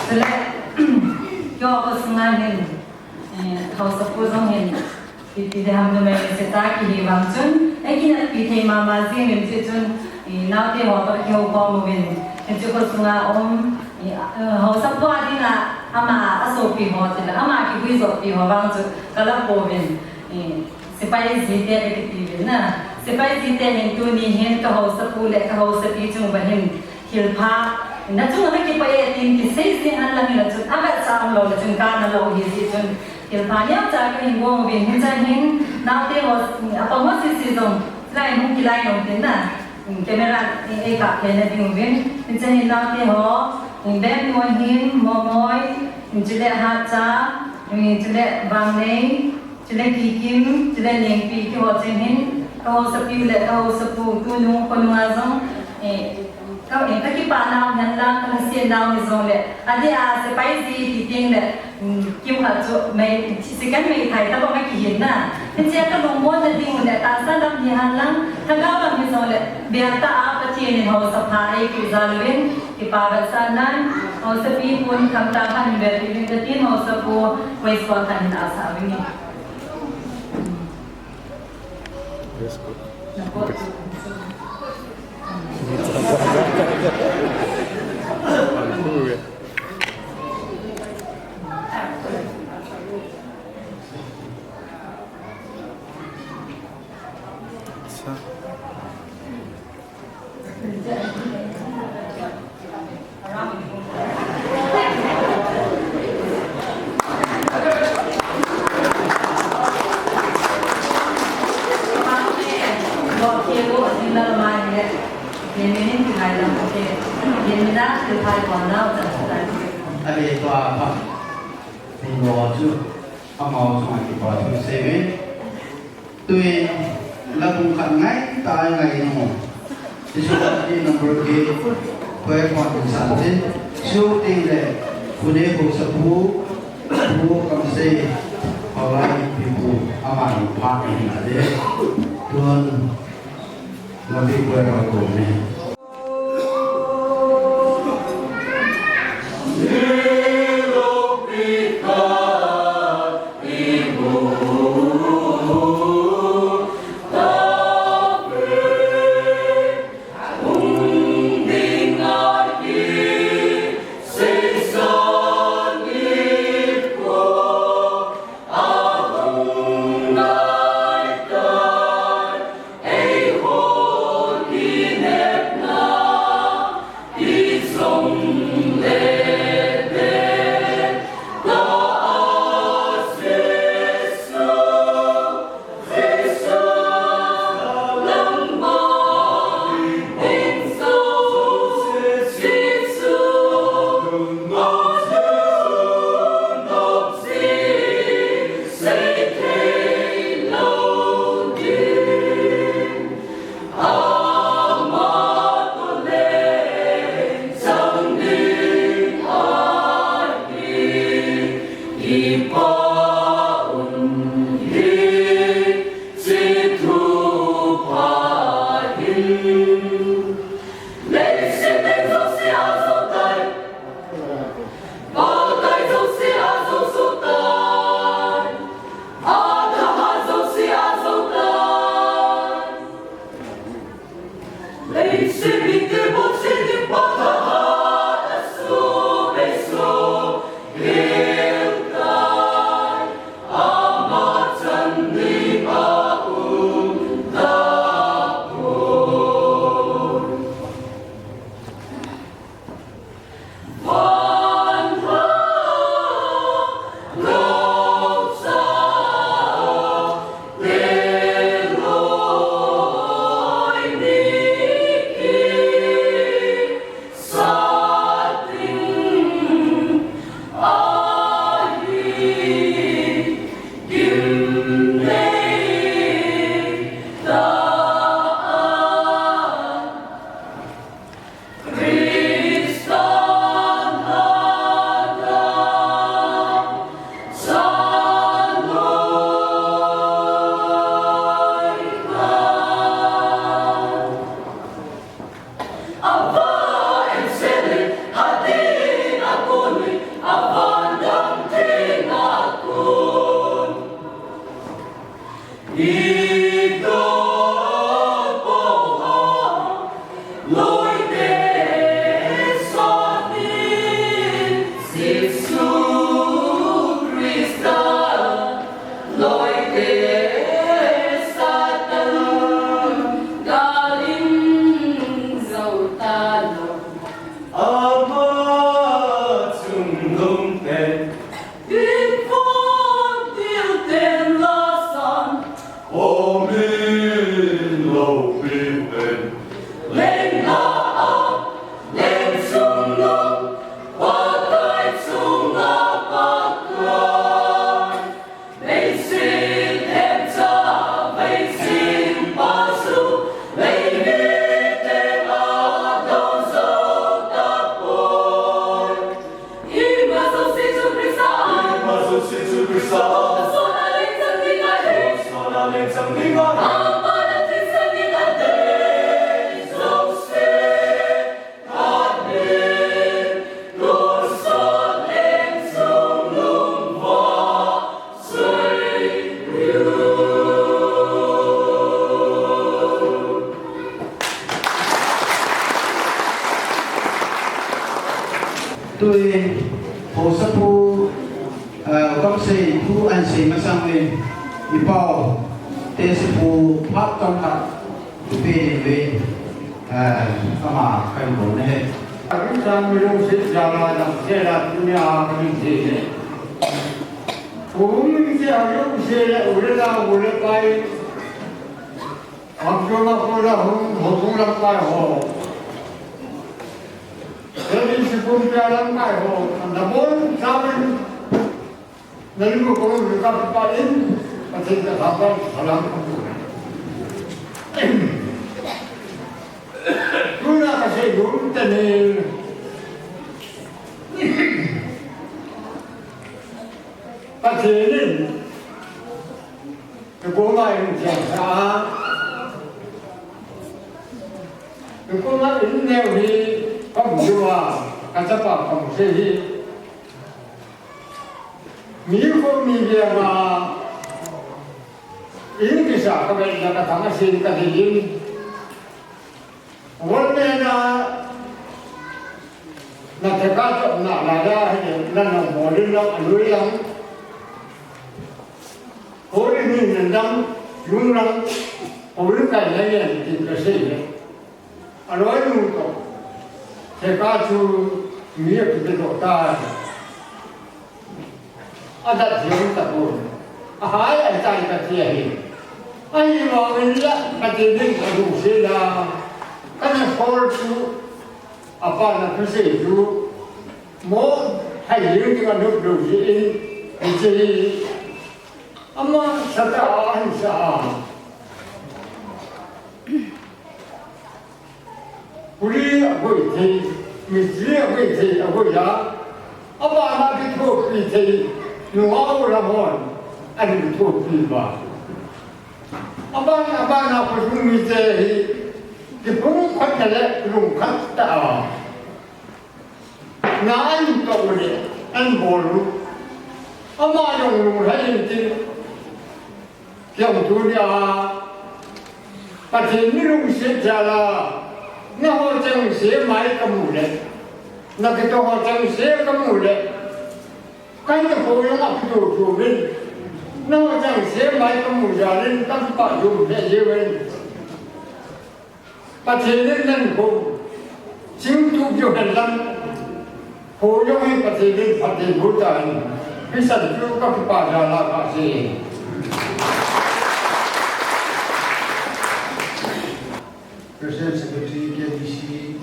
Chule, keiho khosunga hin, eh, Haosapu jong hin, ipi ti ham numei seh tah kihi vang chun, ei kineppi thei mama jing uvin, hijeh chun, eh, naote ho toh kihou khom uvin, hiche khosunga um, eh, Haosapu a dinga ama asopi ho tile, ama kiguijoppi ho vang chu kala pouvin, eh, Sepai jite kakiti uvin na. Sepai jite hin tuni hin ka haosapu le ka haosapi chung uva hin thilpha, nachunga kakipah e tin kisei jing hen lang hinla chun, avetsah umlou le chun kana lou ahi jeh chun thilpha neocha kahin bol uvin, hichea hin naote ho, apang ho sese jong lai hung kilai nom tin na. Camera ei kap theina ding uvin, hichea hin naote ho, Bemnoi hin, Momoi, chule Hatcha, chule Vangnei, chule Kikim, chule Nengpi, keiho cheng hin, ka haosapi le ka haosapu, tunung khonunga jong, eh, ka, eh, kakipah nau hen lang, kalungset nau hijongle, adeh a sepai ji ti teng le, um, kimkhat chu mei, second meithai tabang akihin na. Hichea kalungmonna ding u le, tahsa lam hihen lang, lhagao lam hijongle, beltah a Pathen in haosa pha eipeh jal uvin, kipa vetsahnan, haosapi pun khamtah khat in belpeh uvin katin, haosapu voice call khat in asah uvin. Yes, good. Ani tua pa, ni lo chu, amau chunga kipa thu seive. Tuin, la bung khat ngai, tai ngai no. Tichu, ni number eight, koi pon san tin. Chu ting le, Pune haosapu, Pu Kamsei, Paulai Inpipu, amani pha ni na de. Tun, Lampi koi pon ko ni. Tui, haosapu, ah, kamsei pu ansei masang le, i pau, te sipu phat tong khat, tu pe ni le, ah, ama kan bo ne he. Akin sang mi lungset jama dang se la tunia akin se ne. Kum se a lungset le ule la ule pai. Abdullah Kula hung, hung lamkai ho. Jadi si Pumpia lamkai ho. Anda bon saben. Nalimu ko ka pa in. Pati ka pa salam. Tuna ka se dum tani. Pati ni. Kikoma in thiam sa a. Kikoma in neo hi, pam jua, ka chapa pam se hi. Mi ko mi bia ma, in kisa ka be na ka thang a sin ka di in. Wal me na, na te ka to na la da he, na na mo ri na a lui lang. Ko ri ni na dang, yung lang, ko ri kai na ye, ti ka se ye. A loi nu to, te ka chu mi ye ki to ta. A dat hiam ta ko. A hai a tai ka ti a hi. A hi ma min la ka ti ding ka du se la. Ka na sol chu a pa na ka se chu. Mo hai ling ti ka nu du se in. Ni se hi. Ama sa ta a han sa a. Kuli a koi thei, mistri a koi thei, a koi a. A pa na ki ko ki thei. Nungah u la hon, ahin kithopi uva. Aban, aban a khosung mite hi, kipumkhat na le lungkhat tah a. Na ahin toh u le, ahin bol u. Ama jong lunglhai in tin, kei jong tunia, Pathen mi lungset jal a, nangho chengse mai kamu le, nakitoh ho chengse kamu le, kahin toh ho jong akitoh toh uvin, nangho chengse mai kamu jal in, kakipah jom lheh jeng uvin. Pathen in nangho chingtup jong hen lang, hou jong hi Pathen in phatthei boh tahen. Hiche chu kakipah jal a kasei. President, Secretary, K B C,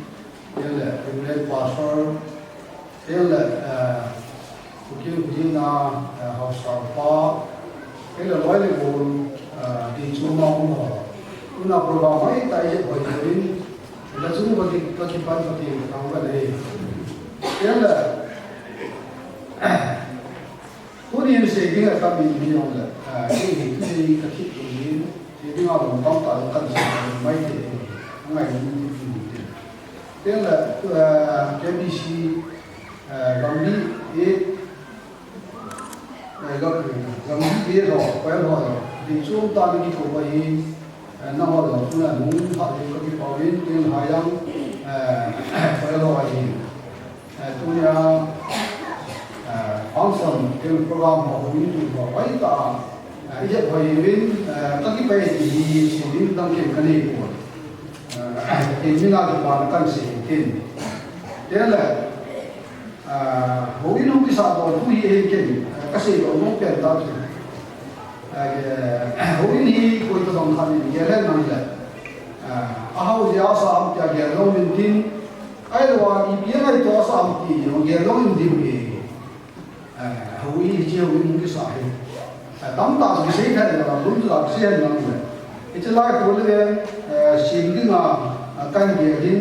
le Reverend Pastor, Tengle, eh, Kuki Hujina, eh, Haosa pa, tengle loi le gol, eh, ti chu ma um ho. Tuna program mai tai je hoi hoi in, la chu ba ki, ba ki pan ba ti ka ba le. Tengle, tuni in sei ding a tam in mi jong le, eh, sei ding, sei ding ka thip tum in, sei ding a lom tam ta kan sei mai te, ngai ni ni ni. Tengle, eh, K B C, eh, Gambih, eh, eh, Gam-, Gambih, eh, ho, Pael ho, ding chom tah in kikou ahi, eh, nangho jong tuna nung pha ding kakipah uvin, tin ha jong, eh, Pael ho ahi. Eh, tunia, eh, function, tin program ho, hung tu ho, pai ta, eh, ijat ho uvin, eh, kakipah e ti hi, sei ding dang ken kanei poi. Ah, ken mina kipana kan sei kin. Tengle, ah, houin hung kisah doh thu hi ken, ah, kasei doh nom pen tah chu. Ah, houin hi koi tabang khat in gel hen lang le. Ah, ahao jeh a sa ham tia gel jong um in tin. Ahilou a ipi a ngaito a sa ham ti jong gel jong um ding ahi. Eh, houin hiche houin hung kisah hi. Eh, tamtah chu kisei thei lou, bul chu kisei hen lang le. Hiche lai khu le, eh, sim ding a, eh, kan gel hin,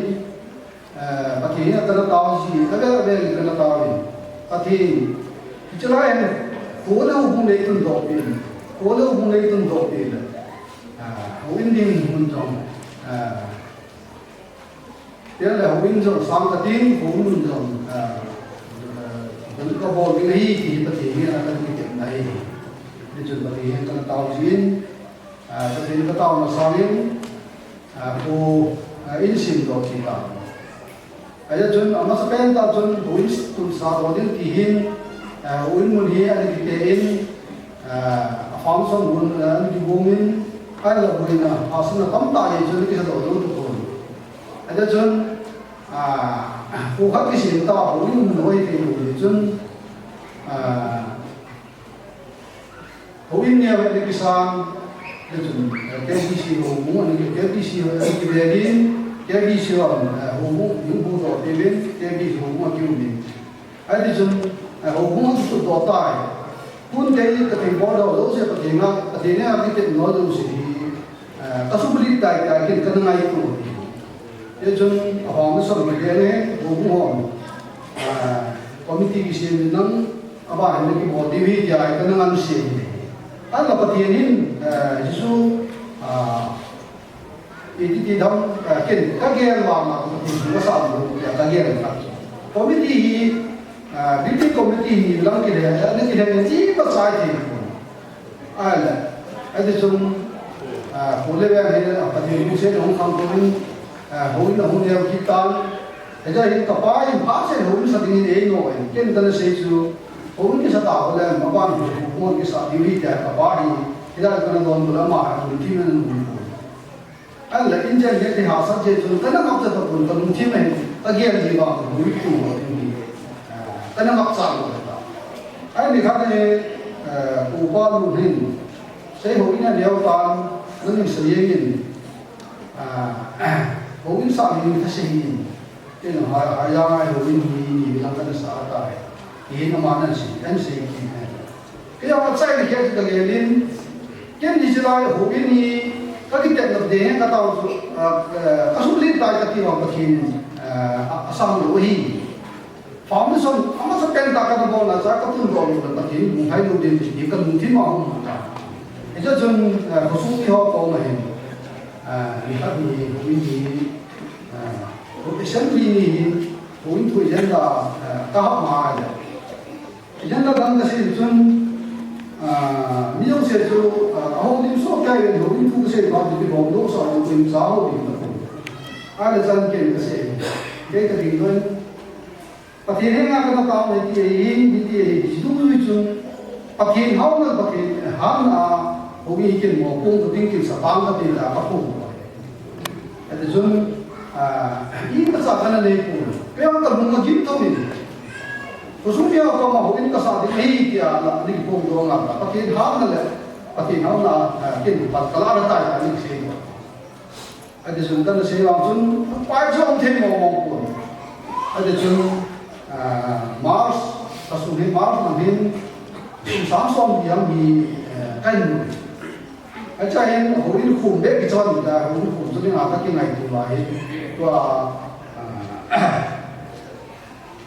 eh, Pathen a kana tao ji, avel avel kana tao in. Pathen, hiche lai hin, kho le hung nei tun doh pi, kho le hung nei tun doh pi le. Eh, houin ding mun jong, eh, Tengle houin jong sang kating, houin mun jong, ah, ah, kabol ding ahi, ti hi Pathen in a kan kitepna ahi. Hichun Pathen in kana tao jin, ah, Pathen in kataona sangin, ah, kho, ah, in sim doh ji ta. Ajeh chun, amasapen tah chun, houin tun sa doh ding ti hin, ah, houin mun hi ana kite in, ah, a function mun, ah, ana kigong in, ahilou boina, a sum na tamtah hi chun kisa doh doh tu kon. Ajeh chun, ah, kho khat kisem ta, houin mun hoi thei lou jeh chun, ah, houin neo hi ana kisang, ajeh chun, eh, K B C houbung, ana ki, K B C ho, ana kivel in, K B C ho, eh, houbung, hung hu doh te uvin, K B C houbung a kium in. Ajeh chun, eh, houbung a kisut doh tai. Tun kei ka thei bol doh jouse Pathen a, Pathen a kitepna jouse hi, eh, ka sumil tai tai kin kana ngaito. Hichun, a hung sot ma gel e, houbung hon, eh, committee kisem in lang, aban hin kibol diu ahi tia kana ngan sei. Ahinla Pathen in, eh, Jesu, ah, Iti ti dam, ah, ken, ka gel vang a, ken, ka sam lou, ya, ka gel vang. Committee hi, ah, building committee hi lang kile, ah, na kile, ni ba sai ti. Ahile, ati chun, ah, ko le ya, ah, Pathen lungset hung kham ko in, ah, houin a hung neo kit tan. Hijeh hin kapa in phasen houin sa dingin eino in. Ken kana sei chu, houin kisa ta ho le, maban houin kisa diu ahi tia kapa hi. Hijeh kana don ko le ama, houin ti men houin ko. Ahinla, inchen hiti hahsat jeh chun, kana ngapcha tapon, kalungthim ahin, kagel ji vang, houin tu ho ding hi, ah, kana ngapcha lou ta. Ahin nikhat hi, ah, upa nu hin, sei houin aneo tan, nangin sei jeng in, ah, houin sah hi, ka sei in, ken ha, ha, ya ngai houin hi, ni lang kana sa tai. Hi na ma nan sei, kan sei ki. Kei jong achaina khat chu kagel in, ken hiche lai houin hi, ka kitepna ding ka tao chu, ah, ah, ka sumil tai kati vang Pathen, ah, a, asang lou ahi. Foundation, amasa pen tah kana bolna chu, ka tun doh lou le Pathen hung lhai lou ding ti, ka lungthim a um ta. Hiche chun, eh, khosung mi ho koma hin, eh, nikhat ni, houin ni, eh, assembly ni hin, houin thu agenda, eh, ka hap ma a le. Agenda dang kasei chun, eh, mi jouse chu, eh, ahoulim soh kei le, houin thu kasei pa chu kibol doh sa, houin cha houlim ta ko. Ahile chan ken kasei. Kei ka ding loi. Pathen henga kana tao ahi ti ahi, hiti ahi, hiche dungjui chun, Pathen haona, Pathen hatna, houin hi kin mo, kong ka ding kin sa pang ka tin la ka kong. Hiti chun, ah, imacha kana nei pon. Kei jong ka lung agim thou in. Khosung mi ho koma houin kasa ding ahi tia la, ni kong dong a, Pathen hatna le, Pathen haona, ah, kin pan ka la tai, ani sei mo. Hiti chun kana sei vang chun, pai chu um thei mong mong pon. Hiti chun, ah, March, ka sum hi March lang hin, sum sang som li jong hi, eh, ka hin. Hiche hin, houin khom beh kichon ta, houin khom chu dinga ka kingaito lai. Tua, ah,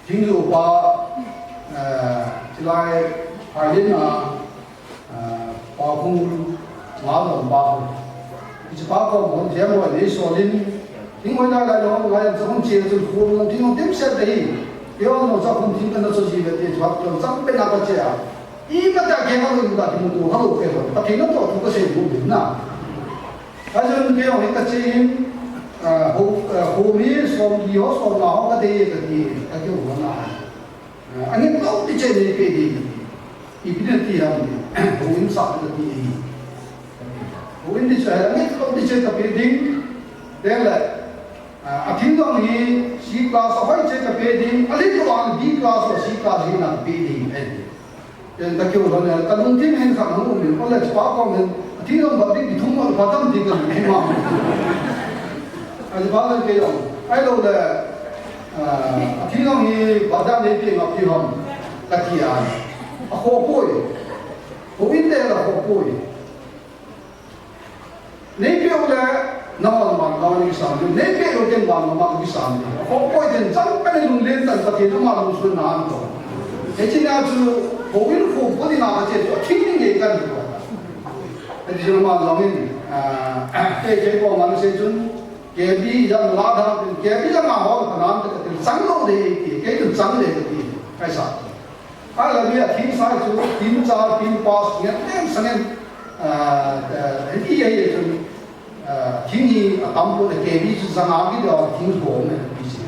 Thingjopa, eh, chulai, Phailin a, eh, Pa Hung, Ngalom Pa Hung. Hiche pa kom hon thiam hoi nei solin. Thing hoi lai lai lo, ngai am sa hung che chun khum long thing hung tim set dei. Kei hon long sa khum thing kana so ji ve te chuak long chang pe na ka che a. Imacha kei ka lo in ka thing tu ha lo pe ho. Pathen natoh thu kasei bu na. Ajun kei jong hi kache in, ah, ho, ah, ho mi som li ho som nga ho kadei kati, kakihou na. Ah, angin lou ti che neipe ding. Ipi na ti ham, houin sa kati. Houin ti che, angin lou ti che kape ding. Teng le, ah, athing jong hi C class ahoi che kape ding. Alin lo ang B class ho C class hi na pe ding. Ken ka keu lhon le, ka lungthim hin khat hung um in, ole pa kom hin, athing jong ba dik dik thum mo, pa tam ti ka lungthim a. Ahi pa le kei jong, ahilou le, ah, athing jong hi ba dan nei pe ngap ti ham, ka ti a. Akhoh poi. Houin te la akhoh poi. Neipeh u le, nangho man, nangho ni kisan ding. Neipeh lou teng vang, nangho man kisan ding. Akhoh poi teng chang pen lunglen tah in Pathen ama lungsun na an ko. Hiche nia chu, houin khom po ding a kache chu, athing ding ngei kan ko. Hiche chu ama lungin, ah, kei, kei koma sei chun, K B jang la dang, K B jang a hol panan te katin chang lou ding ti, kei chun chang ding kati, kaisa. Ahile mi athing sai chu, tin cha, tin pa, ngen, ngen, sangen, ah, ah, hiti ahi chun, ah, thing hi atam pon, K B chu jang a kiti a thing bom e, ti si.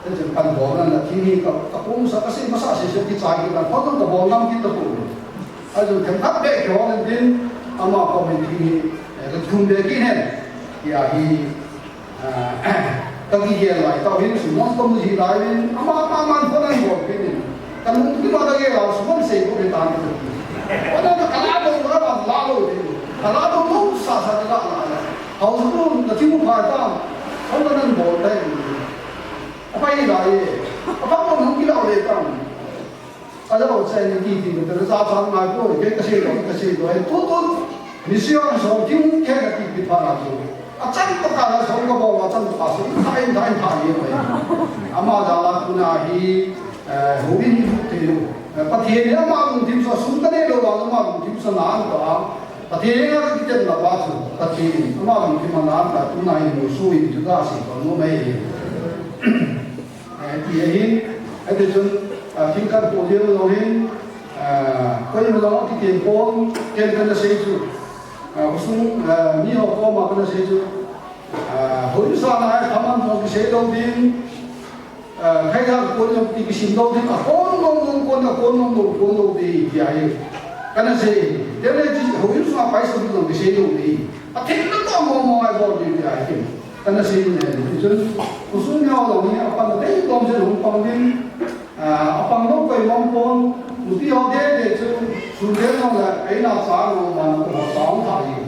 Te chun kan bom na, thing hi ka, ka pum sa, ka sei masa sei sei kichai kit a, phot ka bom ngam kit tapon. Ahi chun themkhat beh kihol in tin, ama kom in thing hi, eh, ka thum beh kit hen, tia hi, Ah, ka kigel lai tah in, sum mong ka mu ji lai in, ama, ama man phone an bol peh in. Ka lungthim a ka gel a, sum mong sei ko be tan ko. Phone an ka la do, ka la do, ka la do, lo sa sa ka la la. Hao su ko, ka thim u phai ta. Phone an bol ta in. Apai lai e. Apa ko hung kila le ta. Ajo chai ni ti ti, te cha cha ngai ko, ke ka sei lo, ka sei lo, tu tu, mission so ti mu ke ka ti pi pha la tu. Achang to ka la so ka bol, achang to ka so, in thai, in thai, in thai ni mai. Ama jal a tuna hi, eh, houin ni te lo. Eh, Pathen hi ama lungthim so, sum ka nei lou vang, ama lungthim so na an to a. Pathen hi ka kiten la pa chu, Pathen, ama lungthim a na an ta, tuna hi mu su in tu ka sei ko no mai. Eh, ti ahin, hiti chun, ah, thing kan po jeng jong hin, ah, koima jong kiti pon, ken kana sei chu, ah, khosung, ah, mi ho koma kana sei chu, ah, houin sa na, thaman jong kisei lou ding, ah, khaija kon jong ti kisim lou ding, a kon lou lou kon, a kon lou lou kon lou ding, ti ahi. Kana sei, tele ji, houin sa pai sa jong kisei lou ding. Pathen natoh mo mo ngai bol ding, ti ahi. Kana sei ne, chun, khosung neo lo ni, apan dei tom chen hung pang ding, ah, apang lo koi mong pon, nupi ho dei dei chu, sun dei nong le, eina cha nong man ko ho cha hung tha ding.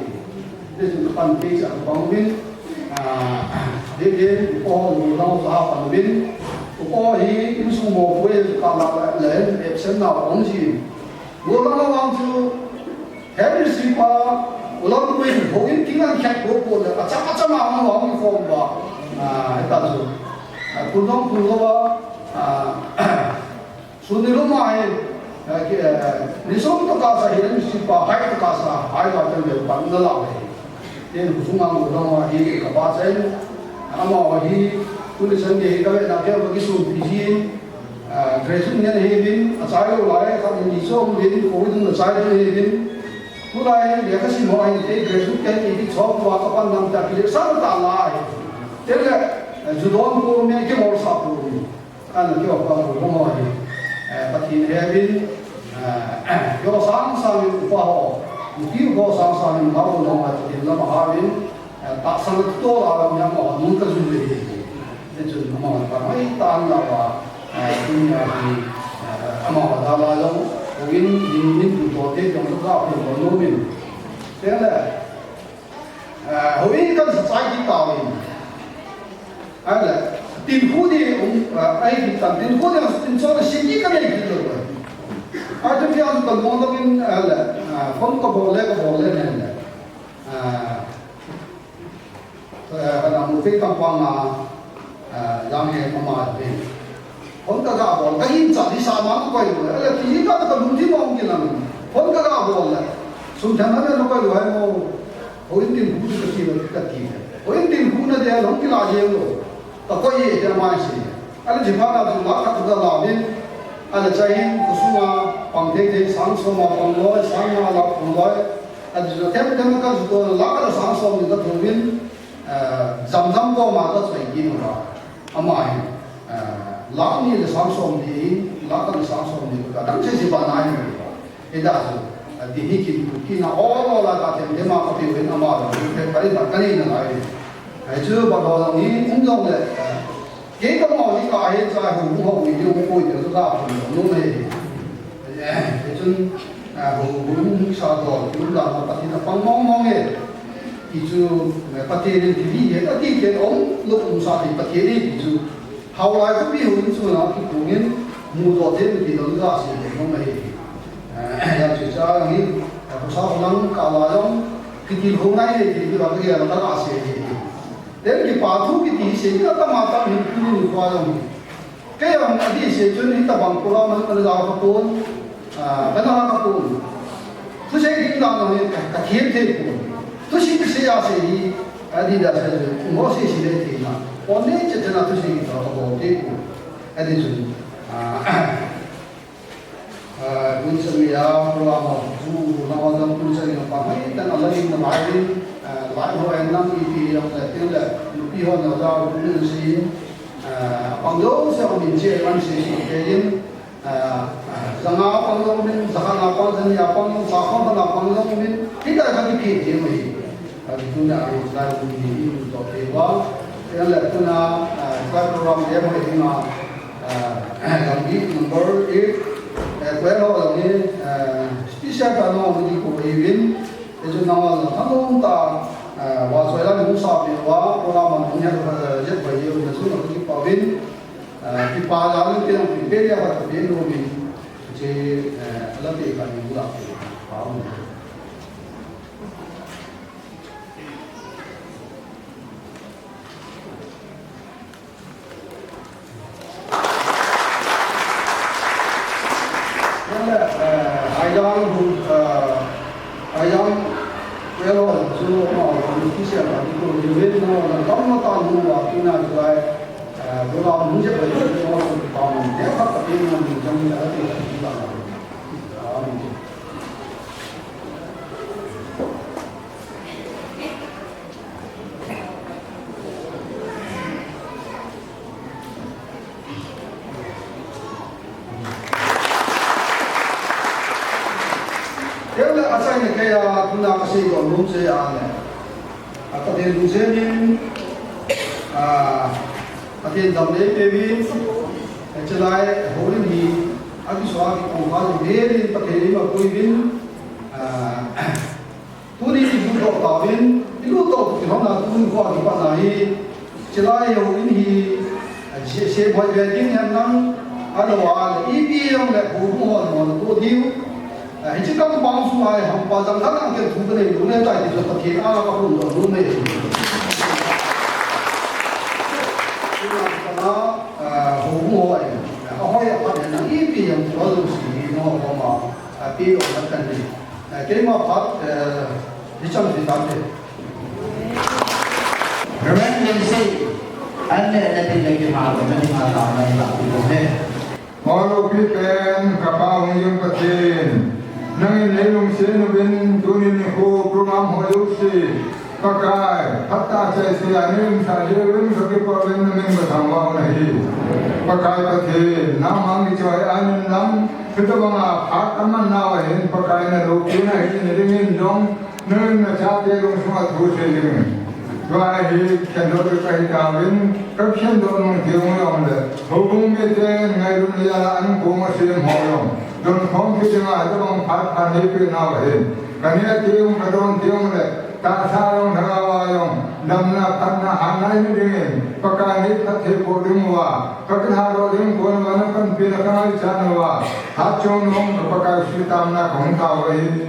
Dei chu pan kei cha pang ding, ah, dei dei, ko ho lo cha pang ding, ko hi insung mo ko e ka la le, absent na ong ji. Gollhang a vang chu, Henry Sri pa, Gollhang Kuin, houin thing an khet go go le, acham acham a hung hung form ba, ah, heta chu. Ah, kun dong kun lo ba, Ah, sun ni lum a hi, eh, ki, eh, ni som tokah sa hi, ni som pa hai tokah sa, hai tokah sa le pan na la le. Tin hu sunga mu dong hi ka ba chen. Amaho hi, tuni Sunday hi ka ve na ke ba ki sun pi jin. Ah, graduation ngen ahi vin, achai lou lai, khat ni ni chom vin, covid in achai ding ahi vin. Tulai lekha sim ho ahin, te graduation kei ti chom va ka pan nam ta ki le sang ta lai. Te le, eh, ju don ko me ke mol sa ko. Ana kio pa ko mo ni. Eh, Pathen he vin, eh, kio sang sang vin upa ho. Upi ko sang sang vin ma ko mo Pathen lama ha vin. Eh, tahsan to la lam ya mo nun ka ju le. Te chun mo ta mai ta na wa. Eh, dunia hi, eh, ama wa da la lo. Ko vin, vin, vin tu to te jong ka ko no vin. Te le, Eh, hoi kan sa chai ki ta in. Ai le, tin khu ni, um, eh, ai ki ta, tin khu ni, tin so na si ki ka nei ki lo. Ai tu ki an ka mo na in, ai le, eh, phone ka bol le, ka bol le ne le. Eh, eh, ka na mu pe kam pa na, eh, yang he ma ma de. Phone ka ga bol, ka hin cha di sa ma ko koi lo. Ai le, ti ka ka mu ti mo ki na. Phone ka ga bol le. Sum thang na ko koi lo hai mo. Houin tin khu chu ka ti, ka ti. Houin tin khu na dia long kila jeng lo. Ka koi e dia mai si. Ala ji pa na chu la ka tu da la bin. Ala cha hin ku sunga pang thei thei sang som a pang loi, sang nga la pang loi. A ji na tem tem ka ju to la ka la sang som ni ka tu bin. Eh, jam jam ko ma ka choi ki no ra. Ama hin. Eh, la ni le sang som ni, la ka le sang som ni ka dang se ji pa na ni. Ida chu, a, ti hi kin tu kin a, o, o, la ta them them a ka pe wen ama lo, pe pa ri ta ka nei na lai. Ai chu ba lo ni um lo le, a, ke ka mo ni ka he cha hu hu ho ni ni hu ko ni ka hu lo no me. Ai chun, a, hu hu sa do, tu la ma pa ti na pang mong mong e. Ki chu, me pa ti ni ti ni he, ta ti ke om, lo um sa ti pa ti ni ki chu. Haulai khopi hung chunga kikungin mudoh thei ti dong ga si ding mong ahi. Eh, ya chu cha hi, eh, khosa kholang kala jong kitil hung nai le ti ba ka ya la ka si hi. Then kipa thu kiti se ki ta ma ta hin tu ni kwa jong. Kei jong adi se chun hi tabang program an an la ka pon. Ah, ka na ka pon. Thusei ding dan jong hi ka, ka thiam thei pon. Thusei thusei a sei hi, adi da sei chu, ngo sei sei le thei na. Pon nei che che na thusei ding ka bol thei pon. Adi chun, ah, ah, kun sami a, program a, chu, na wa dam kun sami a, pa mai tan a lai na lai, ah, lai ho en nam i ti yang le, tin le, nupi ho na da, kun sami, ah, pang do se min che, man se se ke yin, Ah, ah, janga pang jong min, jakhat na pang, jani a pang jong, sakhat na pang jong min, hita kha kiphit jeng ahi. Ah, tuna hi, lai ni hi, to te wa. Kaya le tuna, ah, ka program dia mo hi nga, ah, lambi number eight, eh, kaya ho lang ni, ah, special ta no ni ko hi win. Ejo na wa la thanong ta, ah, wa soi la ni sa pe wa, program ni ha, eh, jet ba yo, na su na ki pa win. Ah, kipa jal in pe jong, pe jong ka pe nom in, che, eh, ala pe ka ni bula pe, pa um. Yan le, eh, ai jang bu, eh, ai jang, pero, ju, ma, ni ki se, ni ko, ni ve, no, na, kam, na, ta, nu, wa, ki, na, ju, ai, Program hung jep bai, program hung jep bai, Kei le achaina kei a, tuna kasei don nom chu ahile. A Pathen lungset in, a, Pathen damlei peuvin, chulai houlim hi, akiso a kikong kha jong helin Pathen in eipuiyin, a, tuni ilut doh tauvin, ilut doh kit lhon a tuni kho a kipat na hi, chulai houlim hi, a, se, se boi ve ding hen lang, ahilou le, ipi jong le, houbung hon, hon, to diu, a, hiche kam pang sunga hi, hampa jang khat ang ken thu kanei lou le tai ti chu Pathen a kaphondoh nom e. Tuna, a, houbung ho ahi. Tua lungset hi nangho koma, a, pi o matan ni. A, keima phat, eh, hicham ti tante. Reverend Lindsay, an le na tin le ki ma ko na ni ma ta na ta ku ko he. Olo pi pen ka pa hung yun Pathen. Nangin nei lungset uvin tuni nikho program ho jouse. Pakai, phatah chai se a nei umsa jeh uvin ka kipah uvin na min ka thangvah u ahi. Pakai Pathen, nangman kichoi anin lang, hitabanga phat aman nau ahin, Pakai na loupina hi ni dingin jong, nangin na chate lungsunga thu sei dingin. Tua hi khendoh ka hi tauvin, ka khendoh nung thei u jong le, houbung miten ngailutna jal a an kong a sem ho jong, donkhom kit dinga hitabang phat phat nei pe nau ahin. Ka neh teng, ka don teng le, tahsa jong, lhagao a jong, damna, phatna, hatna hina dingin, Pakai nei phatthei boh diu va, ka kilhadoh ding kon uva, na panpina ka ngaichat uva, hatchungnung ka Pakai sui tamna ka hung tao ahi.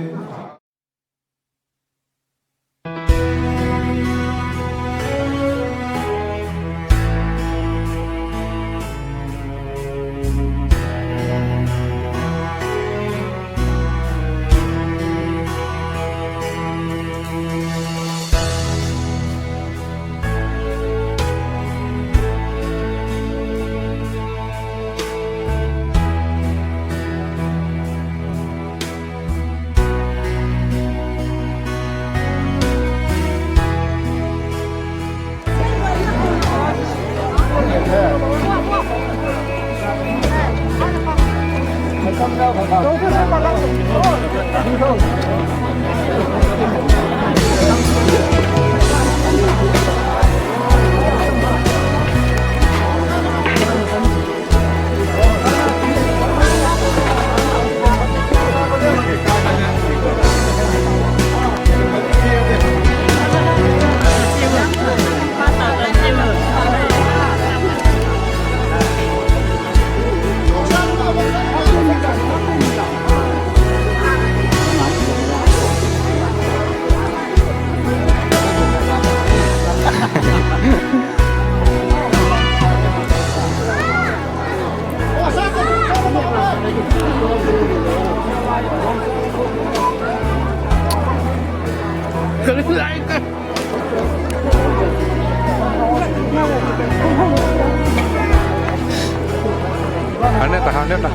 Haneta, haneta.